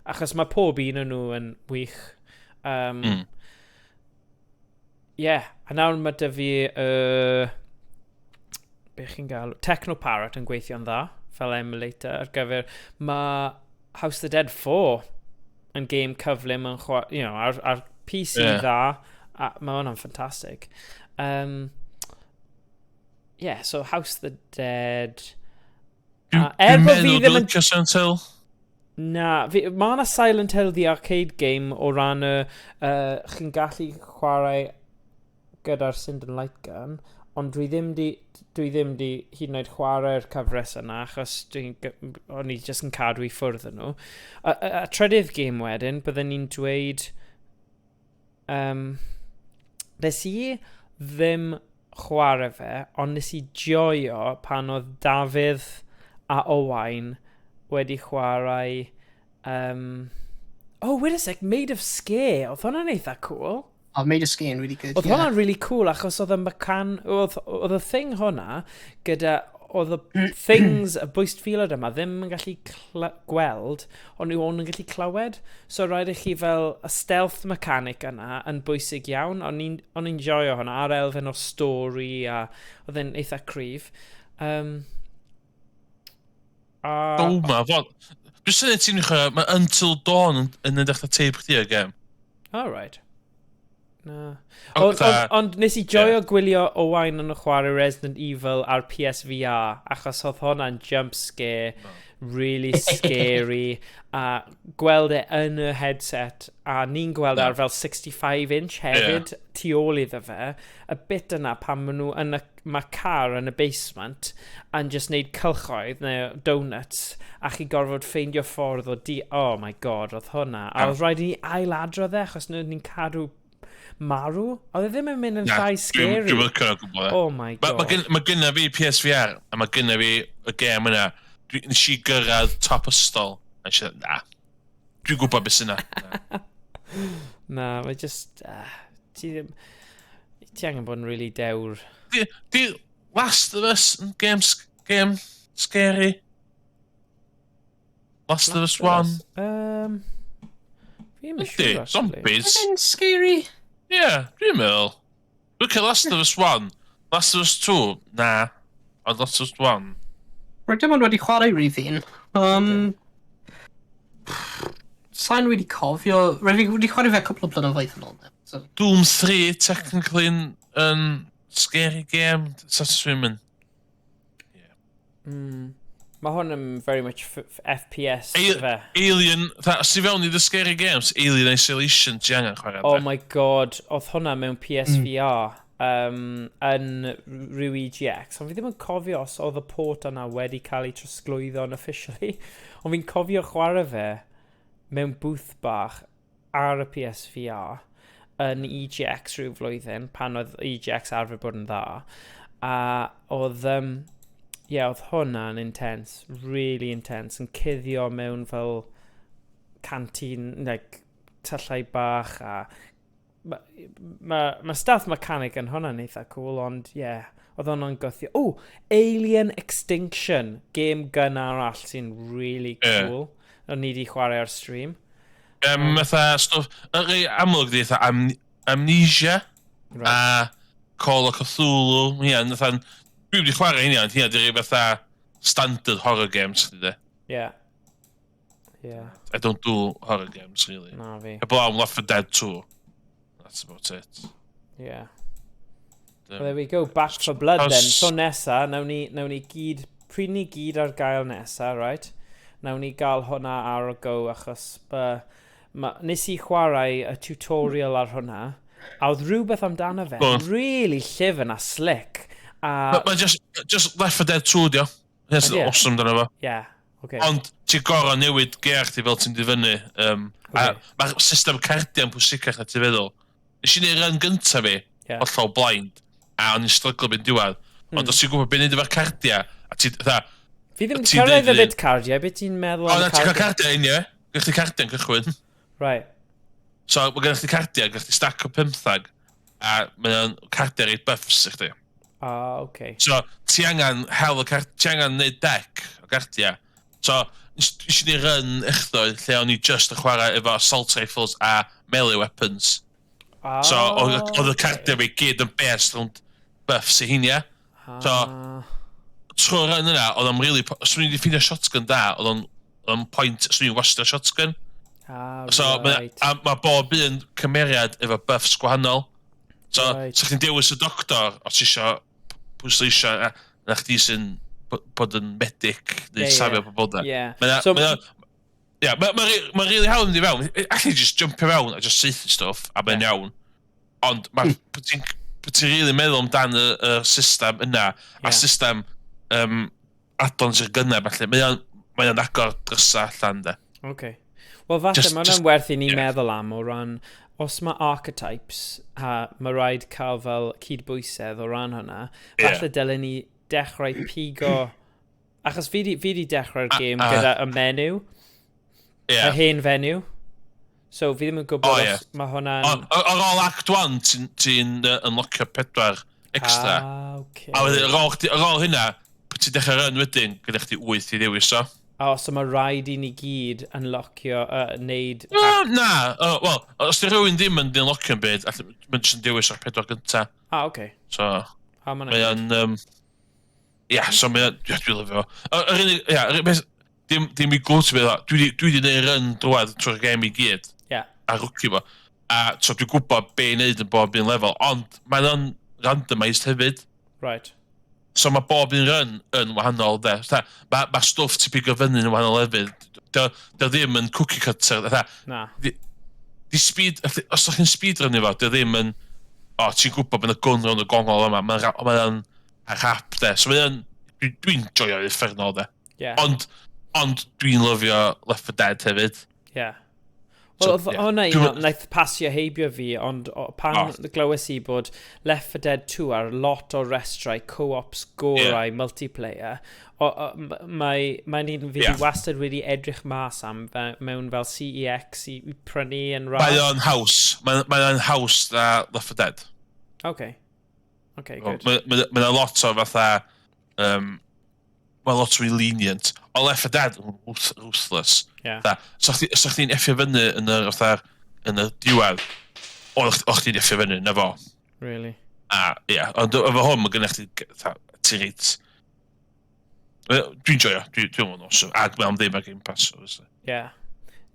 Achos mae pob un o'n nhw yn wych. Yeah, a nawr mae 'da fi be chi'n gael, Teknoparrot yn gweithio'n dda fel emulator ar gyfer, mae House of the Dead 4 yn game cyflym yn ar PC dda, a mae hwnna'n ffantastig. Yeah, so House of the Dead. Er bod fi ddim yn Silent Hill? Na, mae yna Silent Hill The Arcade Game o ran y... Chi'n gallu chwarae gyda'r Sinden Light Gun, ond dwi ddim di hyd yn oed chwarae'r cyfres yna, achos o'n i jyst yn cadw i ffwrdd yn nhw. A trydydd game wedyn, byddwn ni'n dweud... Nes i ddim chwarae fe, ond nes i joio pan oedd Dafydd a Owain wedi chwarae... Oh, wait a sec, Maid of Sker. Oedd hwnna'n eitha cool. Oh, Maid of Sker yn really good. Oedd hwnna'n really cool achos oedd y mecan... Oedd y thing hwnna gyda... Oedd y things, y bwystfilod yma ddim yn gallu gweld, ond nhw ond yn gallu clywed. So rhaid i chi fel y stealth mechanic yna yn bwysig iawn. O'n i'n joio hwnna, a'r elfen o stori a oedd e'n eitha cryf. A... Oh my god. Dwi'n syniad ti'n chwarae, mae Until Dawn yn edrych na teip chdi o gem. All right. Na. Ond nes i joio gwylio Owain yn chwarae Resident Evil ar PSVR, achos oedd hwnna'n jump scare, no. really scary, a gweld e yn y headset, a ni'n gweld ar fel 65 inch hefyd, tu ôl iddo fe, y bit yna pan maen nhw yn y, mae car yn y basement, a'n just neud cylchoedd neu donuts, a chi gorfod ffeindio ffordd o di... Oh my God, oedd hwnna. A oedd rhaid i ni ailadrodd e, achos ni'n cadw marw. Oedd e ddim yn mynd yn llai scary. Dwi'n licio o gwbl. Oh my God. Mae gynna fi PSVR, a mae gynna fi y gêm yna. Nes i gyrraedd top ystol. A nes i, na. Dwi'n gwybod beth sy'n na. Na, mae just... Ti ddim... Ti angen bod yn really dewr. Di Last of Us yn game scary? Last of Us 1? Fi ddim yn siŵr, actually. Zombies. Yn scary. Yeah, dwi'n meddwl. Look at Last of Us 1. Last of Us 2, na. Ond Last of Us 1. Rwy dim ond wedi chwarae rhif un. Sa'n wedi cofio... Rwy fi wedi chwarae fe cwpl o blynyddoedd yn ôl. So. Doom 3, technically, yn scary game. So swimming. Yeah. Mae hwn yn very much FPS, fe. Alien, os ti fewn i the scary games, Alien Isolation, ti angen chwarae. Oh my God, oedd hwnna mewn PSVR yn rhyw EGX, ond fi ddim yn cofio os oedd y port yna wedi cael ei trosglwyddo yn officially, ond fi'n cofio chwarae fe mewn booth bach ar y PSVR yn EGX rhyw flwyddyn, pan oedd EGX arfer bod yn dda, a oedd, yeah, oedd hwnna'n intense, really intense, yn cuddio mewn fel canteen, like, tyllau bach a mae ma stealth mechanic yn hwnna'n eitha cool, ond yeah, oedd hwnna'n gwthio. Oh, Alien Extinction, game gun arall sy'n really cool. Yeah. O'n ni wedi chwarae ar stream. Fatha stwff, y rei amlwg di fatha Amnesia a Call of Cthulhu, ie, fatha, dwi wedi chwarae hynny, ond hynny di rei fatha standard horror games, chdi de. I don't do horror games, really. Na fi. Heblaw am Left 4 Dead 2. That's about it. Yeah. Well, there we go, Back for Blood then. So nesa, nawn ni gyd, pryd ni gyd ar gael nesa, right? Nawn ni gael hwnna ar y go achos nes i chwarae y tutorial ar hwnna, a oedd rhywbeth amdano fe, really llyfn a slick. A... Mae just Left 4 Dead 2, dio. That's awesome dyna fo. Ond ti'n gorau newid gear chdi fel ti'n difynnu. A mae'r system cardiau'n pwysicach na ti'n feddwl. Nes i neud run gyntaf fi, hollol blind, a o'n i'n stryglo byn diwedd. Ond os ti'n gwybod beth neud efo'r cardiau, a ti, fatha, Fi ddim wedi cyrraedd y bit cardiau, beth ti'n meddwl am? O, na, ti'n cael cardiau un, ie. Gwych chi cardiau'n cychwyn. So, mae gennych chi cardiau, gwych chi stack o 15. A mae o'n cardiau reit buffs i chdi. Ah, okay. So, ti angen hel y cart... Ti angen neud deck o gardiau. So, nes i ni run echddoe lle o'n i just yn chwarae efo assault rifles a melee weapons. Ah, So, oedd y cardiau fi gyd yn based rownd buffs i heinia. So, trwy'r run yna, oedd o'n really... Swn i wedi ffeindio shotgun da, oedd o'n point, swn i'n wastio shotgun. So, a ma bob un cymeriad efo buffs gwahanol. So, so chdi'n dewis y doctor, os ti isio pwysleisio, na chdi sy'n bod yn medic, neu safio pobl da. So, Ie, mae'n really hawdd mynd i fewn. Alli just jumpio fewn a just saethu stwff, a mae'n iawn. Ond ti'n really meddwl amdan y system yna, a system add-ons i'r gynnau, falle. Mae o'n agor drysa allan, de. Okay. Wel, falle mae hwnna'n werth i ni meddwl am o ran, os mae archetypes, a mae rhaid cael fel cydbwysedd o ran hwnna, falle dylen ni dechrau pigo. Achos fi di dechrau'r game gyda y menyw, y hen fenyw. So fi ddim yn gwybod os mae hwnna'n. Ar ôl Act 1, ti'n unlockio pedwar extra. Ah, okay. A wedyn, ar ôl hynna, pan ti'n dechrau run wedyn, gyda chdi wyth i ddewis o. O, so mae rhaid i ni gyd unlockio, neud. Na, na, wel, os di rhywun ddim yn unlockio'n byd, mae'n jyst yn dewis o'r pedwar gynta. Ah, okay. So, Ah, mae'n mae o'n... Ia, so mae o'n. Ia, dwi'n lyfio fo. Yr unig... Ia, yr unig beth. Dim i glwt fi, dwi di neud run drwad trwy'r gêm i gyd. A rookie fo. A so dwi'n gwybod be i wneud yn bob un lefel, ond mae'n o'n randomised hefyd. So mae bob un run yn wahanol, de. Mae stwff ti'n pigo fyny yn wahanol lefydd. Dio ddim yn cookie cutter. Fatha, Na. di speed, os ydych chi'n speedrun fo, dio ddim yn, o, ti'n gwybod bod yna gwn rownd y gongol yma, mae'n mae ar hap, de. So mae'n, dwi'n joio uffernol, de. Ond dwi'n lyfio Left 4 Dead hefyd. Wel, So, oedd ie. hwnna un wnaeth pasio heibio fi, ond pan glywes i bod Left 4 Dead 2 ar lot o restrau co-ops gorau multiplayer, mae'n un fi wastad wedi edrych mas am mewn fel CEX i prynu yn Mae rhad. o'n haws. Mae o'n haws na Left 4 Dead. Okay, good. Mae ma lot o fatha... Mae lot mwy lenient. O Left 4 Dead yn ruthless. Fatha, so chdi'n effio fyny yn y, fatha, yn y diwedd, o chdi'n effio fyny, na fo. Really? A, ie, ond efo hwn, mae gennych chdi, fatha, ti reit. Dwi'n joio, dwi'n meddwl awesome. Ac mae am ddim ar Game Pass, obviously. Yeah.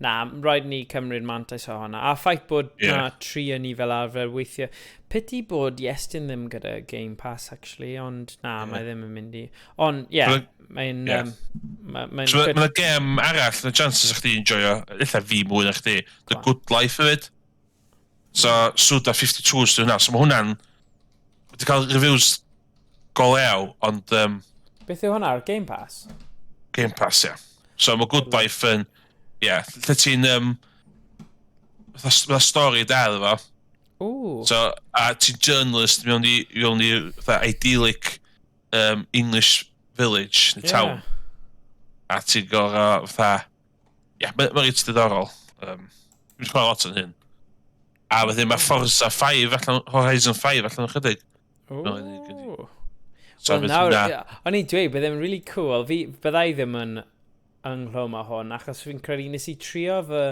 Na, rhaid ni cymryd mantais o hwnna. A ffaith bod na tri yn ni fel arfer weithio. Pity bod Iestyn ddim gyda Game Pass, actually, ond na, mae ddim yn mynd i. Ond, ie, yeah, mae'n mae'n So, good. mae yna gem arall, na chances chdi'n joio, ella fi mwy na chdi, The Go on. Good Life hefyd. So, Suda 52 sydd hwnna. So mae hwnna'n wedi cael reviews go lew, ond Beth yw hwnna ar Game Pass? Game Pass, ie. So mae Good Life yn, ie, yeah, lle ti'n... Fatha stori da iddo fo. Ooh. So, a ti'n journalist mewn i fatha idyllic English village, neu town. A ti'n gorau fatha... Ie, yeah, mae'n ma reit diddorol. Dwi'n chwarae lot yn hyn. A wedyn mae Forza 5 allan, Horizon 5 allan yn chydig. Ooh. So, Wel, fydd nawr, hwnna- ie, o'n i'n dweud, bydd e'n really cool. Fi, byddai ddim yn ynghlwm â hwn, achos fi'n credu nes i trio fy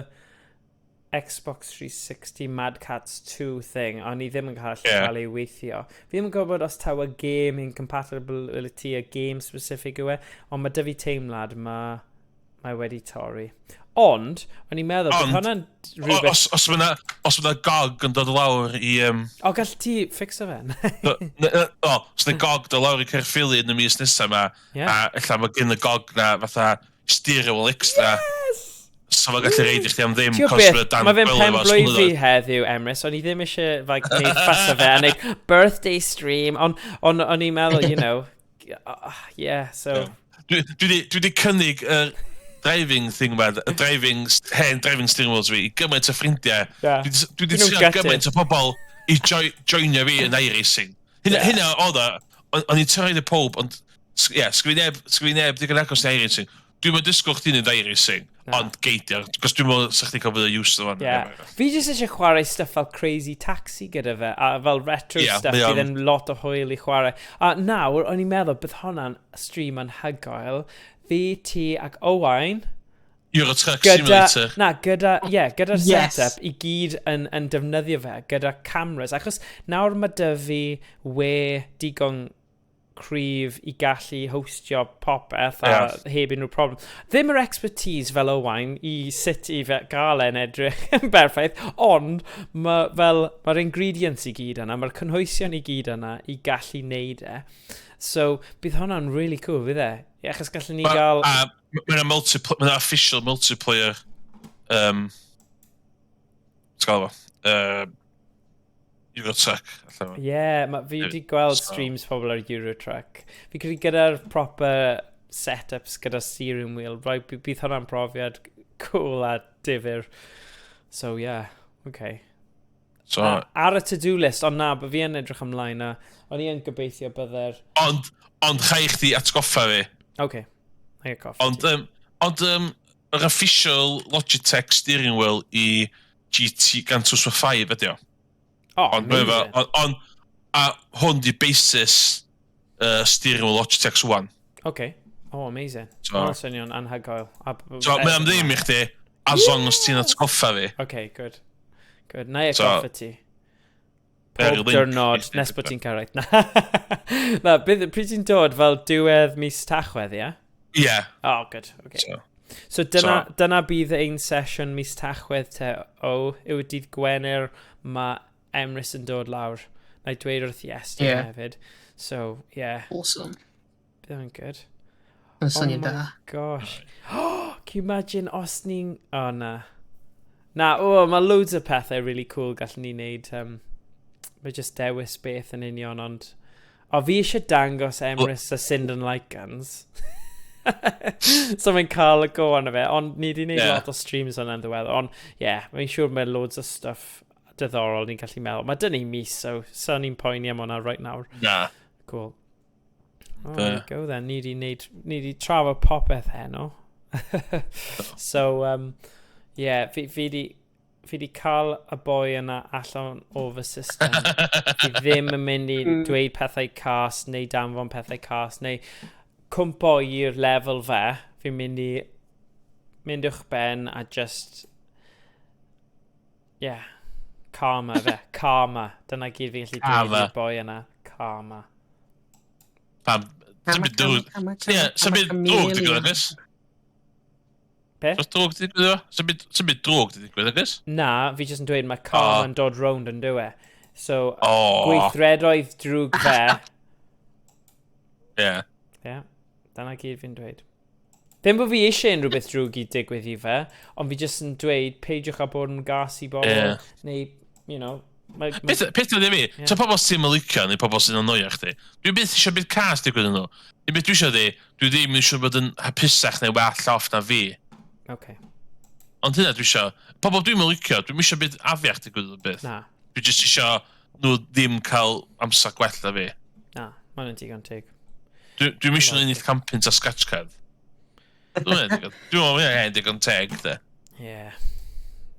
Xbox 360 Mad Cats 2 thing, ond i ddim yn cael cael ei weithio. Fi ddim yn gwybod os taw y game incompatibility, y game specific yw e, ond mae dy fi teimlad mae wedi torri. Ond, o'n i'n meddwl, bydd hwnna'n rhywbeth. Os ma GOG yn dod lawr i... O, gall ti fixo fe? O, os yna GOG dod lawr i Caerphilly yn y mis nesaf yma, a ella mae gen y GOG na fatha steering wheel extra. Yes! So mae'n gallu reid i chdi am ddim, Ti'n cos beth, mae dan mae fe'n gwely pen fo ers blwydd fi blynyddoedd. heddiw, Emrys, o'n i ddim eisiau like, gwneud ffas o fe a gwneud birthday stream, ond on i'n meddwl, yeah, so. Dwi di cynnig y driving thing ma, y driving, hen driving steering wheels fi, i gymaint o ffrindiau. Dwi di Dyn nhw'n trio gutted. gymaint o pobl i joinio fi yn iRacing. Hynna, hynna oedd o, o'n i'n trio i pob, ond, ie, yeah, sgwn i neb digon agos i iRacing. Dwi'n mynd disgwyl chdi wneud iRacing, Na. Ond geidio, cos dwi'n meddwl sa'ch chdi cael fwy o use o fan. Yeah. Fi jyst eisiau chwarae stuff fel Crazy Taxi gyda fe, a fel retro Ie, stuff mae bydd o'n- yn lot o hwyl i chwarae. A nawr, o'n i'n meddwl bydd hwnna'n stream anhygoel. Fi, ti ac Owain, Euro Truck gyda, Simulator. na, gyda, yeah, gyda'r setup i gyd yn defnyddio fe, gyda cameras. Achos nawr mae 'da fi we digon cryf i gallu hostio popeth a heb unrhyw problem. Ddim yr expertise fel Owain i sut i fe gael e'n edrych yn berffaith, ond mae fel, mae'r ingredients i gyd yna, mae'r cynhwysion i gyd yna i gallu neud e. So, bydd hwnna'n really cool, fydd e? Ie, achos gallwn ni gael. A mae'n official multiplayer, ti'n gael fo? Euro Truck. Allan. Ie, yeah, fi wedi gweld streams pobl ar Euro Truck. Fi credu gyda'r proper setups gyda steering wheel, right, bydd hwnna'n profiad cool a difyr. So yeah, okay. So, Ar y to-do list, ond na, fi yn edrych ymlaen a o'n i yn gobeithio bydde'r. Ond rhaid i chdi atgoffa fi. Okay, I get coffee. Ond yr official Logitech steering wheel i GT Gran Turismo 5 ydi o. Oh, Ond mae amazing. On, a hwn di basis steering wheel Logitech 1. Okay. Oh, amazing. So, Hwnna'n swnio'n anhygoel. So mae am ddim i chdi, as long as ti'n atgoffa fi. Okay, good. Good. Na i atgoffa ti. Very Pob link diwrnod, nes bod ti'n cyrraedd. Na, na bydd, pryd ti'n dod fel diwedd mis Tachwedd, ie? Yeah. Oh, good. Okay. So, So dyna bydd ein sesiwn mis Tachwedd te o, yw dydd Gwener mae Emrys yn dod lawr. Na i dweud wrth Iestyn hefyd. So, yeah, Awesome. bydd o'n good. Yn syniad Oh my da. gosh. Oh, can you imagine os ni'n... Oh, na. Na, oh, mae loads o pethau really cool gallwn ni wneud. Mae just dewis beth yn union, ond... O, fi eisiau dangos Emrys a Sinden Light Guns. So mae'n cael y go arno fe, ond ni wedi gwneud lot o streams yna'n ddiweddar. Ond, yeah, mae'n siŵr mae loads o stuff diddorol ni'n gallu meddwl. Mae dyn ni mis, so ni'n poeni am hwnna right nawr. Na. Cool. Oh, there we go then. Ni di trafod popeth heno. So, yeah, fi di cael y boi yna allan o fy system. Fi ddim yn mynd i dweud pethau cas neu danfon pethau cas neu cwmpo i'r lefel fe. Fi'n mynd i mynd uwch ben a just, yeah, karma fe. Karma. Dyna gyd fi'n gallu dweud Karma. i'r boi yna. Karma. Pam, sy'n byd drwg. Ie, sy'n byd drwg di digwydd, agos? Be? Oes drwg di digwydd o? Sy'n byd drwg di digwydd, agos? Na, fi jyst yn dweud mae karma yn dod rownd yn dyw e. So, O, gweithredoedd drwg fe. Ie. Ie, yeah, dyna gyd fi'n dweud. Ddim bod fi eisiau unrhyw beth drwg i digwydd i fe, ond fi jyst yn dweud peidiwch â bod yn gas i bobl, neu mae Peth ydy fi, so pobl sy'n licio neu pobl sy'n annoio chdi, dwi byth eisiau byd cas digwydd yn nhw. Dim beth dwi eisiau di, dwi ddim eisiau bod yn hapusach neu well off na fi. Ond hynna dwi eisiau, pobl dwi'n licio, dwi'n eisiau byd afiach digwydd yn byth. Na, Dwi jyst eisiau nhw ddim cael amser gwell na fi. Na, mae'n digon teg. Dwi'n eisiau nhw ennill 100 punt a scratch card. Dwi'n meddwl mae'n digon teg, de. Ie. Yeah.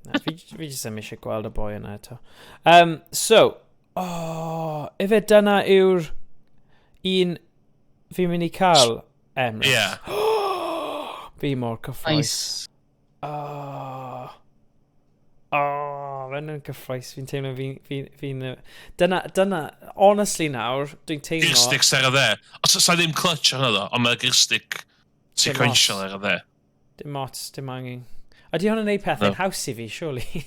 Na, fi jyst ddim eisiau gweld y boi yna eto. So, oh, ife dyna yw'r un fi'n mynd i cael, Emrys? Ie. Fi mor cyffroes. Nice. Oh, fe'n yn cyffroes. Fi'n teimlo fi. Dyna, honestly nawr, dwi'n teimlo. Gear sticks ar y dde. Os sa ddim clutch ar hwnna ddo, ond mae gear stick sequential Dim ar y dde. Dim ots, dim angen. Ydy hwn yn neud pethau'n No. haws i fi, surely?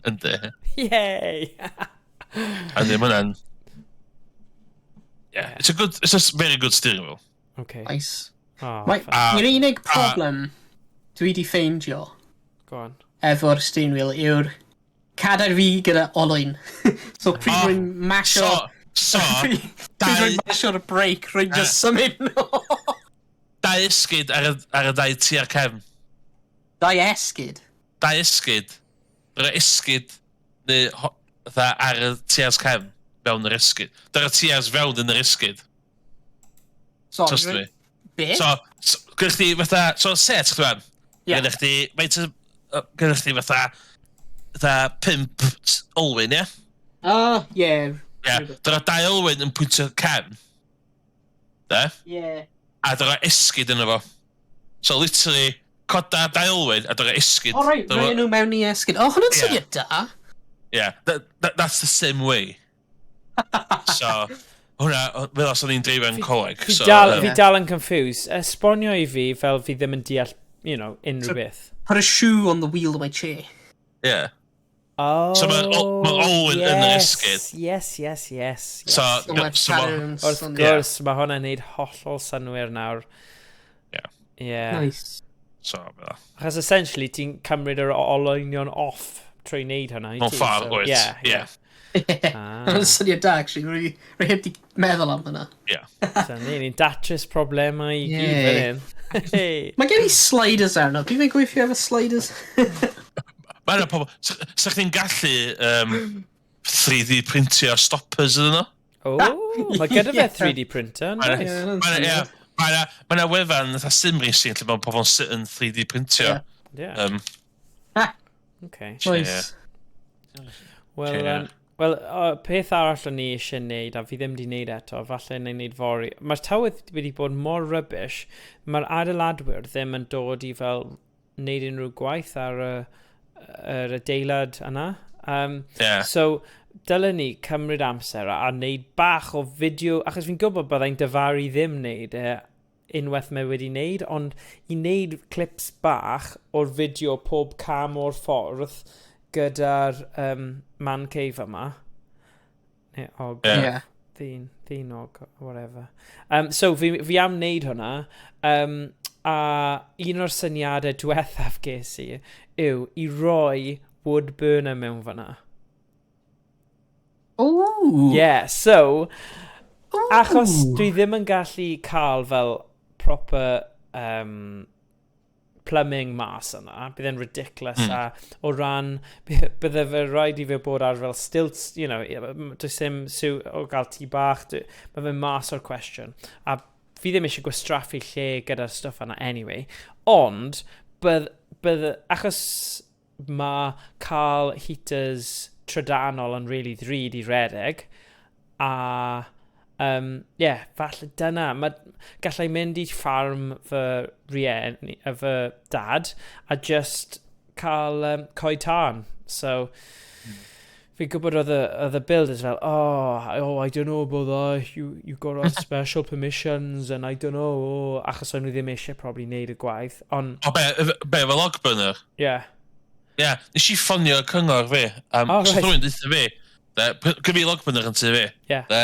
Yndi. Yay! A ddim hwnna'n... Yeah, it's a very good steering wheel. Okay. Nice. Oh, Right, yr unig problem dwi di ffeindio Go on. efo'r steering wheel yw'r cadair fi gyda olwyn. So pryd rwy'n masio So, pryd rwy'n masio'r brake, rwy'n just symud nôl. Dau esgyd ar y dau tu ar cefn. Dau esgyd. Dau esgyd. Dyna esgyd, neu fatha ar y tuas cefn, fewn yr esgyd. Dyna tuas fewn yn yr esgyd. Sorry. Trust me. Be? So, gyda chdi fatha, so set, chdi fan. Ie. Gyda chdi, faint o, gyda chdi fatha 5 olwyn, ie? Oh, ie. Ie. Dyna dau olwyn yn pwyntio cefn. De? Ie. A dyna esgid yno fo. So literally, coda dau olwyn a dyna esgid. O, right, Dyna rhoi nhw mewn i esgid. O, hwnna'n Ie. syniad da. Yeah, that's the same way. So, hwnna, fel os o'n i'n dreifio yn coleg. Fi So, dal, fi Ie. dal yn confused. Esbonio i fi fel fi ddim yn deall, unrhyw So- beth. Put a shoe on the wheel of my chair. Yeah. Oh, So ma' olwyn yn yr yes, esgid. Yes. So, So mae'r so ma- pattern Wrth swnio. gwrs, mae hwnna'n neud hollol synwyr nawr. Ie. Yeah. Nice. So, fel. Achos essentially, ti'n cymryd yr olwynion off trwy wneud hwnna. i Mewn ti, ffordd, so- wyt. Yeah, Ie. Ah. Hwnna'n syniad da, actually. Rwy heb di meddwl am hwnna. Yeah. So, ni'n datrys problemau i gyd Yay. fan hyn. Hey. Mae gen i sliders arno. Dwi'n fe'n gweithio efo sliders. Mae yna pobl. Sa chdi'n gallu 3D printio stoppers ydyn nhw? Oh, mae gyda fe Ie. 3D printer, Mae nice. Ie, hwnna'n Mae yna syniad. ma 'na wefan fatha sim racing lle mae pobl yn 3D printio. Ie. Yeah, okay. Nice. Wel, Ie. well, peth arall o'n i eisiau neud, a fi ddim wedi neud eto, falle na i neud fory. Mae'r tywydd wedi bod mor rubbish, mae'r adeiladwyr ddim yn dod i fel neud unrhyw gwaith ar yr adeilad yna. Ie. So, dylen ni cymryd amser a neud bach o fideo, achos fi'n gwybod byddai'n dyfaru ddim neud e unwaith mae wedi neud, ond i neud clips bach o'r fideo pob cam o'r ffordd gyda'r man cave yma. Neu og, Ie. Ie. ddyn og, whatever. So, fi am wneud hwnna, a un o'r syniadau diwethaf ges i yw i roi wood burner mewn fyna. Ooh. Yeah, so, achos Ooh. dwi ddim yn gallu cael fel proper plumbing mas yna, bydd e'n ridiculous a o ran, bydde fe rhaid i fe bod ar fel stilts, does dim siw o gael tŷ bach, mae fe mas o'r cwestiwn. A fi ddim eisiau gwastraffu lle gyda'r stwff yna anyway, ond bydd, achos mae cael heaters trydanol yn really ddrud i redeg, a yeah, falle dyna, ma, gallai mynd i ffarm fy rieni, fy dad, a just cael coed tân. So, fi'n gwybod oedd y builders fel, Oh, I don't know about that, you got to have special permissions, and I don't know," oh, achos o'n nhw ddim eisiau probably neud y gwaith, ond, O, be, efo log burner? Yeah. Ie, yeah, nes i ffonio cyngor fi. Oh, So right. rhywun deutha fi, de, gyda fi log burner yn tŷ fi. De,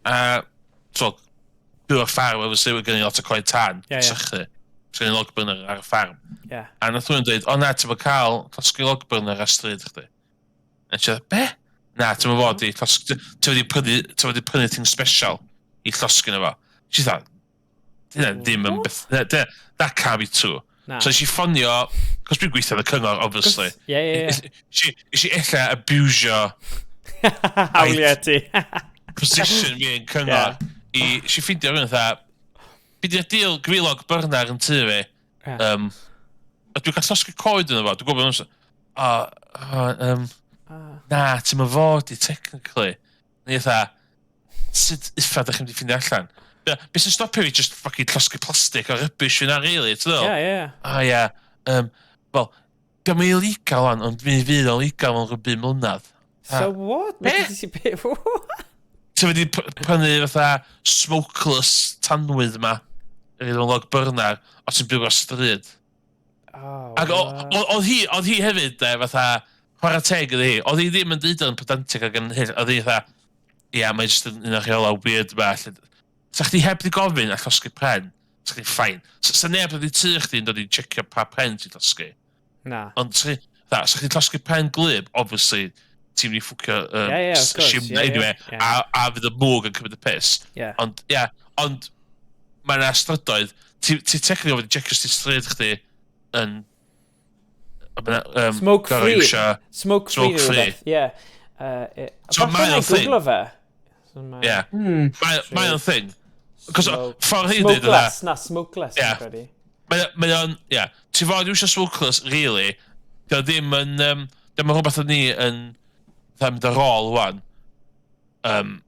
a, so, byw ar ffarm, obviously, we're gen i lot o coed tân, Ie, ie. sychu. So gen i log burner ar y ffarm. A nath rhywun dweud, "O na, ti'n bod cael llosgi log burner ar stryd chdi." A ti'n be? Na, ti'n bod i llosgi, ti wedi prynu thing special i llosgi na fo. She thought, dyna ddim yn beth, that can't be true. Na. So nes i ffonio, cos dwi'n gweithio yn y cyngor, obviously. Ie. Nes i ella abusio Hawliau ti. position fi yn cyngor i, nes i ffeindio rhywun fatha, "Be di'r deal gyda log burner yn tŷ fi?" A dwi'n cael llosgi coed yno fo, dwi'n gwybod yn o, "Na, ti'n mynd fod i technically." Ni fatha, "Sut uffa ydych chi'n mynd i ffeindio allan? Be sy'n stopio fi just fucking llosgi plastic o rubbish fi na, really, ti'n dweud?" Ie. "O ie, wel, diolch yn illegal wan, ond mi fydd o'n legal mewn rhyw 5 mlynedd." So what? Be? Ti wedi prynu fatha smokeless tanwydd yma, yr un log burner, o ti'n byw ar stryd. Oh, Ac oedd hi hefyd, de, fatha, chwarae teg iddi hi, oedd hi ddim yn deud o'n pedantic ac yn hyll, oedd hi fatha, "Ia, yeah, mae jyst yn un o'r rheolau weird yma. Sa chdi heb di gofyn a llosgi pren, sa chdi fine. Sa neb wedi tŷ chdi yn dod i checio pa pren ti'n llosgi." Na. Ond sa chdi llosgi pren glyb, obviously, ti'n mynd i ffwcio Ie, of course, shimney anyway, a fydd y mwg yn cymryd y piss. Ond, ie, yeah, ond mae yna strydoedd, ti technically wedi checio os ti stryd chdi yn Smoke gor'o' free. iwsio Smoke free. Smoke free. Rhywbeth. Ie. So Falle mae na o'n i thing. Googlo fe. So Ie, mae o'n thing. Cos ffordd hi dweud yna, Smokeless, na, smokeless, Ie. fi'n credu. Mae o'n, ie, ti fod iwsio smokeless, really, dio ddim yn, dim yn rhywbeth o'n ni yn, fatha mynd ar ôl wan.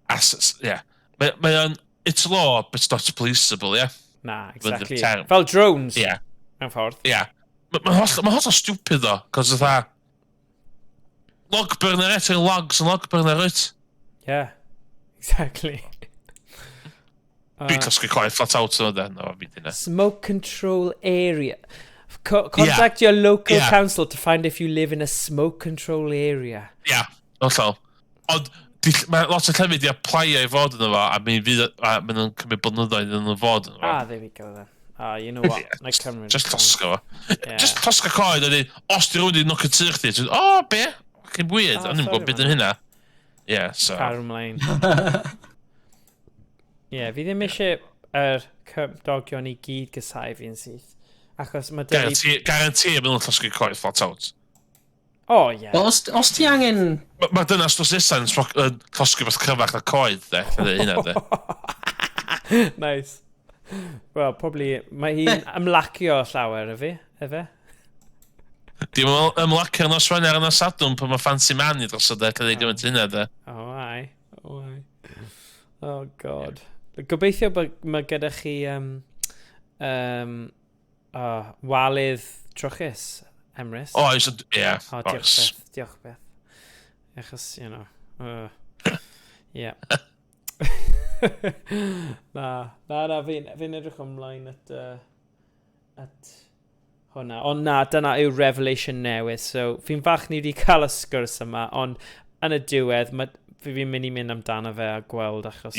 As, yeah. Mae o'n, it's law, but it's not policeable, yeah? Na, Fydd y exactly. term. Fel drones, mewn ffordd. Yeah. Mae'n holl, ma hollol stupid, though, cos fatha, log burner, eto, logs yn log burner, right? Yeah, exactly. Dwi'n llosgi coed flat out yno, de. No, fi di na. Smoke control area. Contact your local council to find if you live in a smoke control area. Ia, hollol. Ond mae lot o llefydd i applio i fod yno fo, a mi fydd, a maen nhw'n cymryd blynyddoedd iddyn nhw fod yno fo. Ah, there we go then. Ah, you know what? Na Cymru. Just llosgo fo. Yeah. Just llosgo coed, a dweud, os di rhywun di knock y tŷ chdi, ti'n o, be? Fucking weird, Ah, o'n i'n sorry, gwybod beth yn man. hynna. Yeah, so. Car ymlaen. Ie, yeah, fi ddim eisiau yr cymdogion i gyd gysau fi'n syth. Achos mae dy fi. Guarantee, guarantee maen nhw'n llosgi coed flat out. Oh, ie. Wel, os ti angen. Mae ma dynas dros nesa yn llosgi beth cryfach na coed, de. Lle dweud hynna, de. Nice. Well, probably, mae hi'n ymlacio llawer, y fi, efe? Dim yn ymlacio nos Wener a nos Sadwrn pan mae Fancy Man i drosodd, de. Lle dweud gymaint hynna, de. Oh, ai. Oh, ai. Oh, God. Gobeithio bod mae gyda chi oh, walydd trwchus, Emrys. Oes, ie, Oh, diolch oes. beth, diolch beth. Achos, yeah. Na, fi'n edrych ymlaen at hwnna. Ond na, dyna yw revelation newydd. So, fi'n fach ni wedi cael y sgwrs yma, ond yn y diwedd, mae, fi'n mynd i mynd amdano fe a gweld, achos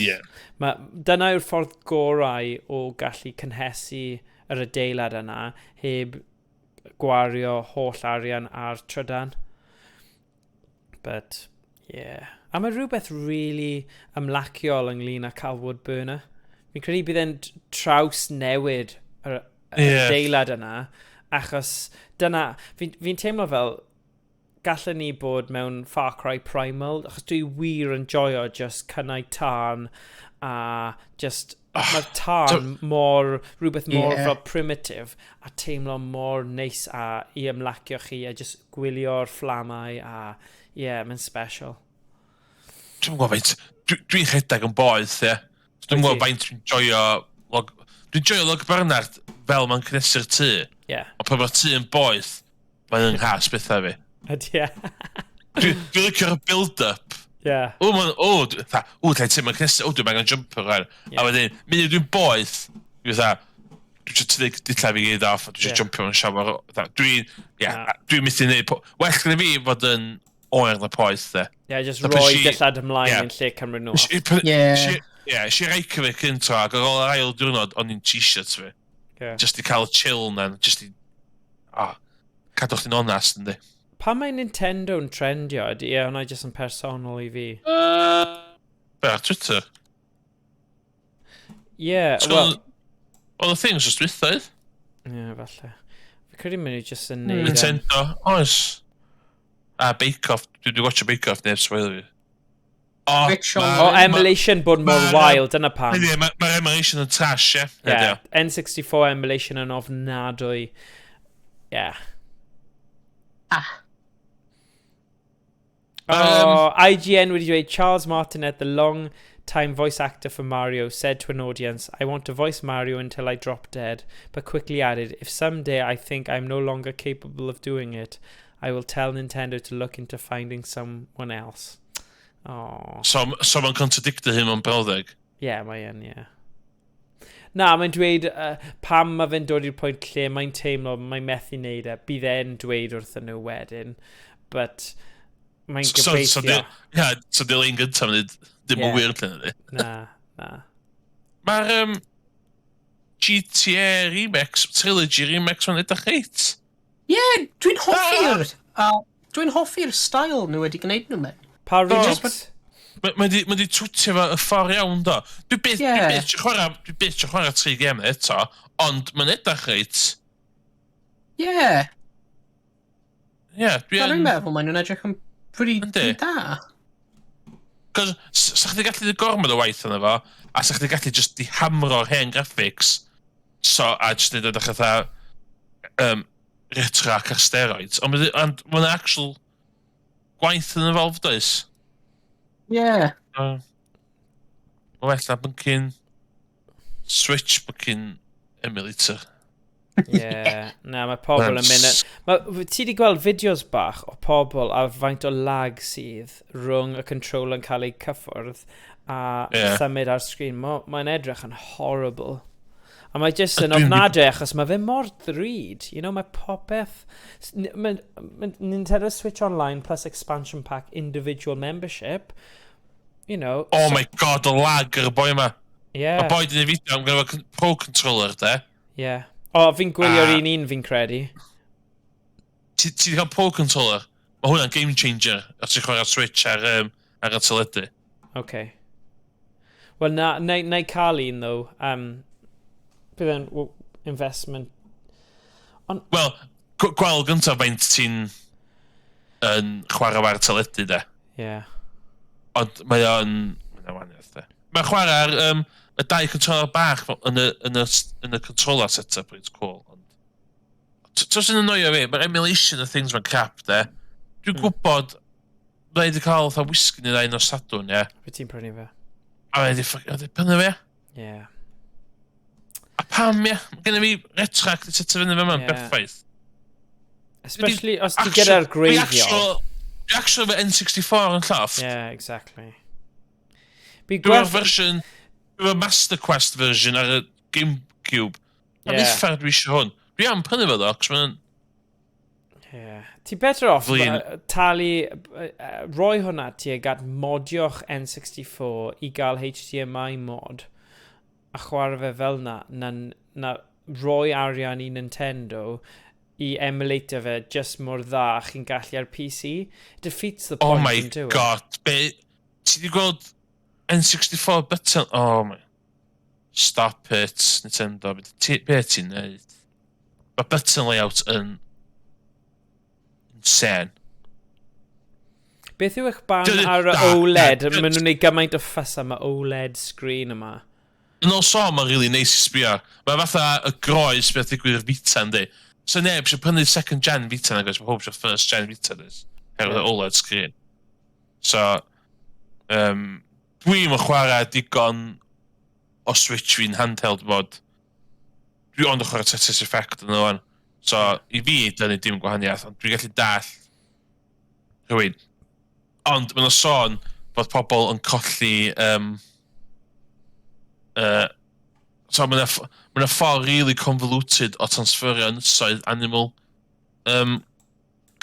ma, dyna yw'r ffordd gorau o gallu cynhesu yr adeilad yna heb gwario holl arian ar trydan. But, yeah. A mae rhywbeth really ymlaciol ynglyn â cael wood burner. Fi'n credu bydd e'n traws newid yr adeilad yna, achos dyna, fi teimlo fel gallen ni bod mewn Far Cry Primal, achos dwi wir yn joio just cynnau tân a just mae'r tân mor, rhywbeth mor fel primitive a teimlo mor neis a i ymlacio chi a just gwylio'r fflamau a yeah, mae'n special. Dwi'n gwybod faint, dwi'n rhedeg yn boeth, ie. Dwi'n Wyt gwybod ti? faint dwi'n joio, dwi'n joio log burner fel mae'n cynhesu'r tŷ. Ond pan mae'r tŷ yn boeth, mae'n nghas bethau fi. Ydy, e. Dwi'n licio'r build-up. O, mae'n, o, o, lle ti'n mae'n cynhesu, o, dwi'n angen jumper rwan. A wedyn, munud dwi'n boeth, dwi'n fatha, dwi eisiau tynnu dillad fi gyd off, a dwi eisiau jumpio mewn shower. Fatha, dwi'n, ie, Na. dwi'n methu neud, well gyda fi fod yn oer na poeth, de. Yeah, just Na, pan rhoi dillad ymlaen yn lle cymryd nhw off. Ie, nes i Reykjavik cynta, ac ar ôl yr ail diwrnod, o'n i'n t-shirt fi. Just i cael y chill na, just i, ah, cadw chdi'n onast, yndi. Pan mae Nintendo'n trendio, ydy e hwnna jyst yn personol i fi? Be, ar Twitter? Yeah, So, well, oedd y things just dwytha, oedd? Yeah, falle. Fi credu maen nhw jyst yn neud Nintendo, oes. A Bake Off, dwi wedi watcho Bake Off neb spoilio fi. O, Quick shot. O, emulation bod mor wael, dyna pam. Mae'r ma emulation yn trash, ie. Yeah, N64 emulation yn ofnadwy. Yeah. Ah. Oh, IGN wedi dweud Charles Martinet, the long time voice actor for Mario, said to an audience, "I want to voice Mario until I drop dead," but quickly added, "If someday I think I'm no longer capable of doing it, I will tell Nintendo to look into finding someone else." Oh. So mae'n contradicto hyn mewn brawddeg. Yeah, mae yn, yeah. Na, mae'n dweud pam mae fe'n dod i'r pwynt lle mae'n teimlo mae'n methu wneud e, bydd e'n dweud wrthyn nhw wedyn. But mae'n So, gobeithio. Ie, so di lein gyntaf yn dweud, ddim yn wir lle ydy. Na. Mae'r GTA Remix, Trilogy Remix, mae'n edrych reit. Ie, dwi'n hoffi'r style nhw wedi gwneud nhw mewn. Pa remix? Mae ma di twtio fo y ffordd iawn, do. Dwi byth eisiau chwarae, dwi byth eisiau chwarae tri gem eto, ond mae'n edrych reit. Ie. Ie, dwi Dwi'n yn. meddwl maen nhw'n edrych yn pretty, Yndi. pretty da. Cos sa chdi gallu neud gormod o waith yna fo, a sa chdi gallu just di hamro'r hen graphics. So, a jyst neud o edrych fatha RetroArch ar steroids. Ond mae'n actual gwaith yn involved, oes? Yeah. Mae'n well na blinking Switch blinking emulator. Yeah. Na, mae pobl yn mynd. Ti di gweld fideos bach o pobl a faint o lag sydd rhwng y controller yn cael ei cyffwrdd a symud ar sgrin? Mae'n edrych yn horrible. A mae jyst yn ofnadwy achos mae fe mor ddrud. Mae popeth. Mae Nintendo Switch Online plus expansion pack individual membership. Oh my God, y lag ar y boi yma. Mae boi di neud fideo am gyda Pro Controller, de. Yeah. O, fi'n gwylio'r un fi'n credu. Ti di cael Pro Controller? Mae hwnna'n game changer os ti'n chwarae Switch ar y teledu. Okay. Wel, na i cael un, though. Bydd e'n investment. Wel, gweld gyntaf faint ti'n yn chwarae ar teledu, de. Ond mae o'n... Mae'n wahaniaeth, de. Mae'n chwarae ar y dau controller bach fel yn y controller setup, it's cool. Ond ti'n sy'n annoio fi, mae'r emulation of things ma'n crap, de. Dwi'n gwybod, mae wedi cael fatha whisky neu ddau nos Sadwrn, ie. Be ti'n prynu fe? A mae wedi wedi prynu fe. A pam, ie? Mae gennym fi RetroArch di setio fyny fe ma'n berffaith. Especially os ti gyda'r gwreiddiol. Dwi actually efo N64 yn llofft. Yeah, exactly. Bi Dwi'n efo version, dwi efo Master Quest version ar y GameCube. A uffar dwi eisiau hwn. Dwi am prynu fo ddo, cos mae'n Yeah. Ti better off Flin. Talu, roi hwnna tuag at modio'ch N64 i gael HDMI mod a chwarae fe fel na roi arian i Nintendo i emulator fe just mor dda chi'n gallu ar PC. Defeats the Oh point, my yn dyw e? God. Be... Ti di gweld N64 button? Oh my. Stop it, Nintendo. Be ti'n neud? Mae button layout yn insane. Beth yw eich barn ar y Na, OLED? na, Maen nhw'n gwneud gymaint o fuss am y OLED screen yma. Yn ôl sôn, mae'n really neis i sbio. Mae fatha y groes beth digwydd i'r Vita, yndi. So neb eisiau prynu second gen Vita nag oes, mae pob eisiau first gen Vita dys. Herwydd y OLED screen. So, dwi'n yn chwarae digon o Switch fi'n handheld mod. Dwi ond yn chwarae Tetris Effect yn o'n. So, i fi, dyna dim gwahaniaeth, ond dwi'n gallu dall rhywun. Ond mae'n sôn bod pobl yn colli so mae'n ma ffordd really convoluted o transferio ynysoedd Animal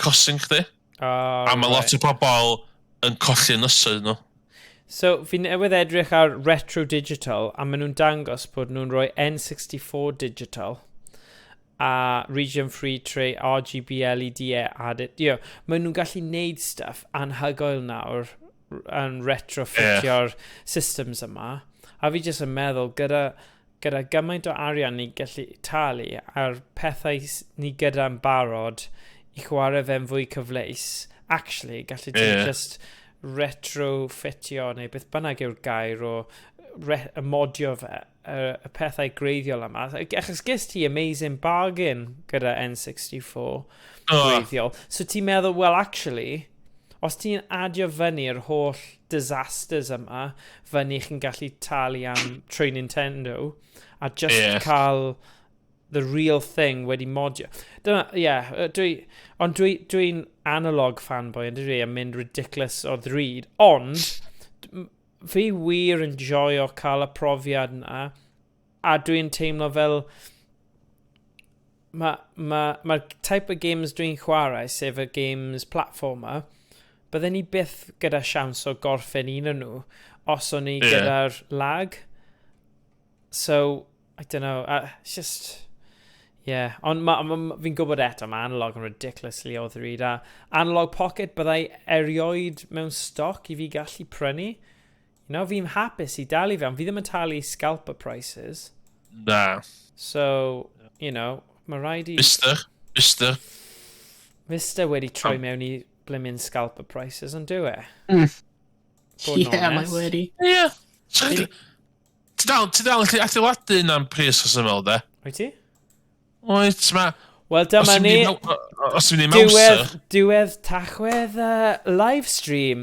Crossing chdi. Oh, A mae lot o pobl yn colli ynysoedd nhw. So, fi newydd edrych ar Retro Digital a maen nhw'n dangos bod nhw'n rhoi N64 Digital a Region Free Tray RGB LED added. Maen nhw'n gallu neud stuff anhygoel nawr yn retrofitio'r systems yma. A fi jyst yn meddwl, gyda gymaint o arian ni gallu talu a'r pethau ni gyda'n barod i chwarae fe'n fwy cyfleus, actually, gallu ti just retrofitio neu beth bynnag yw'r gair o y modio fe, y pethau gwreiddiol yma. Achos ges ti amazing bargain gyda N64 gwreiddiol. So ti'n meddwl, well, actually, os ti'n adio fyny yr holl disasters yma, fyny chi'n gallu talu am trwy Nintendo, a just cael the real thing wedi modio. Dyna, ie, yeah, ond dwi'n analog fanboy yn dwi, yn mynd ridiculous o ddrud, ond fi wir yn joio cael y profiad yna, a dwi'n teimlo fel mae'r ma type o games dwi'n chwarae, sef y games platformer, bydden ni byth gyda siawns o gorffen un o'n nhw os o'n ni gyda'r lag. So, I don't know, it's just. Yeah, ond fi'n gwybod eto, mae analog yn ridiculously o ddrud, a Analog Pocket byddai erioed mewn stoc i fi gallu prynu. Fi'n hapus i dalu fe, ond fi ddim yn talu scalper prices. Na. So, mae rhaid i Mister. Mister. Mister wedi troi mewn i blimmin scalper prices, ond dyw e? Bod yn Yeah, mae onest. wedi. Ie. Ti dal yn gallu adeiladu un am pris rhesymol, de? Wyt ti? Wyt, ma. Wel, dyma ni. Os ti'n mynd i Diwedd, Mouser. Diwedd Tachwedd live stream.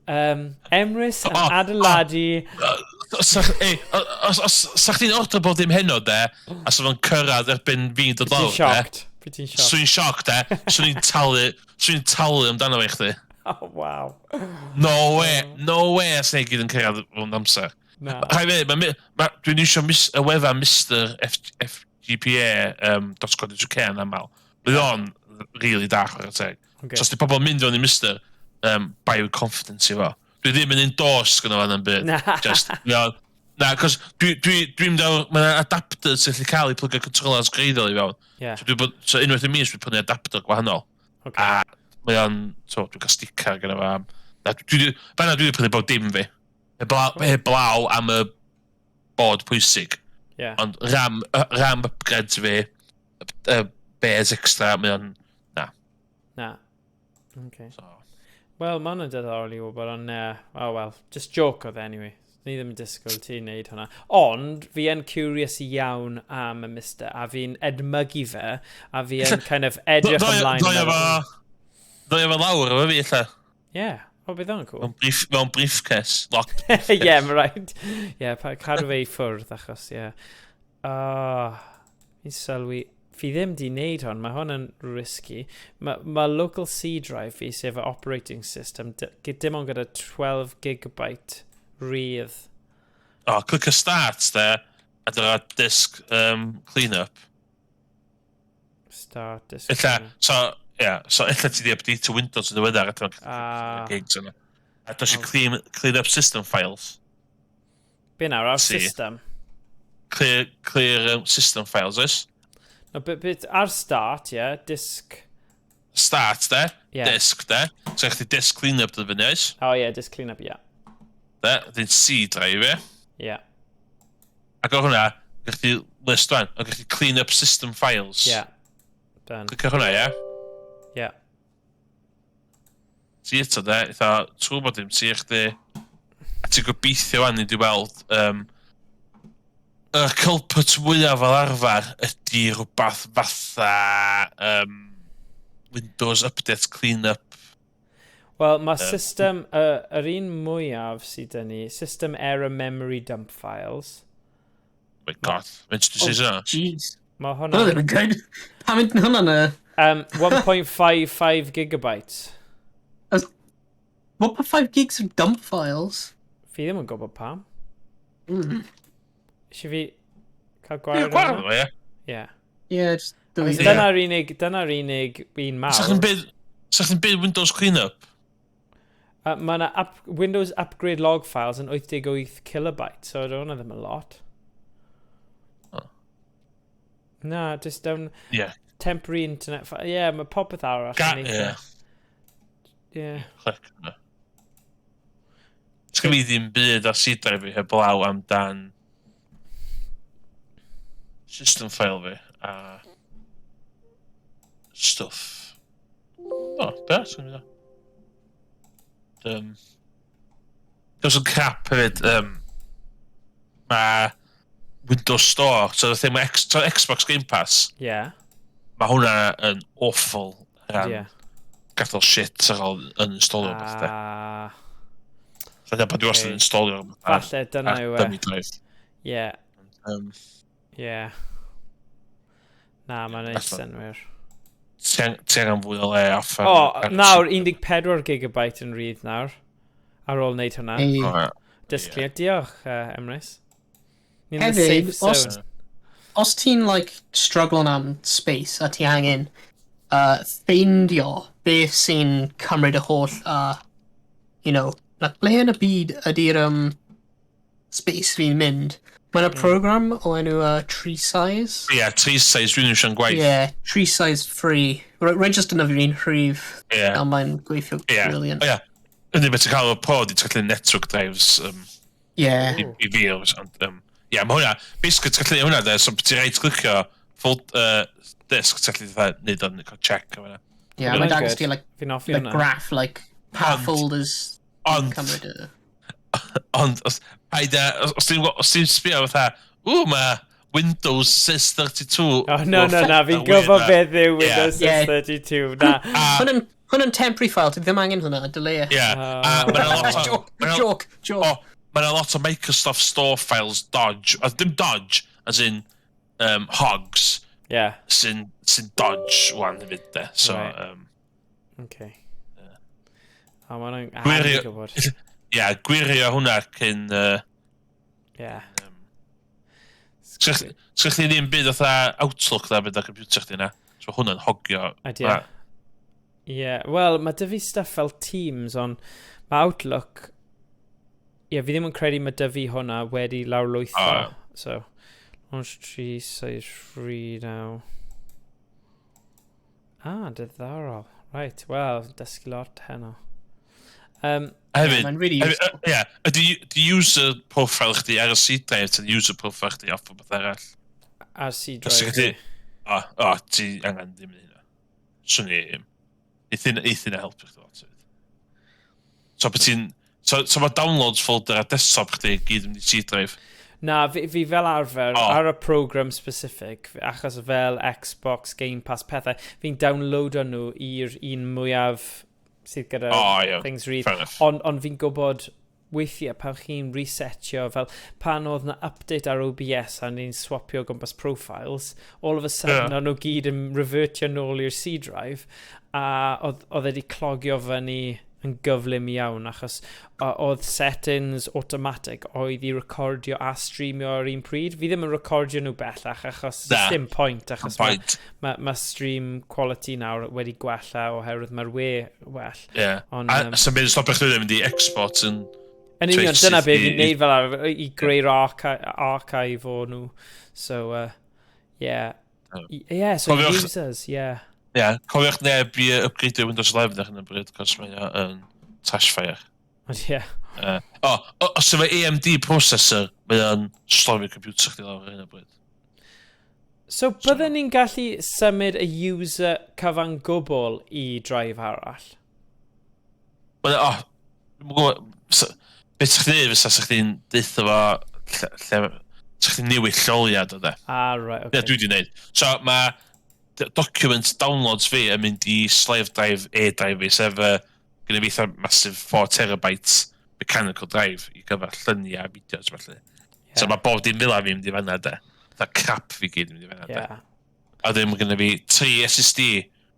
Emrys yn adeiladu. Os sa chdi'n ordro bod dim heno, de, a sa fo'n cyrraedd erbyn fi'n dod Ti'n lawr, de, shocked. Fi ti'n shocked. Swn i'n shocked, de. Swn i'n talu amdano fe i chdi. Oh, wow. No way, no way os neu gyd yn cyrraedd mewn amser. Na. Rhaid fi, dwi'n iwsio y wefan Mr FGPA .co.uk yn aml. Mae o'n really da, chwarae teg. So os di pobl yn mynd fewn i Mr, buy with confidence i fo. Dwi ddim yn endorse gyda fan yn byd. Na. Just, na, cos dwi'n mynd ar, mae'n adapter sy'n gallu cael ei plygio controllers greiddiol i fewn. So unwaith y mis dwi'n prynu adapter gwahanol. A mae o'n, so, dwi'n cael sticker gyda fo. Na, fanna dwi wedi prynu bob dim fi. Heblaw am y bod pwysig. Ond RAM upgrades fi, y bays extra, mae o'n, na. Na. Okay. So. Wel, mae hwnna'n diddorol i wybod, ond oh well, just joke oedd e anyway. Ni ddim yn disgwyl ti wneud hwnna. Ond fi yn curious iawn am y Mister, a fi'n edmygu fe, a fi yn kind of edrych ymlaen. Ddoi yn meddwl, efo, ddoi efo lawr efo fi, ella. Yeah, o, bydd hwnna'n cool. Mewn briefcase, locked. Yeah, mae rhaid. Yeah, cadw fe i ffwrdd, achos, yeah. Oh, fi'n sylwi, fi ddim di wneud hwn, mae hwn yn risky. Mae local C drive fi, sef y operating system, dim ond gyda 12 gigabyte rhydd. O, click a start, de, a dyna disk clean-up. Start disk. Ella, so, yeah, so ella ti di update Windows yn ddiweddar, a dyna gigs yna. A dos i clean up system files. Be nawr, ar See. system? Clear system files, oes? No, but ar start, yeah, disk. Start, de. Disk, de. So, chdi disk clean up dod fyny, oes? Oh, yeah, disk clean up, yeah. De, dyn C drive, ie. Ac o hwnna, gwych chdi list rwan, o gwych chdi clean up system files. Yeah. Done. Clicio hwnna, ie? Yeah. Ti eto, de, eitha, trwy bod dim ti chdi. A ti'n gobeithio wan i di weld y culprit mwyaf fel arfer ydy rhywbeth fatha Windows Update Cleanup. Wel, mae system, yr un mwyaf sydd dyn ni, system error memory dump files. Oh my God, faint ti'n oh, yna? Jeez. Mae Hwnna hwnna ddim yn good. Pam mynd hwnna'n y 1.55 gigabytes. 1.5 gigs of dump files. Fi ddim yn gwybod pam. Eisiau fi cael Ie, gwared gwared hwnna? o, ie. Ie. Yeah, just delete Ie. it. Dyna'r unig un Sa chdi'n mawr. byd, sa chdi'n byd Windows Cleanup? Mae yna Windows Upgrade log files yn 88 kilobyte, so hwnna ddim yn lot. Oh. Na, just down temporary internet. Yeah, mae popeth arall yn eitha. Click yna. Sgyn fi ddim byd ar C drive fi heblaw amdan system file fi a stuff. O, be? Sgyn fi da. Gaws yn crap hefyd, mae Windows Store, so the thing mae so Xbox Game Pass, mae hwnna yn awful ran gadael shit ar ôl uninstallio beth de. Ah, Dyna pan dwi wastad yn installio falle dyna ar yw e. dummy drive. Yeah. Na, mae'n neud synwyr. Ti angen fwy o le off O, nawr, 14 gigabyte yn rhydd nawr. Ar ôl wneud hwnna. Hey. Disk clear. Diolch, Emrys. Ni'n the Hefyd, safe zone. Os ti'n like struggling am space a ti angen ffeindio beth sy'n cymryd y holl like, ble yn y byd ydy'r space fi'n mynd. Mae yna program o enw Tree Size. Ie, Tree Size, dwi'n iwsio'n gwaith. Yeah, Tree Size Free. Rwy'n just yn un rhif a mae'n gweithio brilliant. O ie. Yndi, beth ti'n cael o'r pod i ti'n gallu network drives i fi. Ond, ie, mae hwnna, basically, ti'n gallu hwnna, de, so ti'n right clicio full disk, ti'n gallu fatha neud o'n cael check o hwnna. Yeah, Hwnna'n mae'n dangos good. ti like, Fi'n hoffi like hwnna. graph, like pa folders Ond, cymryd y ond, os, Paid a, os ti'n os ti'n sbio fatha, ww, mae Windows 632. Oh, no, no, na, fi'n gwybod beth yw Windows 632, na. Hwn yn temporary file, ti ddim angen hwnna, delay e. Ie, a mae'n lot o... Joke, joke. Mae'n lot o Microsoft Store files dodge, a dim dodge, as in hogs, sy'n dodge wan hefyd, de. So, Okay. A mae'n handi gwybod. Ie, gwirio hwnna cyn... Ie. Sgwych chi ddim byd fatha Outlook na byd ar computer chdi na. So hwnna'n hogio. Ydy. Ie, wel, mae dy fi stuff fel Teams, ond mae Outlook... Ie, fi ddim yn credu mae dy fi hwnna wedi lawrlwytho. Oh. So, launch 3, size 3 now. Ah, diddorol. Right, wel, dysgu lot heno. Hefyd, Mae'n really useful. Ie, ydy user profile chdi ar y C drive, ti'n user profile chdi off o beth arall? Ar C drive. O, ti angen ddim yn hynna. Swn i... Eith hynna helpu chdi lot hefyd. So, beth ti'n... So mae downloads folder a desktop chdi gyd yn mynd i C drive. Na, fi fel arfer, ar y program specific, achos fel Xbox, Game Pass, pethau, fi'n downloado nhw i'r un mwyaf sydd gyda things read. Ond fi'n gwybod weithiau pan chi'n resetio, fel pan oedd na update ar OBS a ni'n swapio gwmpas profiles, all of a sudden o'n nhw gyd yn revertio nôl i'r C drive, a oedd wedi clogio fyny yn gyflym iawn, achos oedd settings automatic oedd i recordio a streamio ar un pryd. Fi ddim yn recordio nhw bellach, achos dim point, achos mae stream quality nawr wedi gwella oherwydd mae'r we well. Yeah. Ond, a sy'n mynd stopio chdi mynd i export yn... Yn union, dyna be fi'n neud fel arfer, i greu'r archive o nhw. So, yeah. Yeah, so users, yeah. Yeah, cofiwch neb i upgrade Windows 11 ar hyn o bryd, cos mae o'n trash fire. Ie. Os efo AMD processor, mae o'n stormio computer chdi lawr ar hyn o bryd. So, bydden ni'n gallu symud y user cyfan gwbl i drive arall? Wel, beth sa'ch chdi'n fysa sa'ch chdi'n deutha fo, lle, sa'ch chdi'n newid lleoliad o de. Ah, right, okay. Ie, dwi wedi gwneud. So, mae document downloads fi yn mynd i slave drive A drive fi, sef gyda fi eitha massive 4 terabytes mechanical drive i gyfer lluniau a fideos felly. Yeah. So mae bob dim fel fi mynd i fanna de. Fatha crap fi gyd yn mynd i fanna de. A ddim gyda fi 3 SSD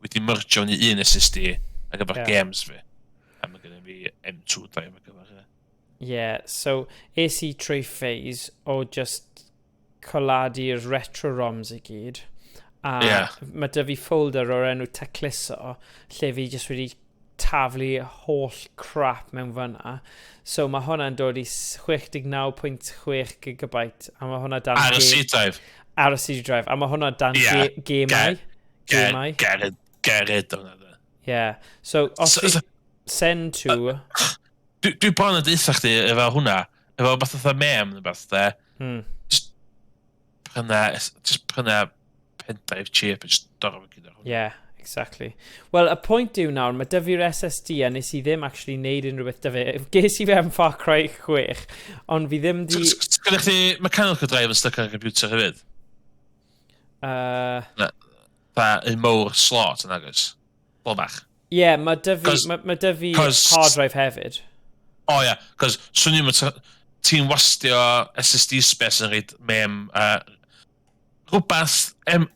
wedi mergio i un SSD ar gyfer games fi. A mae gyda fi M2 drive ar gyfer. Yeah, so es i trwy phase o just coladu'r retro ROMs i gyd. A mae dy fi folder o'r enw Tacluso, lle fi just wedi taflu holl crap mewn fyna. So mae hwnna'n dod i 69.6 gigabyte. A mae hwnna dan... Ar y C drive? Ar y C drive. A mae hwnna dan gemau. Gemau. Get rid o hwnna. Yeah. So, os fi send to... Dwi bron yn deutha chdi efo hwnna, efo beth fatha mem neu beth, de. Just pryna pendrive cheap a just dorro fe gyda hwnna. Yeah, exactly. Wel, y pwynt yw nawr, mae dy fi'r SSD a nes i ddim actually neud unrhyw beth dy fe. Ges i fe am Far Cry 6, ond fi ddim di... Sgynnych chi mechanical drive yn stuck ar y computer hefyd? Na, fa un mowr slot yn agos. Bo bach. Ie, yeah, mae dy fi, ma dy fi hard drive hefyd. O ie, cos swn i'n ti'n wastio SSD space yn rhaid mem rhywbeth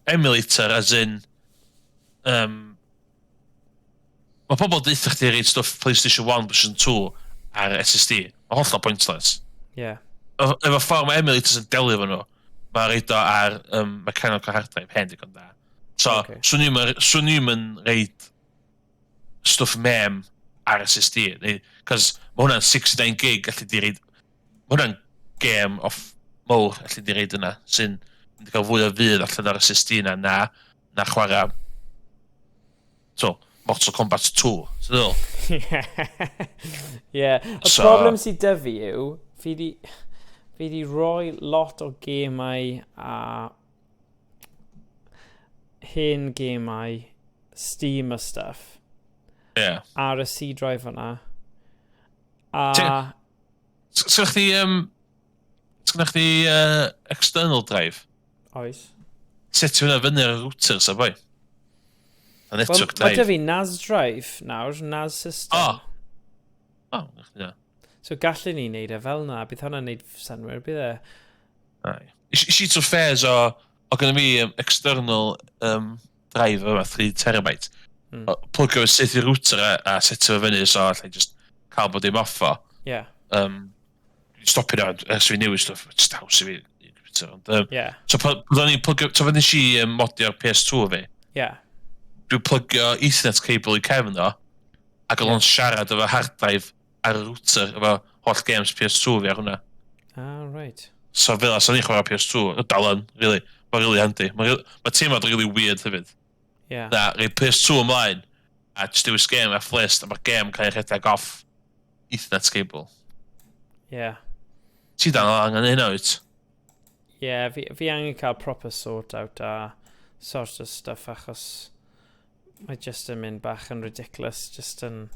emulator as in mae pobl deutha chdi reid stwff PlayStation 1, PlayStation 2 ar SSD. Mae hollol pointless. Efo ffordd mae emulators yn delio efo nhw, mae reid o ar mechanical hard drive hen digon da. So, swn i'm yn reid stwff mem ar SSD. Cos mae hwnna'n 69 gig allu di reid... Mae hwnna'n game off mowr allu di reid yna, sy'n mynd i gael fwy o fydd allan ar SSD na na chwarae so, Mortal Kombat 2. So, yeah. Y problem sydd dy fi yw, fi di roi lot o gemau a hen gemau, Steam a stuff, ar y C drive yna. A... Sgynnych chdi... Sgynna chdi external drive? Oes. Setio hwnna fyny ar y router, sa boi. A network Wel, mae drive. 'da fi NAS drive nawr, NAS system. O! O, na chdi na. So gallwn ni wneud e fel na, bydd hwnna'n neud synnwyr, bydd e? Ai. Is i trwy phase o gynna fi external drive yma, 3 terabyte. O, plygio fo syth i'r router a setio fo fyny so allai just cael bod dim off o. Dwi'n stopio na, ers fi newid stwff, just haws i fi i computer. Ond, so pan o'n i'n plygio, so pan nes i modio'r PS2 fi, dwi'n plygio Ethernet cable i cefn o, ac oedd o'n siarad efo hard drive ar y router, efo holl games PS2 fi ar hwnna. Ah, right. So fel as o'n i'n chwarae PS2, o, dal yn, really. Mae'n really handy. Mae'n ma teimlad really weird hefyd. Na, rhoi PS2 ymlaen, a just dewis game off list, a mae'r game cael ei rhedeg off Ethernet cable. Ti dan angen hynna, wyt? Yeah, fi angen cael proper sort out a sort of stuff achos mae just yn mynd bach yn ridiculous, just yn...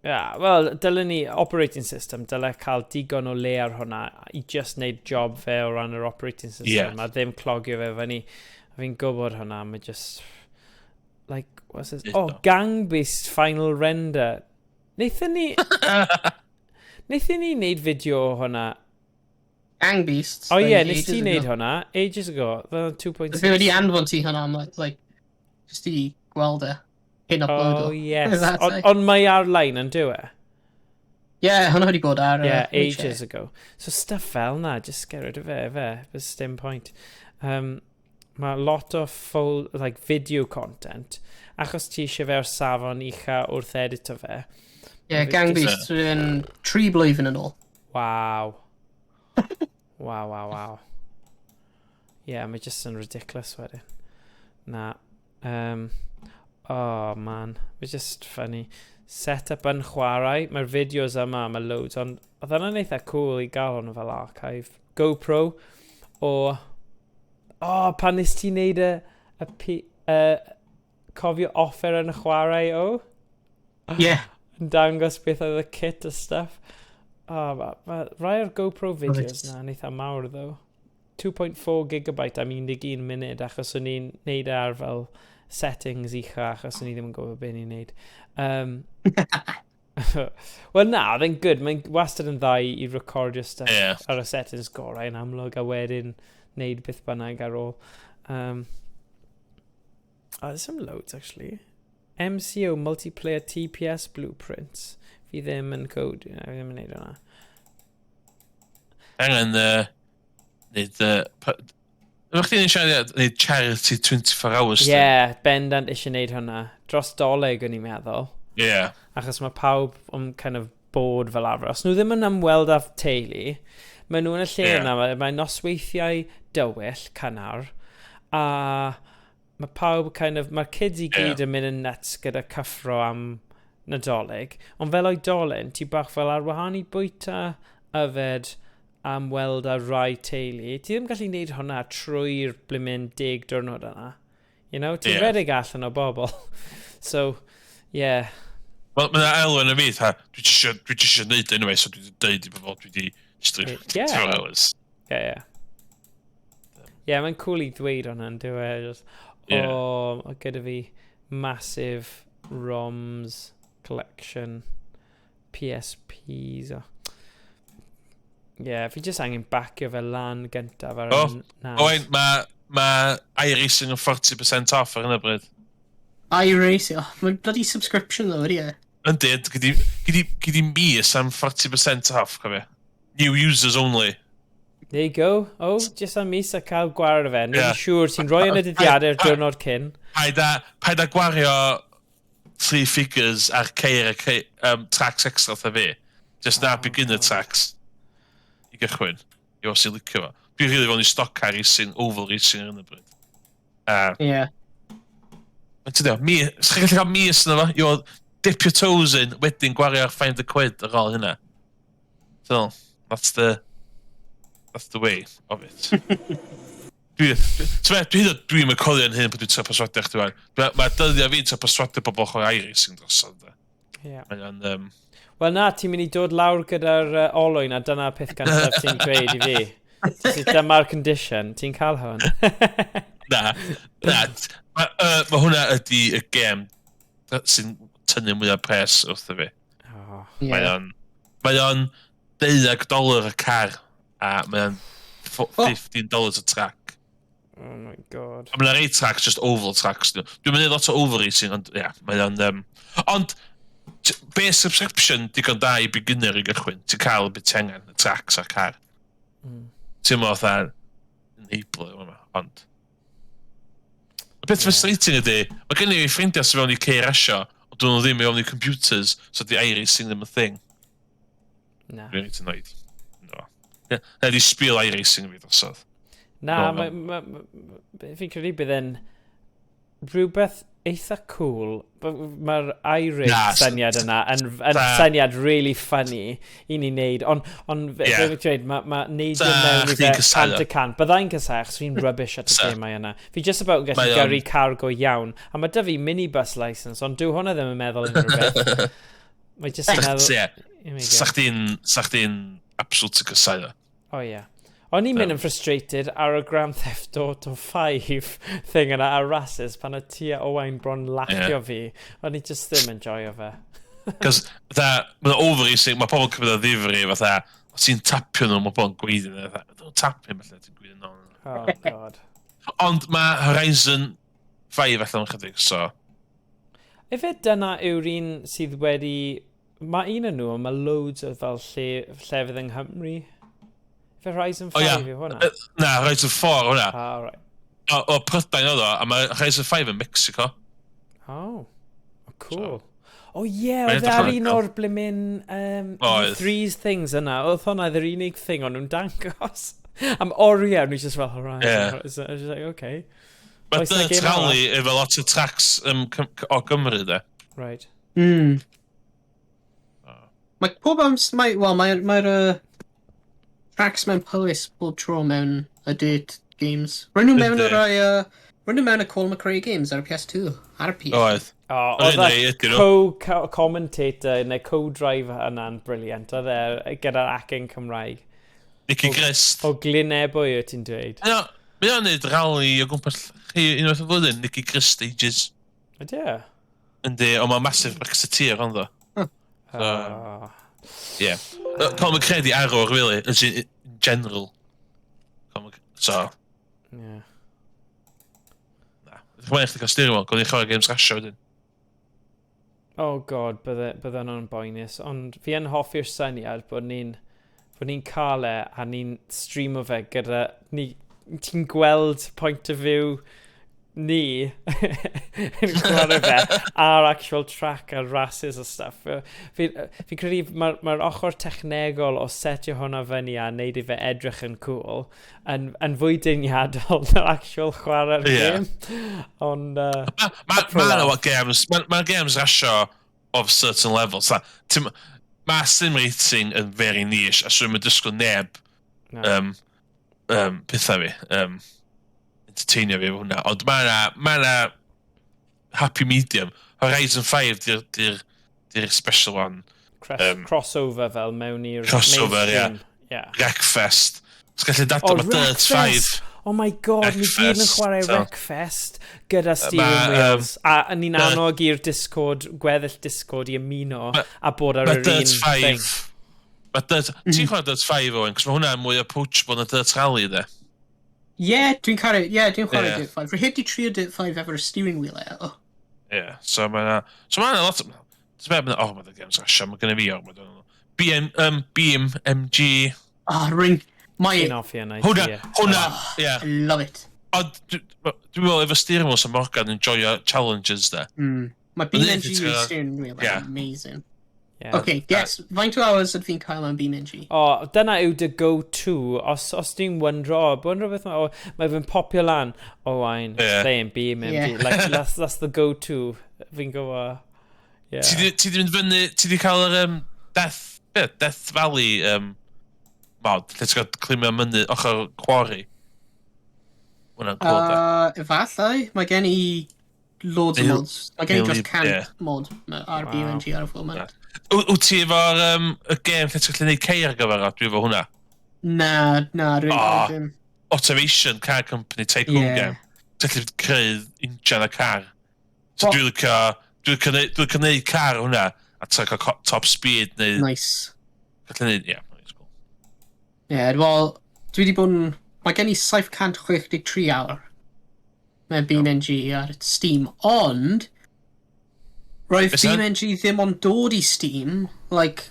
Yeah, wel, dylen ni, operating system, dyle cael digon o le ar hwnna i just neud job fe o ran yr operating system, a ddim clogio fe fyny. A fi'n gwybod hwnna, mae just... Like, what's this? Oh, Eto. Gang Beast Final Render. Wnaethon ni wneud fideo o hwnna? Gang Beasts. O oh, ie, like, nes ti ages wneud ago. hwnna ages ago. Fel 2.6. Fi wedi anfon ti hwnna am like, just i gweld e. Cyn upload Oh, o. yes. That's Ond it. on mae ar-lein yn dyw e? Yeah, hwnna wedi bod ar. Yeah, WeChat. Ages ago. So stuff fel na, just get rid of it, fe. There's dim point. Mae lot o full, like, video content, achos ti eisiau fe o'r safon ucha wrth edito fe. Yeah, Gang Just- Beasts yn 3 blwyddyn yn ôl. Wow. Yeah, mae just yn ridiculous wedyn. Na. Oh, man. Mae just funny. Set-up yn chwarae. Mae'r fideos yma, mae loads, ond oedd hwnna'n eitha cool i gael hwnnw fel archive. GoPro o... Oh, pan nes ti wneud y cofio offer yn chwarae o? Yeah. Yn dangos beth oedd y kit a stuff. Oh, ma rai o'r GoPro videos na yn eitha mawr, though. 2.4 gigabyte am 11 munud achos o'n i'n neud e ar fel settings ucha achos o'n i ddim yn gwybod beth ni'n neud. Wel na, oedd e'n good. Mae'n wastad yn dda i recordio stuff ar y settings gorau yn amlwg a wedyn neud beth bynnag ar ôl. Oh, there's some loads, actually. MCO Multiplayer TPS Blueprints. Fi ddim yn code, fi ddim yn neud hwnna. Angen neud... Efo chdi'n siarad neud charity 24 hours Ie, thing? yeah, bendant eisiau neud hwnna. Dros Dolig o'n i'n meddwl. Achos mae pawb yn kind of bored fel arfer. Os nhw ddim yn ymweld â teulu, maen nhw yn y lle yna, mae nosweithiau dywyll, cynnar, a mae pawb kind of, mae'r kids i gyd yn mynd yn nuts gyda cyffro am Nadolig, ond fel oedolyn, ti bach fel ar wahân i bwyta, yfed, am weld â rai teulu, ti ddim gallu gwneud hwnna trwy'r blimyn 10 diwrnod yna. Ti'n redeg allan o bobl. So, yeah. Wel, mae yna elfen o fi, tha, dwi jyst isio neud anyway, so dwi wedi deud i bobl, dwi wedi stream 24 hours. Yeah, mae'n cool i ddweud hwnna, yn dyw e? Just, oh, mae gyda fi massive ROMs collection, PSPs. Oh. Yeah, fi just angen bacio fe lan gyntaf ar Oh, y NAS. Owain, mae iRacing yn 40% off ar hyn o bryd. iRacing, oh, mae'n bloody subscription though, ydy e? Yndi, gyd i mis am 40% off, cofio. New users only. There you go. Oh, just am mis a cael gwared o fe. Neud yn siŵr ti'n rhoi yn y dyddiadau'r diwrnod cyn. Paid a gwario three figures ar ceir a ceir, tracks extra fatha fi. Just na beginner tracks. I gychwyn. I os i licio fo. Dwi'n rili fewn i stock car racing, oval racing ar hyn o bryd. A, ti'n dweud, mi, sa'ch chi'n gallu cael mis yna fo? You dip your toes in, wedyn gwario ar 500 quid ar ôl hynna. So, that's the way of it. Ti'n meddwl, dwi hyd yn oed dwi'n mycolio yn hyn bod dwi'n trio perswadio chdi wan. Mae dyddiau fi'n trio perswadio bobl chwarae iRacing drosodd, de. Mae o'n. Wel na, ti'n mynd i dod lawr gyda'r olwyn a dyna'r peth gyntaf ti'n dweud i fi. Dyma'r condition, ti'n cael hwn. Na, na. Mae ma hwnna ydy y gêm sy'n tynnu mwyaf pres wrtho fi. Oh. Yeah. Mae o'n $12 y car a mae o'n $15 y track. Oh my God. A mae'n rei tracks, just oval tracks. Dwi'n mynd i lot o oval racing, ond ie, yeah, mae o'n... Ond, base subscription digon da i beginner i gychwyn. Ti'n cael y bit ti angen, y tracks a'r car. Ti'n meddwl fatha enabler yma, ond... Y peth frustrating ydy, mae gen i ffrindiau sy'n fewn i ceir rasio, ond dyn nhw ddim i fewn i computers, so di iRacing ddim yn thing. Na. Dwi'n reit annoyed. No. Ie, na di spiel iRacing fi drosodd. Na, No, fi'n credu bydd e'n rhywbeth eitha cool. Mae'r iRig Na, syniad yna yn syniad really funny i ni wneud. Ond fi'n dweud, mae neidio mewn i chdi'n fe casau cant o. y cant. Byddai'n casau, achos fi'n rubbish at y gemau yna. Fi just about yn gallu gyrru car go iawn. A mae 'da fi minibus licence, ond dyw hwnna ddim yn meddwl unrhyw beth. Mae just yn meddwl. Ie, Here we go. sa chdi'n absolute casau o. O ie. O'n i'n mynd yn frustrated ar y Grand Theft Auto 5 thing yna ar races pan o ti a Owain bron lapio fi. O'n i just ddim yn joio fe. Cos, fatha, mae'n over racing, mae pobl yn cymryd o ddifri, fatha, os ti'n tapio nhw, mae pobl yn gweiddi, fatha, "Don't tap him," felly, ti'n gweiddi, no. Oh God. Ond mae Horizon 5 allan yn chydig, so... Ife dyna yw'r un sydd wedi... Mae un yn nhw, ond mae loads o fel llefydd yng Nghymru. Ife Horizon 5 O, ie. yw hwnna? Na, Horizon 4 hwnna. Ah, right. O Prydain oedd o, a mae Horizon 5 yn Mexico. Oh, cool. Oh ie, Mae'n oedd e edrych ar yn un o'r blimmin Oedd. E3's things yna. Oedd hwnna yr unig thing o'n nhw'n dangos. Am oriau, o'n i just fel Horizon. Horizon. I was just like, okay. Mae Oes 'na Dirt gêm Rally efo lot o tracks o Gymru, de. Right. Mae pob wel, mae'r tracks mewn Powys bob tro mewn y Dirt games. Rydyn nhw mewn y Yndi. rai, rydyn nhw mewn y Colin McRae games ar y PS2, ar y PS. Oedd. Oh, Yr oedd un that rei ydyn nhw. co-commentator neu co-driver yna'n brilliant. Oedd e gyda'r acen Cymraeg. Nicky Grist. O Glynebwy wyt ti'n dweud? Mae o'n neud rally o gwmpas chi unwaith y flwyddyn, Nicky Grist Stages. Ydy e? Yndi, ond mae'n massive Brexiteer ond o. Oh. Yeah. Colin McRae di arwr, really, as in general. So, na. Ydych chi'n chdi cael steering wheel, gwyd i chwarae games rasio wedyn. Oh God, bydde hwnna'n boenus. Ond fi yn hoffi'r syniad bod ni'n cael e a ni'n streamo fe gyda... Ni, ti'n gweld point of view ni yn chwarae fe ar actual track a races a stuff. Fi credu mae'r ochr technegol o setio hwnna fyny a neud i fe edrych yn cool yn fwy deniadol na'r actual chwarae'r game. Ond Mae up for a ma, laugh. ma games rasio of certain levels. Mae sim racing yn very niche, a swn i'n disgwyl neb no. pethau fi, entertainio fi efo hwnna. Ond mae yna ma 'na happy medium. Horizon 5 di'r di special one. Crossover fel mewn i'r Crossover, ie. mainstream. Yeah. Wreckfest. Os gallu dadl Oh, mae Dirt 5. Wreckfest! Oh my God, ni gyd yn Wreckfest, chwarae so. Wreckfest gyda steering wheels. A ni'n annog i'r Discord, gweddill Discord i ymuno a bod ar Mae yr Dirt un thing. 5. Mae Dirt... Ti'n chwarae Dirt 5, Owen? Cos mae hwnna'n mwy approachable na Dirt Rally, de. Ie, dwi'n caru, ie, dwi'n chwarae Ie. Dirt 5. Rwy heb di trio Dirt 5 efo'r steering wheel eto. Ie, yeah, so mae yna... So mae yna lot... Ti'n meddwl, oh, mae'n games rasio, mae gennym fi ormod o'n nhw. BM, Beam, MG... Ah, rwy'n... Mae... Ti'n hoffi yna i Hwna, ti, ie. hwnna, Oh, ie. I love it. Ond dwi'n meddwl efo steering wheel, sa Morgan yn joio challenges, de. Mae Ond BeamNG ti'n gwbod- steering wheel yn amazing. Okay, guess, faint o hours ydw fi'n cael am BeamNG? O, dyna yw dy go-to. Os ti'n wondro, o, wondro beth mae, o, mae fe'n popio lan. Oh, I'm playing BeamNG. Like, that's the go-to. Fi'n gwybod. Yeah. Ti di mynd fyny, ti di cael yr Death, be, Death Valley mod, lle ti'n cael climio mynydd ochr quarry. Hwna'n cool, de. Efallai, mae gen i loads o mods. Mae gen i dros 100 mod ar BeamNG ar y foment. Wyt ti efo'r y gêm lle ti'n gallu gwneud ceir ar gyfer o? Dwi efo hwnna. Na, na, dwi'n Oh. ddim. Automation Car Company Tycoon game. Ti'n gallu creu injan a car. So dwi'n licio neud car hwnna a ti'n cael top speed neu Nice. gallu neud, ie, nice, cool. Yeah, wel, dwi wedi bod yn. Mae gen i 763 awr mewn BeamNG ar Steam, ond roedd Be' sy'n? BeamNG ddim ond dod i Steam, like,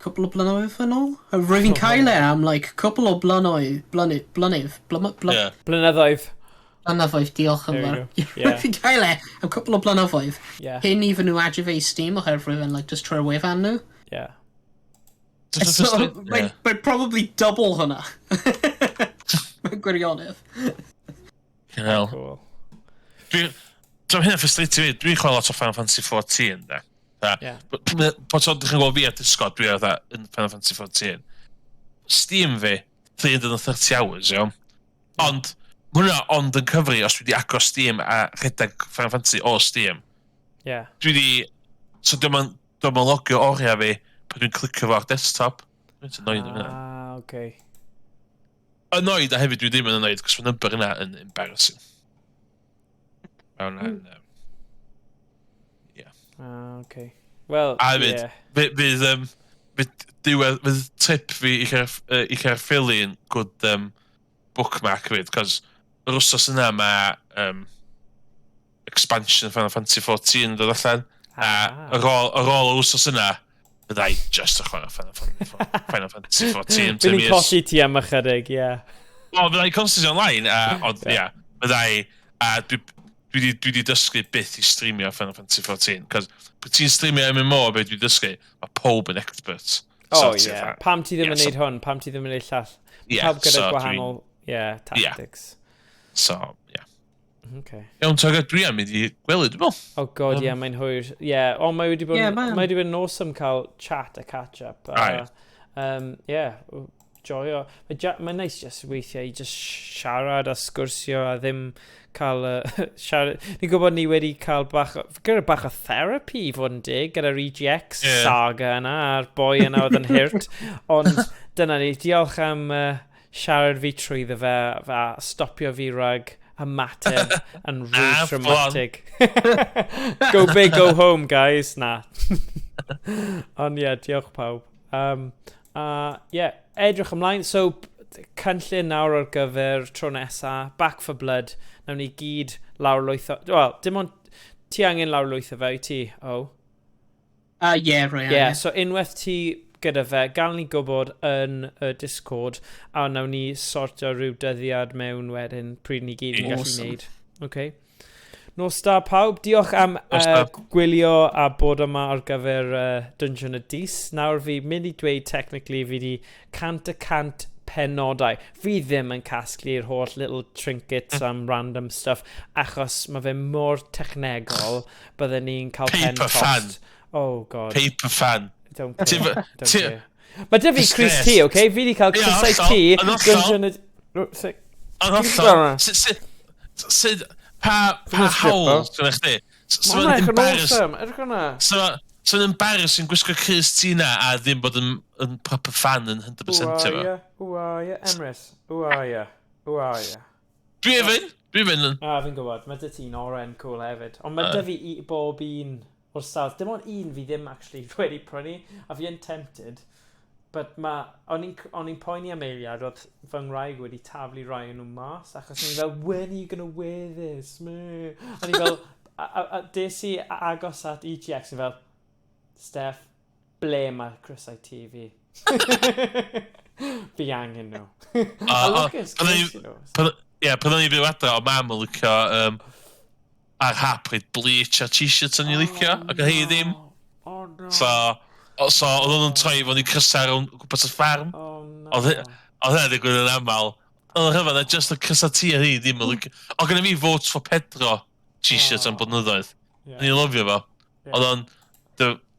cwpl o blynyddoedd yn ôl. A roedd fi'n cael e am, like, cwpl o blynyddoedd, blynedd, blynedd, blynedd, Blynyddoedd. Blynyddoedd, diolch yn There fawr. we go. Roedd fi'n cael e am cwpl o blynyddoedd. Cyn i nhw adio fe i Steam, oherwydd roedd e'n, like, just trwy'r wefan nhw. So, mae'n probably double hwnna. Mae'n gwirionedd. Hell. Cool. Dwi'n hynna frustrated fi, dwi'n chwarae lot o Final Fantasy 14, da. Da. Bod ti'n gweld fi ar Discord, dwi ar yn Final Fantasy 14. Steam fi, 330 hours, iawn. Ond, ma' hwnna ond yn cyfri os dwi wedi agor Steam a rhedeg Final Fantasy o Steam. Dwi wedi... So dwi'n logio oriau fi pan dwi'n clicio fo ar desktop. Dwi'n annoyed am hynna. Ah, okay. Annoyed a hefyd dwi ddim yn annoyed, cos mae number yna yn embarrassing. Mae hwnna'n Ah, okay. Well, A hefyd, yeah. Fydd diwedd, fydd trip fi i Caerffili yn good bookmark hefyd, cos yr wsos yna mae expansion Final Fantasy 14 yn dod allan. A ar ôl yr wsos yna, fydda i just yn chwarae Final Fantasy 14. Bydd ni'n colli ti am ychydig, ie. Yeah. O, fydda i constantly online, a, ond ie, yeah, fydda i, a dwi di dysgu byth i streamio Final Fantasy 14, cos pwy ti'n streamio MMO, be dwi di dysgu, mae pob yn expert. Oh, ie. Yeah. Pam ti ddim yn neud hwn, pam ti ddim yn neud llall? Pawb gyda so gwahanol, yeah, tactics. So, yeah. Okay. Iawn, Toga, dwi am mynd i gwely, dwi'n meddwl. Oh God, ie, yeah, mae'n hwyr. Ie, yeah, ond mae wedi bod, Ie, mae wedi bod yn awesome cael chat a catch-up. Aye. Yeah, joio. Mae'n mae nice just weithiau i just siarad a sgwrsio a ddim cael siarad. Ni'n gwybod ni wedi cael gyda bach o therapy i fod yn dig, gyda'r EGX saga yna, a'r boi yna oedd yn hurt. Ond dyna ni, diolch am siarad fi trwyddo fe a stopio fi rhag ymateb yn rude Na, full on. traumatic. Go big, go home, guys. Na. Ond ie, yeah, diolch pawb. Yeah, edrych ymlaen. So, cynllun nawr ar gyfer tro nesa, Back for Blood. Nawn ni gyd lawrlwytho. Wel, dim ond ti angen lawrlwytho fe i ti, oh. Yeah, right. Yeah, so unwaith ti gyda fe, gael ni gwybod yn y Discord, a nawn ni sortio rhyw dyddiad mewn wedyn pryd ni gyd yn gallu Awesome. wneud. Okay. Nos da pawb, diolch am Nos da. gwylio a bod yma ar gyfer Dungeon y Dis. Nawr fi mynd i dweud technically fi di 100% penodau. Fi ddim yn casglu'r holl little trinkets am random stuff achos mae fe mor technegol bydden ni'n cael pen Paper fan. tost. Oh God. Paper fan. Don't care. Don't Ti- care. Mae dy fi crys T, okay? Fi di cael Ie, crysau hollol, T. yn hollol. Dungeon y Yn hollol. Sut, pa Dwi'n stripper. hawl sy'n chdi? Mae hwnna edrych yn awesome. Edrych hwnna. So mae'n embarrassing gwisgo crys T na a ddim bod yn proper fan yn 100% Who are efo. you? Who are you? Emrys. Who are you? Who are you? Dwi efo, dwi efo yn. Ah, fi'n gwybod. Mae dy ti'n oren cool hefyd. Ond mae dy fi i bob un o'r styles. Dim ond un fi ddim actually wedi prynu, a fi yn tempted. But ma, o'n i'n poeni am eiliad oedd fy ngwraig wedi taflu rai o'n nhw mas, achos o'n i fel, "When are you gonna wear this?" Meh. O'n i fel, a des i agos at EGX yn fel, "Steph, ble mae crysau T fi? Fi angen nhw." A lwcus, ges i nhw. Ie, pan o'n i byw adra, o mam yn licio ar hap rhaid bleach a t-shirts o'n i licio, ac oedd hi ddim. Oh no. So oedd nhw'n troi fo'n i crysau rownd gwmpas y ffarm. Oh no. Oedd hynna digwydd yn aml. Oedd yn rhyfedd, a just y crysau T a hi ddim yn licio. O, gynna fi Votes for Pedro t-shirt am blynyddoedd. O'n i'n lyfio fo. Oedd o'n...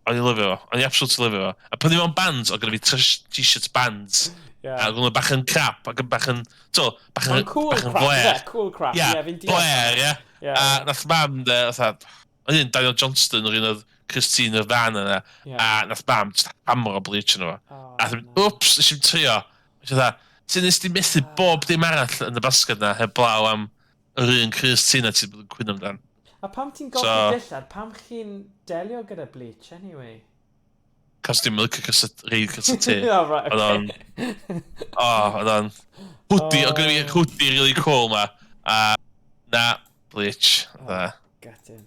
O'n i'n lyfio fo. O'n i absolutely lyfio fo. A pan o'n i mewn bands, oedd gynna fi t-shirt bands. A oedd nhw bach yn crap, ac yn bach yn... So, bach yn, Ond cool bach yn crap, flare. yeah, cool crap. Ie, Yeah, fi'n deall. Blare, ie. A nath mam de, fatha, Oedd un Daniel Johnston, yr un oedd Christine yr fan yna, a nath mam just hammer o bleach yno fo. Oh, A nath, no. "Whoops, nes i'm trio." Nes i fatha, "Ti'n nes di methu bob dim arall yn y basged na, heblaw am yr un crys T na ti'n bod yn cwyno amdan." A pam ti'n golchi dillad, pam chi'n delio gyda bleach anyway? Cos dwi'n licio crys rei crys T. Oh, right, Oedd o'n okay. O, oedd o'n hoodie, oedd gynna fi hoodie really cool ma. A na, bleach. Oh. Gutting.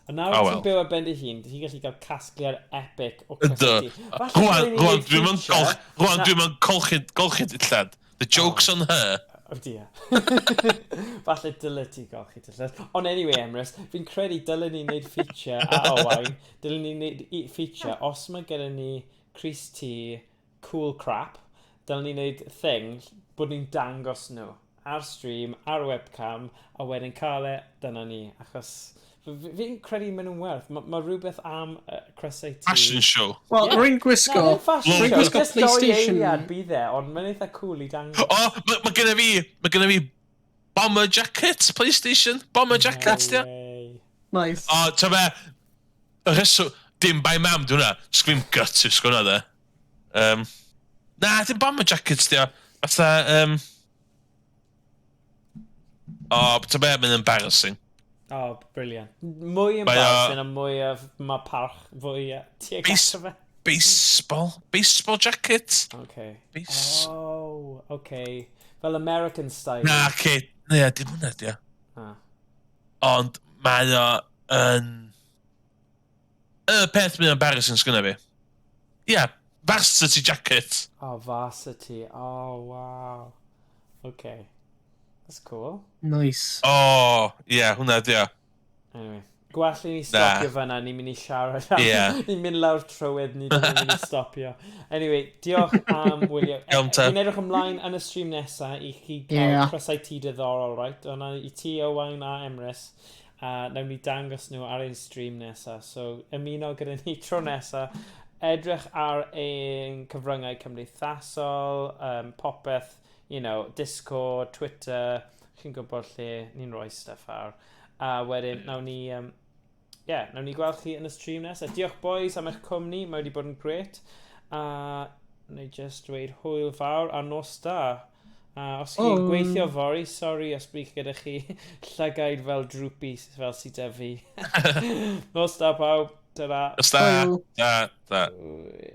Ond nawr Oh, ti'n well. byw ar ben dy hun, ti'n gallu cael casgliad epic o Yndw. crys T. Falle Rwan, ddylen ni rwan, neud dwi'n mynd feature. rwan Na. dwi'n mynd golchi dillad. The joke's on her. Oh dear. Falle dyle ti golchi dillad. Ond anyway, Emrys, fi'n credu dylen ni wneud feature a Owain. Dylen ni wneud feature, os mae gennym ni crys T cool crap, dylen ni wneud thing bod ni'n dangos nhw ar stream, ar webcam, a wedyn cael e, dyna ni. Achos fi'n credu maen nhw'n werth. Mae ma rhywbeth am crysau T. Fashion show. Wel, Yeah. rwy'n Na, gwisgo ddim fashion Rwy'n show, gwisgo just doi PlayStation. eiliad bydd e, ond mae'n eitha cool i dangos. O, ma gynna fi bomber jacket, PlayStation, bomber jacket, No di. way. Nice. O, ta be, y rheswm, dim by mam di hwnna, just fi'n gut i'w sgwna de. Na, dim bomber jackets di o. Fatha, o, ta be, mae'n embarrassing. Oh, brilliant. Mwy embarrassing a mwy o mae parch fwy tuag ato fe. Baseball jacket? Okay. Base... Oh, okay. Fel American style. Na, okay. Na, dim hwnna di o. Ah. Ond mae o yn y peth mae'n embarrassing sgynna fi. Ie, yeah, varsity jacket. Oh, varsity. Oh, wow. Okay. That's cool. Nice. O, oh, ie, yeah, hwnna di o. Anyway. Gwell i ni stopio fyna, ni'n mynd i siarad am Ni'n mynd lawr trywydd, ni ddim yn mynd i stopio. Anyway, diolch am wylio. Iawn te. Fi'n edrych ymlaen yn y stream nesa i chi gael crysau T diddorol, right? O'na i ti, Owain a Emrys. A nawn ni dangos nhw ar ein stream nesa. So, ymuno gyda ni tro nesa. Edrych ar ein cyfryngau cymdeithasol, popeth, Discord, Twitter, chi'n gwybod lle ni'n rhoi stuff ar. A wedyn, nawn ni, yeah, nawn ni gweld chi yn y stream nesaf. Diolch, boys, am eich cwmni, mae wedi bod yn gret. A na i just dweud hwyl fawr a nos da. A os chi'n gweithio fory, sorry os bydd gyda chi llygaid fel droopy fel sydd 'da fi. Nos da, pawb. Ta-ra. Os da, Hwyl. da, da. Hwyl.